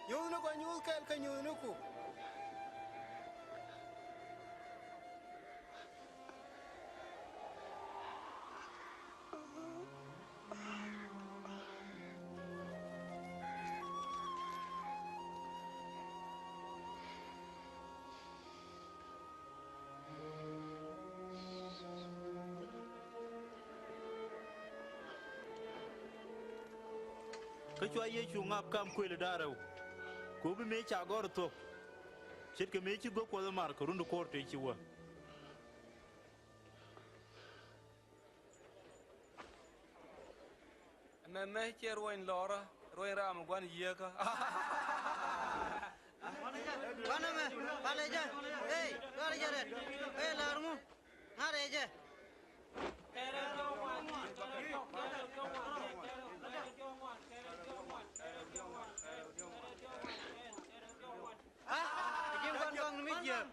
Nyuuthni kɔ nyuuth kɛl kä nyuuthniku. Kä cua Yecu ŋa̱p kam kuëël da̱ŋ rɛw, ku bi mëë ca gɔ̱r thuɔ̱k, ce̱tkɛ mëë ci go̱o̱k Kuɔth ɛ mar kɛ run ti kuɔ̱r tëë ci wä. Nɛmɛ ciɛ ruɔ̱ny lɔrä, ruɔ̱ny ram gua̱n yieekä. Gua̱n ɛmɛ, palɛ jɛ. Ey, gua̱n jɛ rɛt. Ey, la̱r ŋu? Ŋa̱rɛ jɛ. A ji̱n gua̱n kɔŋ ni mi jiääk.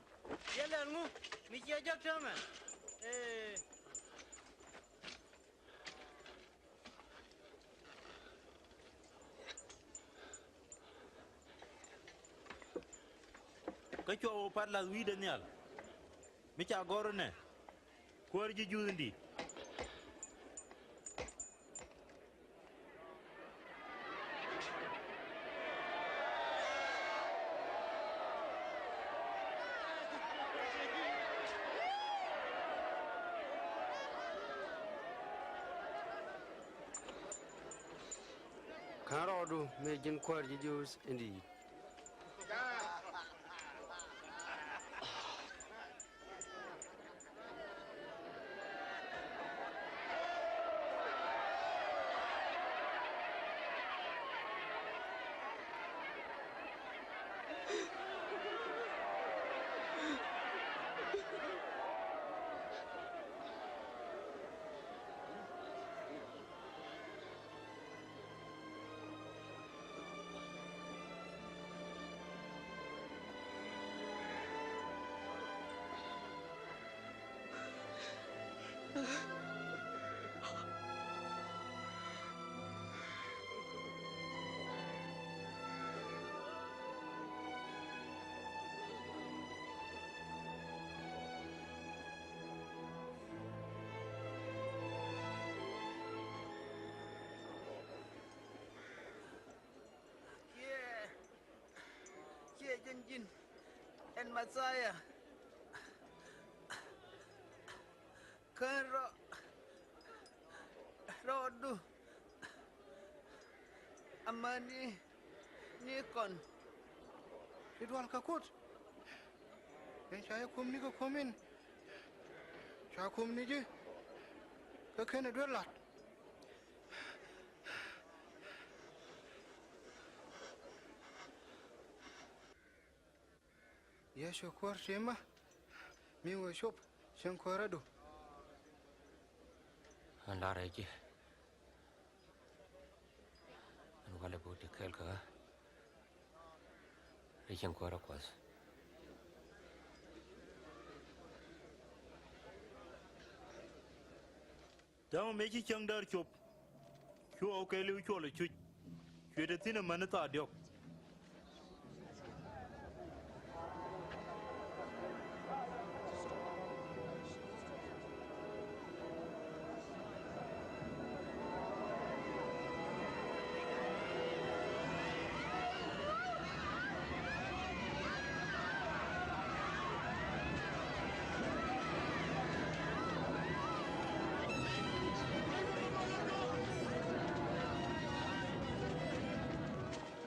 Yɛ lɛl ŋu mi ciɛ jek täämɛ. Ee. Kä cua wä pat lath wi̱i̱dɛ nhial mi ca gɔ̱r inɛ, kuäär ji̱ Juudh in di̱i̱t. Kän rɔɔdu mëë ji̱n kuäär ji̱ Juudh in di̱i̱t. Ciɛ, ciɛ jɛn ji̱n ɛn Mɛthia. Kän rɔ, rɔɔdu amäni ni kɔn. Ti dual kä kut. Yɛn ca yɛ kum ni kɛ kum in. Ca kum ni ji̱ kä /kenɛ duer la̱t. Yecu Kuäär ti̱mä, mi wëë cop cieŋ kuäärädu. Ɛn la̱rä ji̱ ɛn walɛ buk ti kɛɛl kä ɣä rɛy cieŋ kuäärä Kuɔth. Täämɛ mëë ci cäŋ däär cop, cu ɣɔw kɛɛliw cuɔl ɛ cuc, cuɛ te thi̱n amäni thaar diɔ̱k.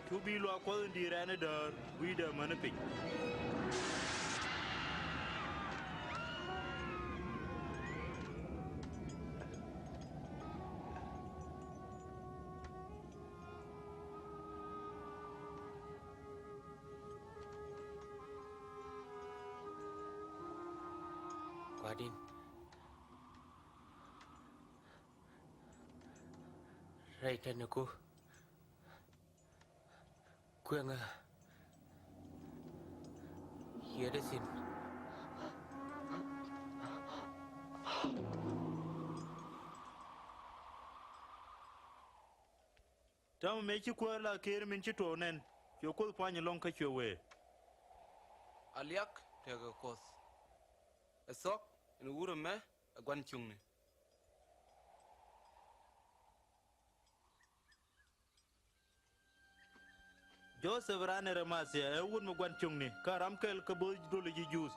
Cu bi̱i̱ luaak Kuɔth in di̱i̱t rɛ̈n ɛ däär wi̱i̱dɛ amäni piny. Gua̱di̱n rɛy tɛniku kueŋä yiëëdɛ thi̱n. Täämɛ mëë ci kuäär la kër min ci tuɔɔk nɛn, cuɛ Kuoth puany ɛlɔ̱ŋ kä cuɛ wëë, a liak tekɛ Kuoth, ɛ thuɔ̱k ɛn wut ɛmɛ ɛ gua̱n cuŋni. Jo-thɛp raan Ɛ-ri-ma-thia ɛ wut mi gua̱n cuŋni, kä ram kɛl kä bo̱o̱th duëli ji̱ Juudh.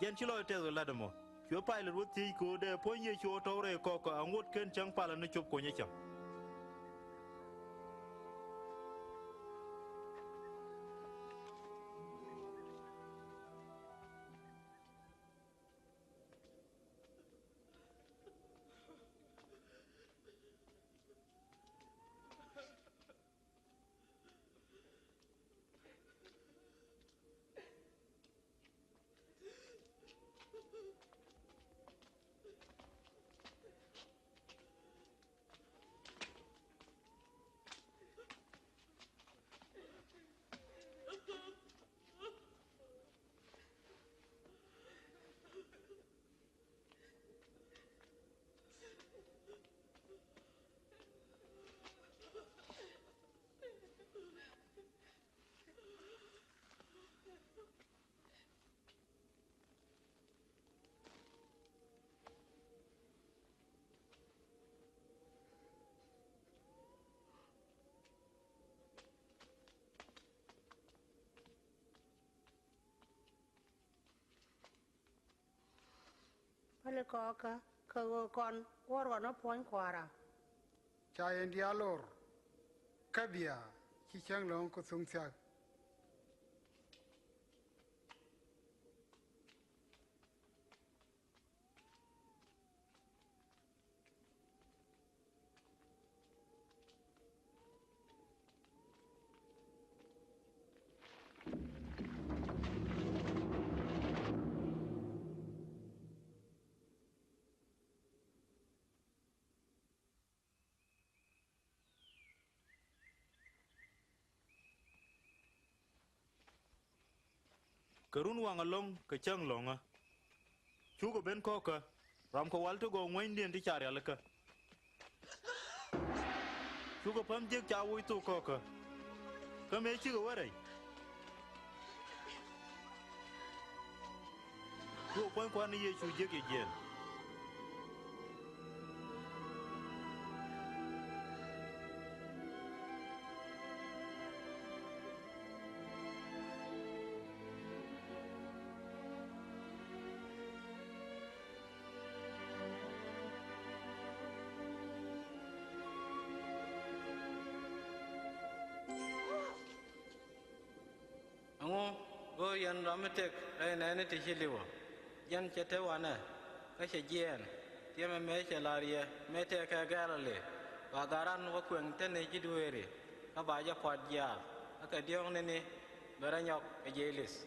Jɛn ci lɔc tɛth kɛ la̱t ɛmɔ. Cuɛ Pay-lɛt wä thiec kɛ ɣöö dee puɔ̱ny Yecu ɣä tɔ̱w rɛy kɔkä aŋot /ken cäŋ palä ni cop kuɔ̱ny ɛ cäŋ. Päli kɔkä kɛ ɣöö kɔn wuɔ̱r ɣɔn ɛ puɔ̱ny Kua̱ra. Ca yɛn diaal lor kä bia ci cäŋ lɔ̱ŋ kä thuŋ thia̱k. Kɛ run waŋ ɛlɔ̱ŋ kɛ cäŋ lɔ̱ŋä, cukɛ ben kɔ̱kä, ramkɛ wal ti gɔw ŋuänydiɛn ti ca rialikä. Cukɛ päm jek ca woc thok kɔ̱kä, kä mëë cikɛ wä rɛy, cukɛ puɔ̱ny Kua̱r ni Yecu jek yɛ jiɛɛn. Ɛŋu go̱o̱r yɛn ram mi tëk rɛy nɛɛni ti ci li̱wä? Jɛn cɛ te wanɛ, Kä cɛ jiɛɛn, tiɛmɛ mëë cɛ la̱r yɛ mëë tëëkɛ Galili, ba gat ran wä kuëŋ te ni ji̱ dueeri, kä ba jɛ pua̱t jiaath, kä kɛ diɔ̱ɔ̱kni ni bɛ rɔ nyɔk kɛ jiɛc li̱th.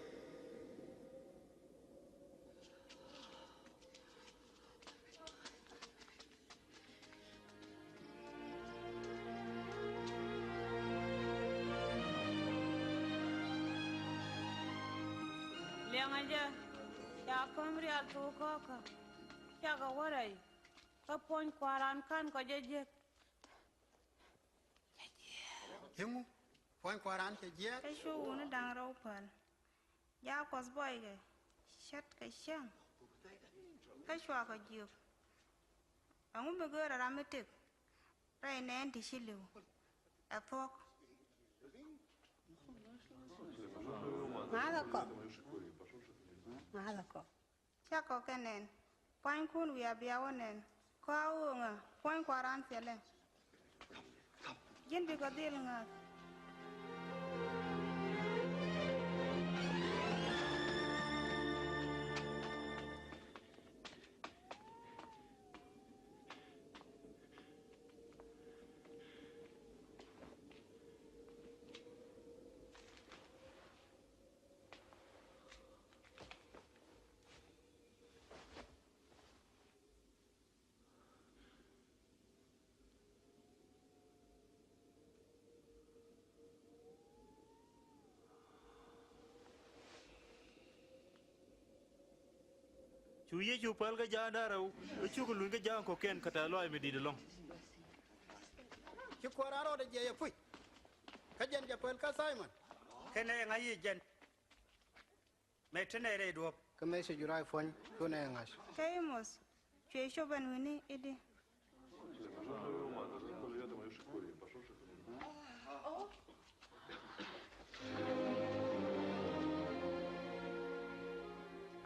Liɛŋɛ jɛ, ca päm rial thok kɔkä, cakɛ wä rɛy, kä puɔ̱ny kua̱ran ka̱n kɔ jɛ jiäk. Eŋu puɔ̱ny kua̱ran cɛ jiäk? Kä cu wuni da̱ŋ rɛw päl. Jaak Kuɔth buɔykɛ, ce̱tkɛ cäŋ, kä cuakɛ jiök. Ɛŋu mi göörä ram mi tëk rɛy nɛɛn ti ci li̱w ɛ thuɔ̱k? Ŋa̱thɛ kɔ. Ŋa̱thɛ kɔ. Cakɔ kɛ nɛn, puanykun wiaa bia wä nɛn, kɔaa ɣööŋä puɔ̱ny kua̱ran thilɛ. Ji̱n bikɛ dhil ŋa̱th. Cu Yecu päl kä ja̱a̱ŋ da̱ŋ rɛw, kä cukɛ luny kä ja̱a̱ŋ kɔ̱kiɛn kä tɛ̈th lɔaac mi di̱i̱t ɛlɔ̱ŋ. Ci kuäär Ɣɛ-rod ɛ jiɛc ɛ puc, kä jɛn jɛ päl kä Thaymɔn. Kɛnɛ ŋa̱c yiëë jɛn, mëë te nɛy rɛy duɔ̱ɔ̱p. Kä mëë ci Jur-ay puɔ̱ny, cu nɛy ŋa̱c. Kä Imoth, cuɛ cop ɛn wi̱ni i̱di?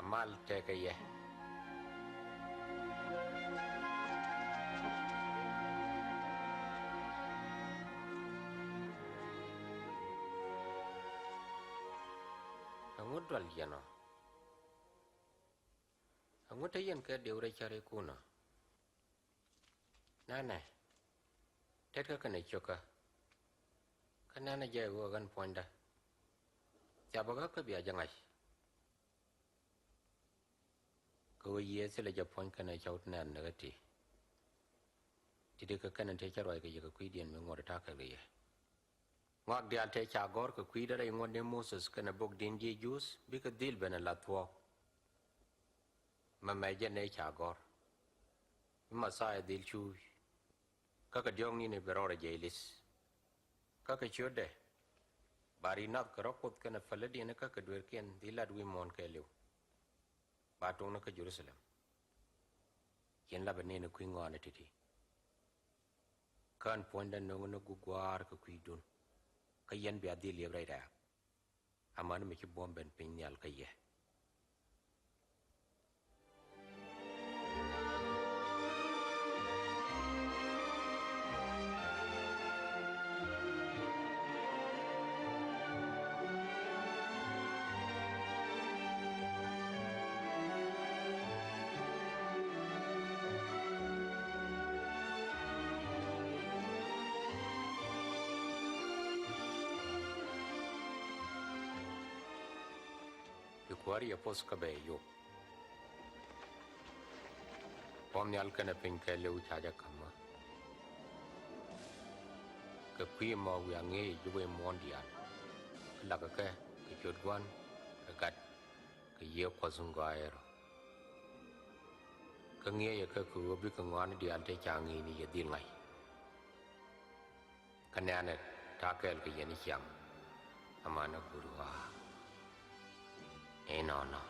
Amal tekɛ yɛ. Ɛŋu dual yɛn ɔ? Ɛŋu te yɛn kɛ diw rɛy cäri̱kun ɔ? Nɛnɛ, tetkä kɛnɛ ciökä, kä nɛnɛ jɛ ɣöö ɣän puɔ̱nydä. Thiapä ɣä kä bia jɛ ŋa̱c. Kɛ ɣöö Yiëë thilɛ jɛ puɔ̱ny kɛnɛ cɔw ti nɛn ni ɣä ti. Ti̱ti̱ kɛ kɛn in tëë cä ruac kɛ yɛ kɛ kui̱diɛn mi ŋuɔ̱t ta̱a̱ kɛ kɛ yɛ. Ŋɔak diaal tëë ca gɔ̱r kɛ kui̱dä rɛy ŋuɔ̱tni Moses kɛnɛ bok di̱n ji̱ Juudh bikɛ dhil ben ɛ la thuɔ̱k. Mɛmɛ jɛn ëë ca gɔ̱r mi Mɛthia dhil cuuc. Kä kɛ diɔ̱ɔ̱kni ni bi rɔɔdɛ jiɛc li̱th. Kä kɛ ciötdɛ ba ri̱t nath kɛ rɔ̱ Kuoth kɛnɛ pälidiɛn kä kɛ dueerkiɛn dhil lat wi̱i̱ muɔ̱ɔ̱n kɛɛliw. Ba tuŋni kä Jɛ-ru-tha-lɛm. Yɛn lapɛ nɛɛni kui̱ ŋɔaani ti̱ti̱. Kä ɛn puɔ̱nydä nöŋni gui̱c gua̱a̱r kɛ kui̱dun. Kä yɛn bia dhil liɛp rɛy rɛ̈ɛ̈k. Amäni mi ci buɔ̱m ben piny nhial kä yɛ. Bi kuäär yɛ poth kä bɛ yop. Puɔ̱n nhial kɛnɛ piny kɛɛliw ca jɛ ka̱m ɣä. Kɛ kui̱ ɛmɔ wiaa ŋi̱eec ji̱ wec muɔ̱ɔ̱n diaal. Kä lakä kɛ kɛ ciöt Gua̱n kɛ Gat kɛ Yiëë Kuɔth in gɔaaɛ rɔ. Kä ŋi̱eecɛ kɛ kɛ ɣöö bikɛ ŋɔaani diaal tëë ca ŋi̱i̱cni yɛ dhil ŋa̱c. Kä nɛ̈nɛ ta̱a̱ kɛɛl kɛ yɛn i̱ ciaŋ. Amäni guut ɣɔaa. Inɔnɔ.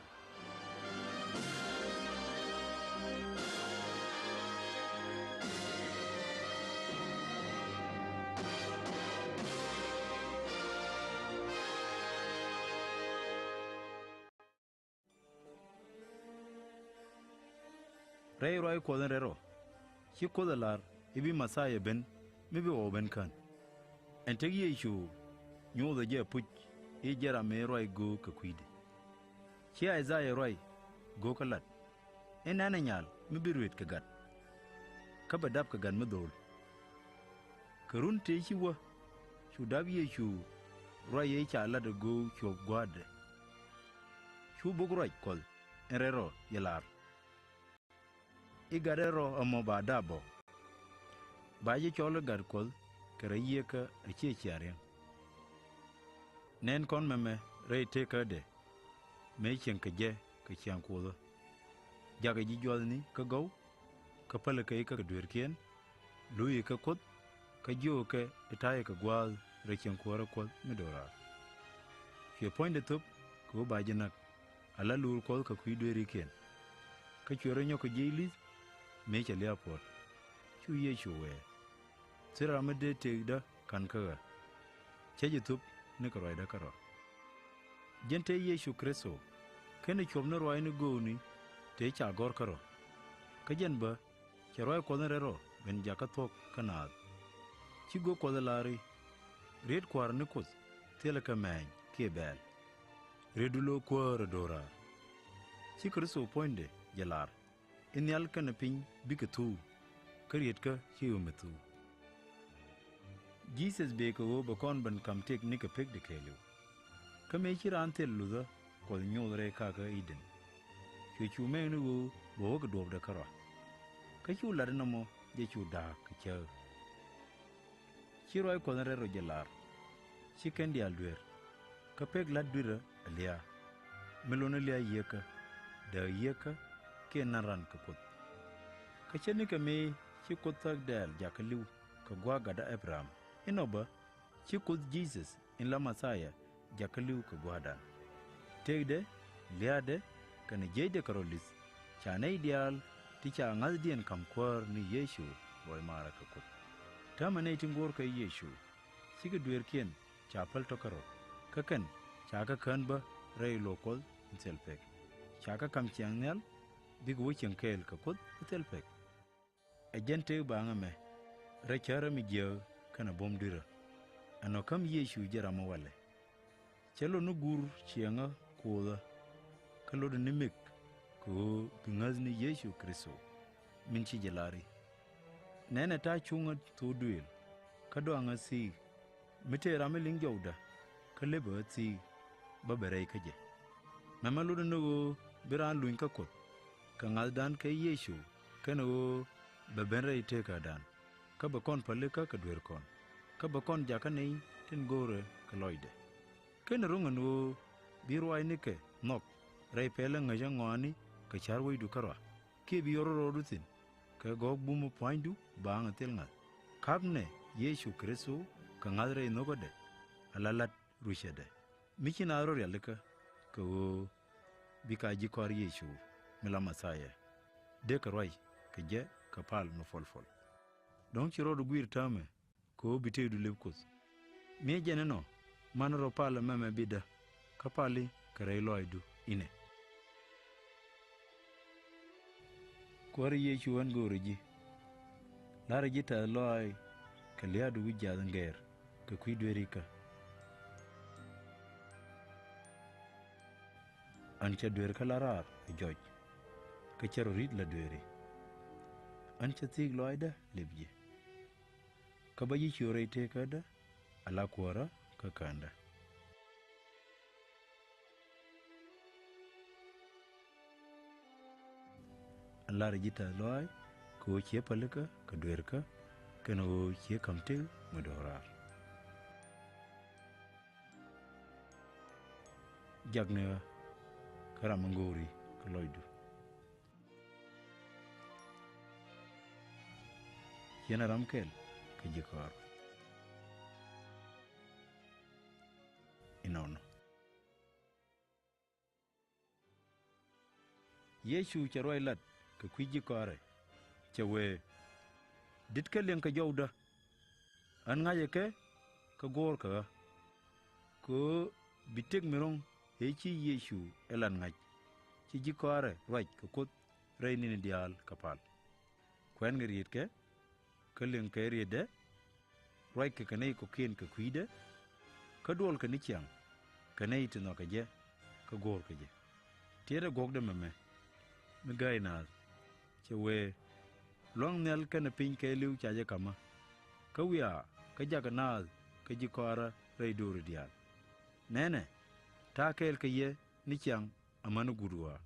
Rɛy ruac Kuɔth in rɛl rɔ, ci Kuoth ɛ lar i̱ bi Mɛthia ben mi bi ɣɔw ben kän. Ɛn tëk Yecu nyothɛ jɛ ɛpuc i̱ jɛn ram mëë ruac göök kɛ kui̱dɛ. Ci I-thɛ-yaa ruac göök kä lat Inɛnɛ nyal mi bi ruet kɛ gat, kä bɛ dap kɛ gat mi dho̱o̱l. Kɛ run tëë ci wä, cu dap Yecu ruac ëë ca lat ɛ göök cuɔp gua̱a̱thdɛ. Cu bok ruac Kuɔth in rɛl rɔ jɛ lar i̱, gat ɛ rɔ ɛmɔ ba dap bɔ. Ba jɛ cɔl i̱ gat Kuɔth kɛ rɛy Yieekä a ciɛ ciaŋ riäŋ. Nɛn kɔn mɛmɛ rɛy tëkädɛ mëë cieŋ kɛ jɛ kɛ ciaŋ Kuothä. Jakɛ ji̱ juathni kä gɔw, kä pälikɛ ikä kɛ dueerkiɛn, luikɛ kɛ Kuoth, kä jiökɛ i̱ ta̱yɛ kɛ gua̱a̱th rɛy cieŋ kuäärä Kuɔth mi do̱raar. Cuɛ puɔ̱nydɛ thöp kɛ ɣöö ba ji̱ näk, ala luur Kuɔth kɛ kui̱ dueerikiɛn. Kä cuɛ rɔ nyɔk kɛ jiɛc li̱th mëë cɛ lia̱a̱ puɔ̱t. Cu Yecu wëë, thil ram mi dee tëkdä ka̱n kä ɣä, cä jɛ thöp nikɛ ruacdä kärɔ̱. Jɛn te Yecu Kritho, /kenɛ cuɔp ni ruaacni göökni tëë ca gɔ̱r kärɔ̱. Kä jɛn bä cɛ ruac Kuɔth in rɛl rɔ ben jakä thuɔ̱k kä naath. Ci göök Kuɔth ɛ lar i̱, riet Kua̱r ni Kuoth thilɛ kɛ mɛ̈ɛ̈ny kiɛ bɛ̈ɛ̈l. Rietdu lo̱k kuäär ɛ do̱raar. Ci Kritho puɔ̱nydɛ jɛ lar i̱ nhial kɛnɛ piny bikɛ thuu, kä rietkä /ciɛ ɣöö mi thuu. Jesus bëë kɛ ɣöö bɛ kɔn ben ka̱m tëk nikɛ pekdɛ kɛɛliw. Kä mëë ci raan thil luthä Kuɔth nyoth rɛy kakä Eden, cuɛ cu mɛɛk ni ɣöö bɛ wä kɛ duɔ̱ɔ̱pdɛ kärɔa. Kä cu lat inɔmɔ jɛ cu da̱a̱k kɛ cäk. Ci ruac Kuɔth in rɛl rɔ jɛ lar, /ci kɛn diaal duer. Kä pek la̱t dui̱rä ɛ lia̱a̱, mi lot ni lia̱a̱ Yieekä, dääk Yieekä, kiɛ na̱n ran kɛ Kuoth. Kä ce̱tnikɛ mëë ci Kuoth Thäk Dɛ̈ɛ̈l jakä li̱w kɛ gua̱a̱th gatdä Abraham, inɔ bä ci Kuoth Jesus in la Mɛthia jakä li̱w kɛ gua̱a̱thdan. Tëkdɛ, lia̱a̱dɛ, kɛnɛ jiɛcdɛ kɛ rɔ li̱th, ca nɛy diaal ti ca ŋa̱thdiɛn ka̱m Kuäär ni Yecu lɔc maarä kɛ Kuoth. Täämɛ nɛy tin guɔ̱ɔ̱rkɛ Yecu, /cikɛ dueerkiɛn ca päl tɔ̱ kärɔ̱, kä kɛn ca kɛ kään bä rɛy luɔ̱k Kuɔth in thil pek. Ca kɛ ka̱m ciaŋ nhial, bikɛ wä cieŋ kɛɛl kɛ Kuoth in thil pek. Ɛ jɛn tëk baaŋ ɛmɛ, rɛy cärä mi jiääk kɛnɛ buɔ̱m dui̱rä. Ɛnɔ käm Yecu jɛ ram mi walɛ. /Cɛ lot ni guur ciɛŋä Kuothä, kä lotdɛ ni mëk kɛ ɣöö bi ŋäth ni Yecu Kritho, min ci jɛ lar i̱, nɛnɛ ta̱a̱ cuŋä thok duëël, kä dɔaŋä thi̱i̱k, mi tëë ram mi liŋ jɔwdä, kä lëpɛ ɣä thi̱i̱k, bä ben rɛy kä jɛ. Mɛmɛ lotdɛ ni ɣöö bi raan luny kä Kuoth kɛ ŋa̱thdan kɛ Yecu, kɛnɛ ɣöö bɛ ben rɛy tëkädan, kä bɛ kɔn pälikä kɛ dueerkɔn, kä bɛ kɔn jakä nɛy tin go̱o̱rɛ kɛ lɔcdɛ. /Kenɛ ro̱ŋ ɛn ɣöö bi ruaacnikɛ nhɔk rɛy pɛlä ŋäcä ŋɔaani kɛ ca̱r wecdu kärɔa, kiɛ bi yɔr rɔɔdu thi̱n kɛ gɔ̱ɔ̱k bumä pua̱nydu baaŋ ɛ thil ŋa̱th. Ka̱pnɛ Yecu Kritho kɛ ŋa̱th rɛy nho̱kädɛ, ala la̱t ruecädɛ, mi ci naath rɔ rialikä, kɛ ɣöö bikɛ a ji̱ kɔaar Yecu mi la Mɛthia, dee kɛ ruac kɛ jɛ kɛ pal mi puɔl puɔl. Dɔ̱ŋ ci rɔɔdu guiir täämɛ, kɛ ɣöö bi tëëkdu lëp Kuoth. Mi ɛ jɛn inɔ, manɛ rɔ pal ɛmɛmɛ bitdä, kä pali kɛ rɛy lɔaacdu inɛ. Kuäär Yecu, ɣän göörä ji̱, la̱rä ji̱ tɛ̈th lɔaac kɛ lia̱a̱du wi̱c jiath in gɛɛr kɛ kui̱ dueerikä. Ɣän cä dueerkä la raar ɛ jɔc, kä cä rɔ ri̱t la dueeri. Ɣän cä thi̱i̱k lɔaacdä lëp ji̱. Kä bä ji̱ ciöt rɛy tëkädä, ala Kuäärä kä Käänä. Ɣän la̱rä ji̱ tɛ̈th lɔaac kɛ ɣöö ciɛ pälikä kɛ dueerkä, kɛnɛ ɣöö ciɛ ka̱m tëk mi do̱raar. Jakni ɣä, kä ram mi ŋo̱o̱ri kä lɔcdu. Ciɛn ɛ ram kɛl kɛ ji̱ kɔaar. Inɔnɔ. Yecu cɛ ruac lat kɛ kui̱ ji̱ kɔaarɛ, cɛ wee, di̱tkɛ liɛŋ kɛ jɔwdä. Ɣän ŋa̱cɛ kɛ kä guɔ̱ɔ̱rkɛ ɣä. Kɛ ɣöö bi tëk mi ro̱ŋ ëë ci Yecu ɛ lat ŋa̱c, ci ji̱ kɔaarɛ ruac kɛ Kuoth rɛy ni̱ni diaal kɛ pal. Kuɛ̈nkɛ rietkɛ, kä liŋkɛ rietdɛ, ruackɛ kɛ nɛy kɔ̱kiɛn kɛ kui̱dɛ, kä duɔlkɛ ni ciaŋ kɛ nɛy ti nhɔakɛ jɛ kä go̱o̱rkɛ jɛ. Tiɛtdɛ guɔ̱kdɛ mɛmɛ, mi gäi naath cɛ wee, Lua̱ŋ nhial kɛnɛ piny kɛɛliw ca jɛ ka̱m ɣä. Kä wiaa, kä jakɛ naath kä ji̱ kɔaarä rɛy do̱ri diaal. Nɛnɛ, ta̱a̱ kɛɛl kɛ yɛ ni ciaŋ amäni guut ɣɔaa.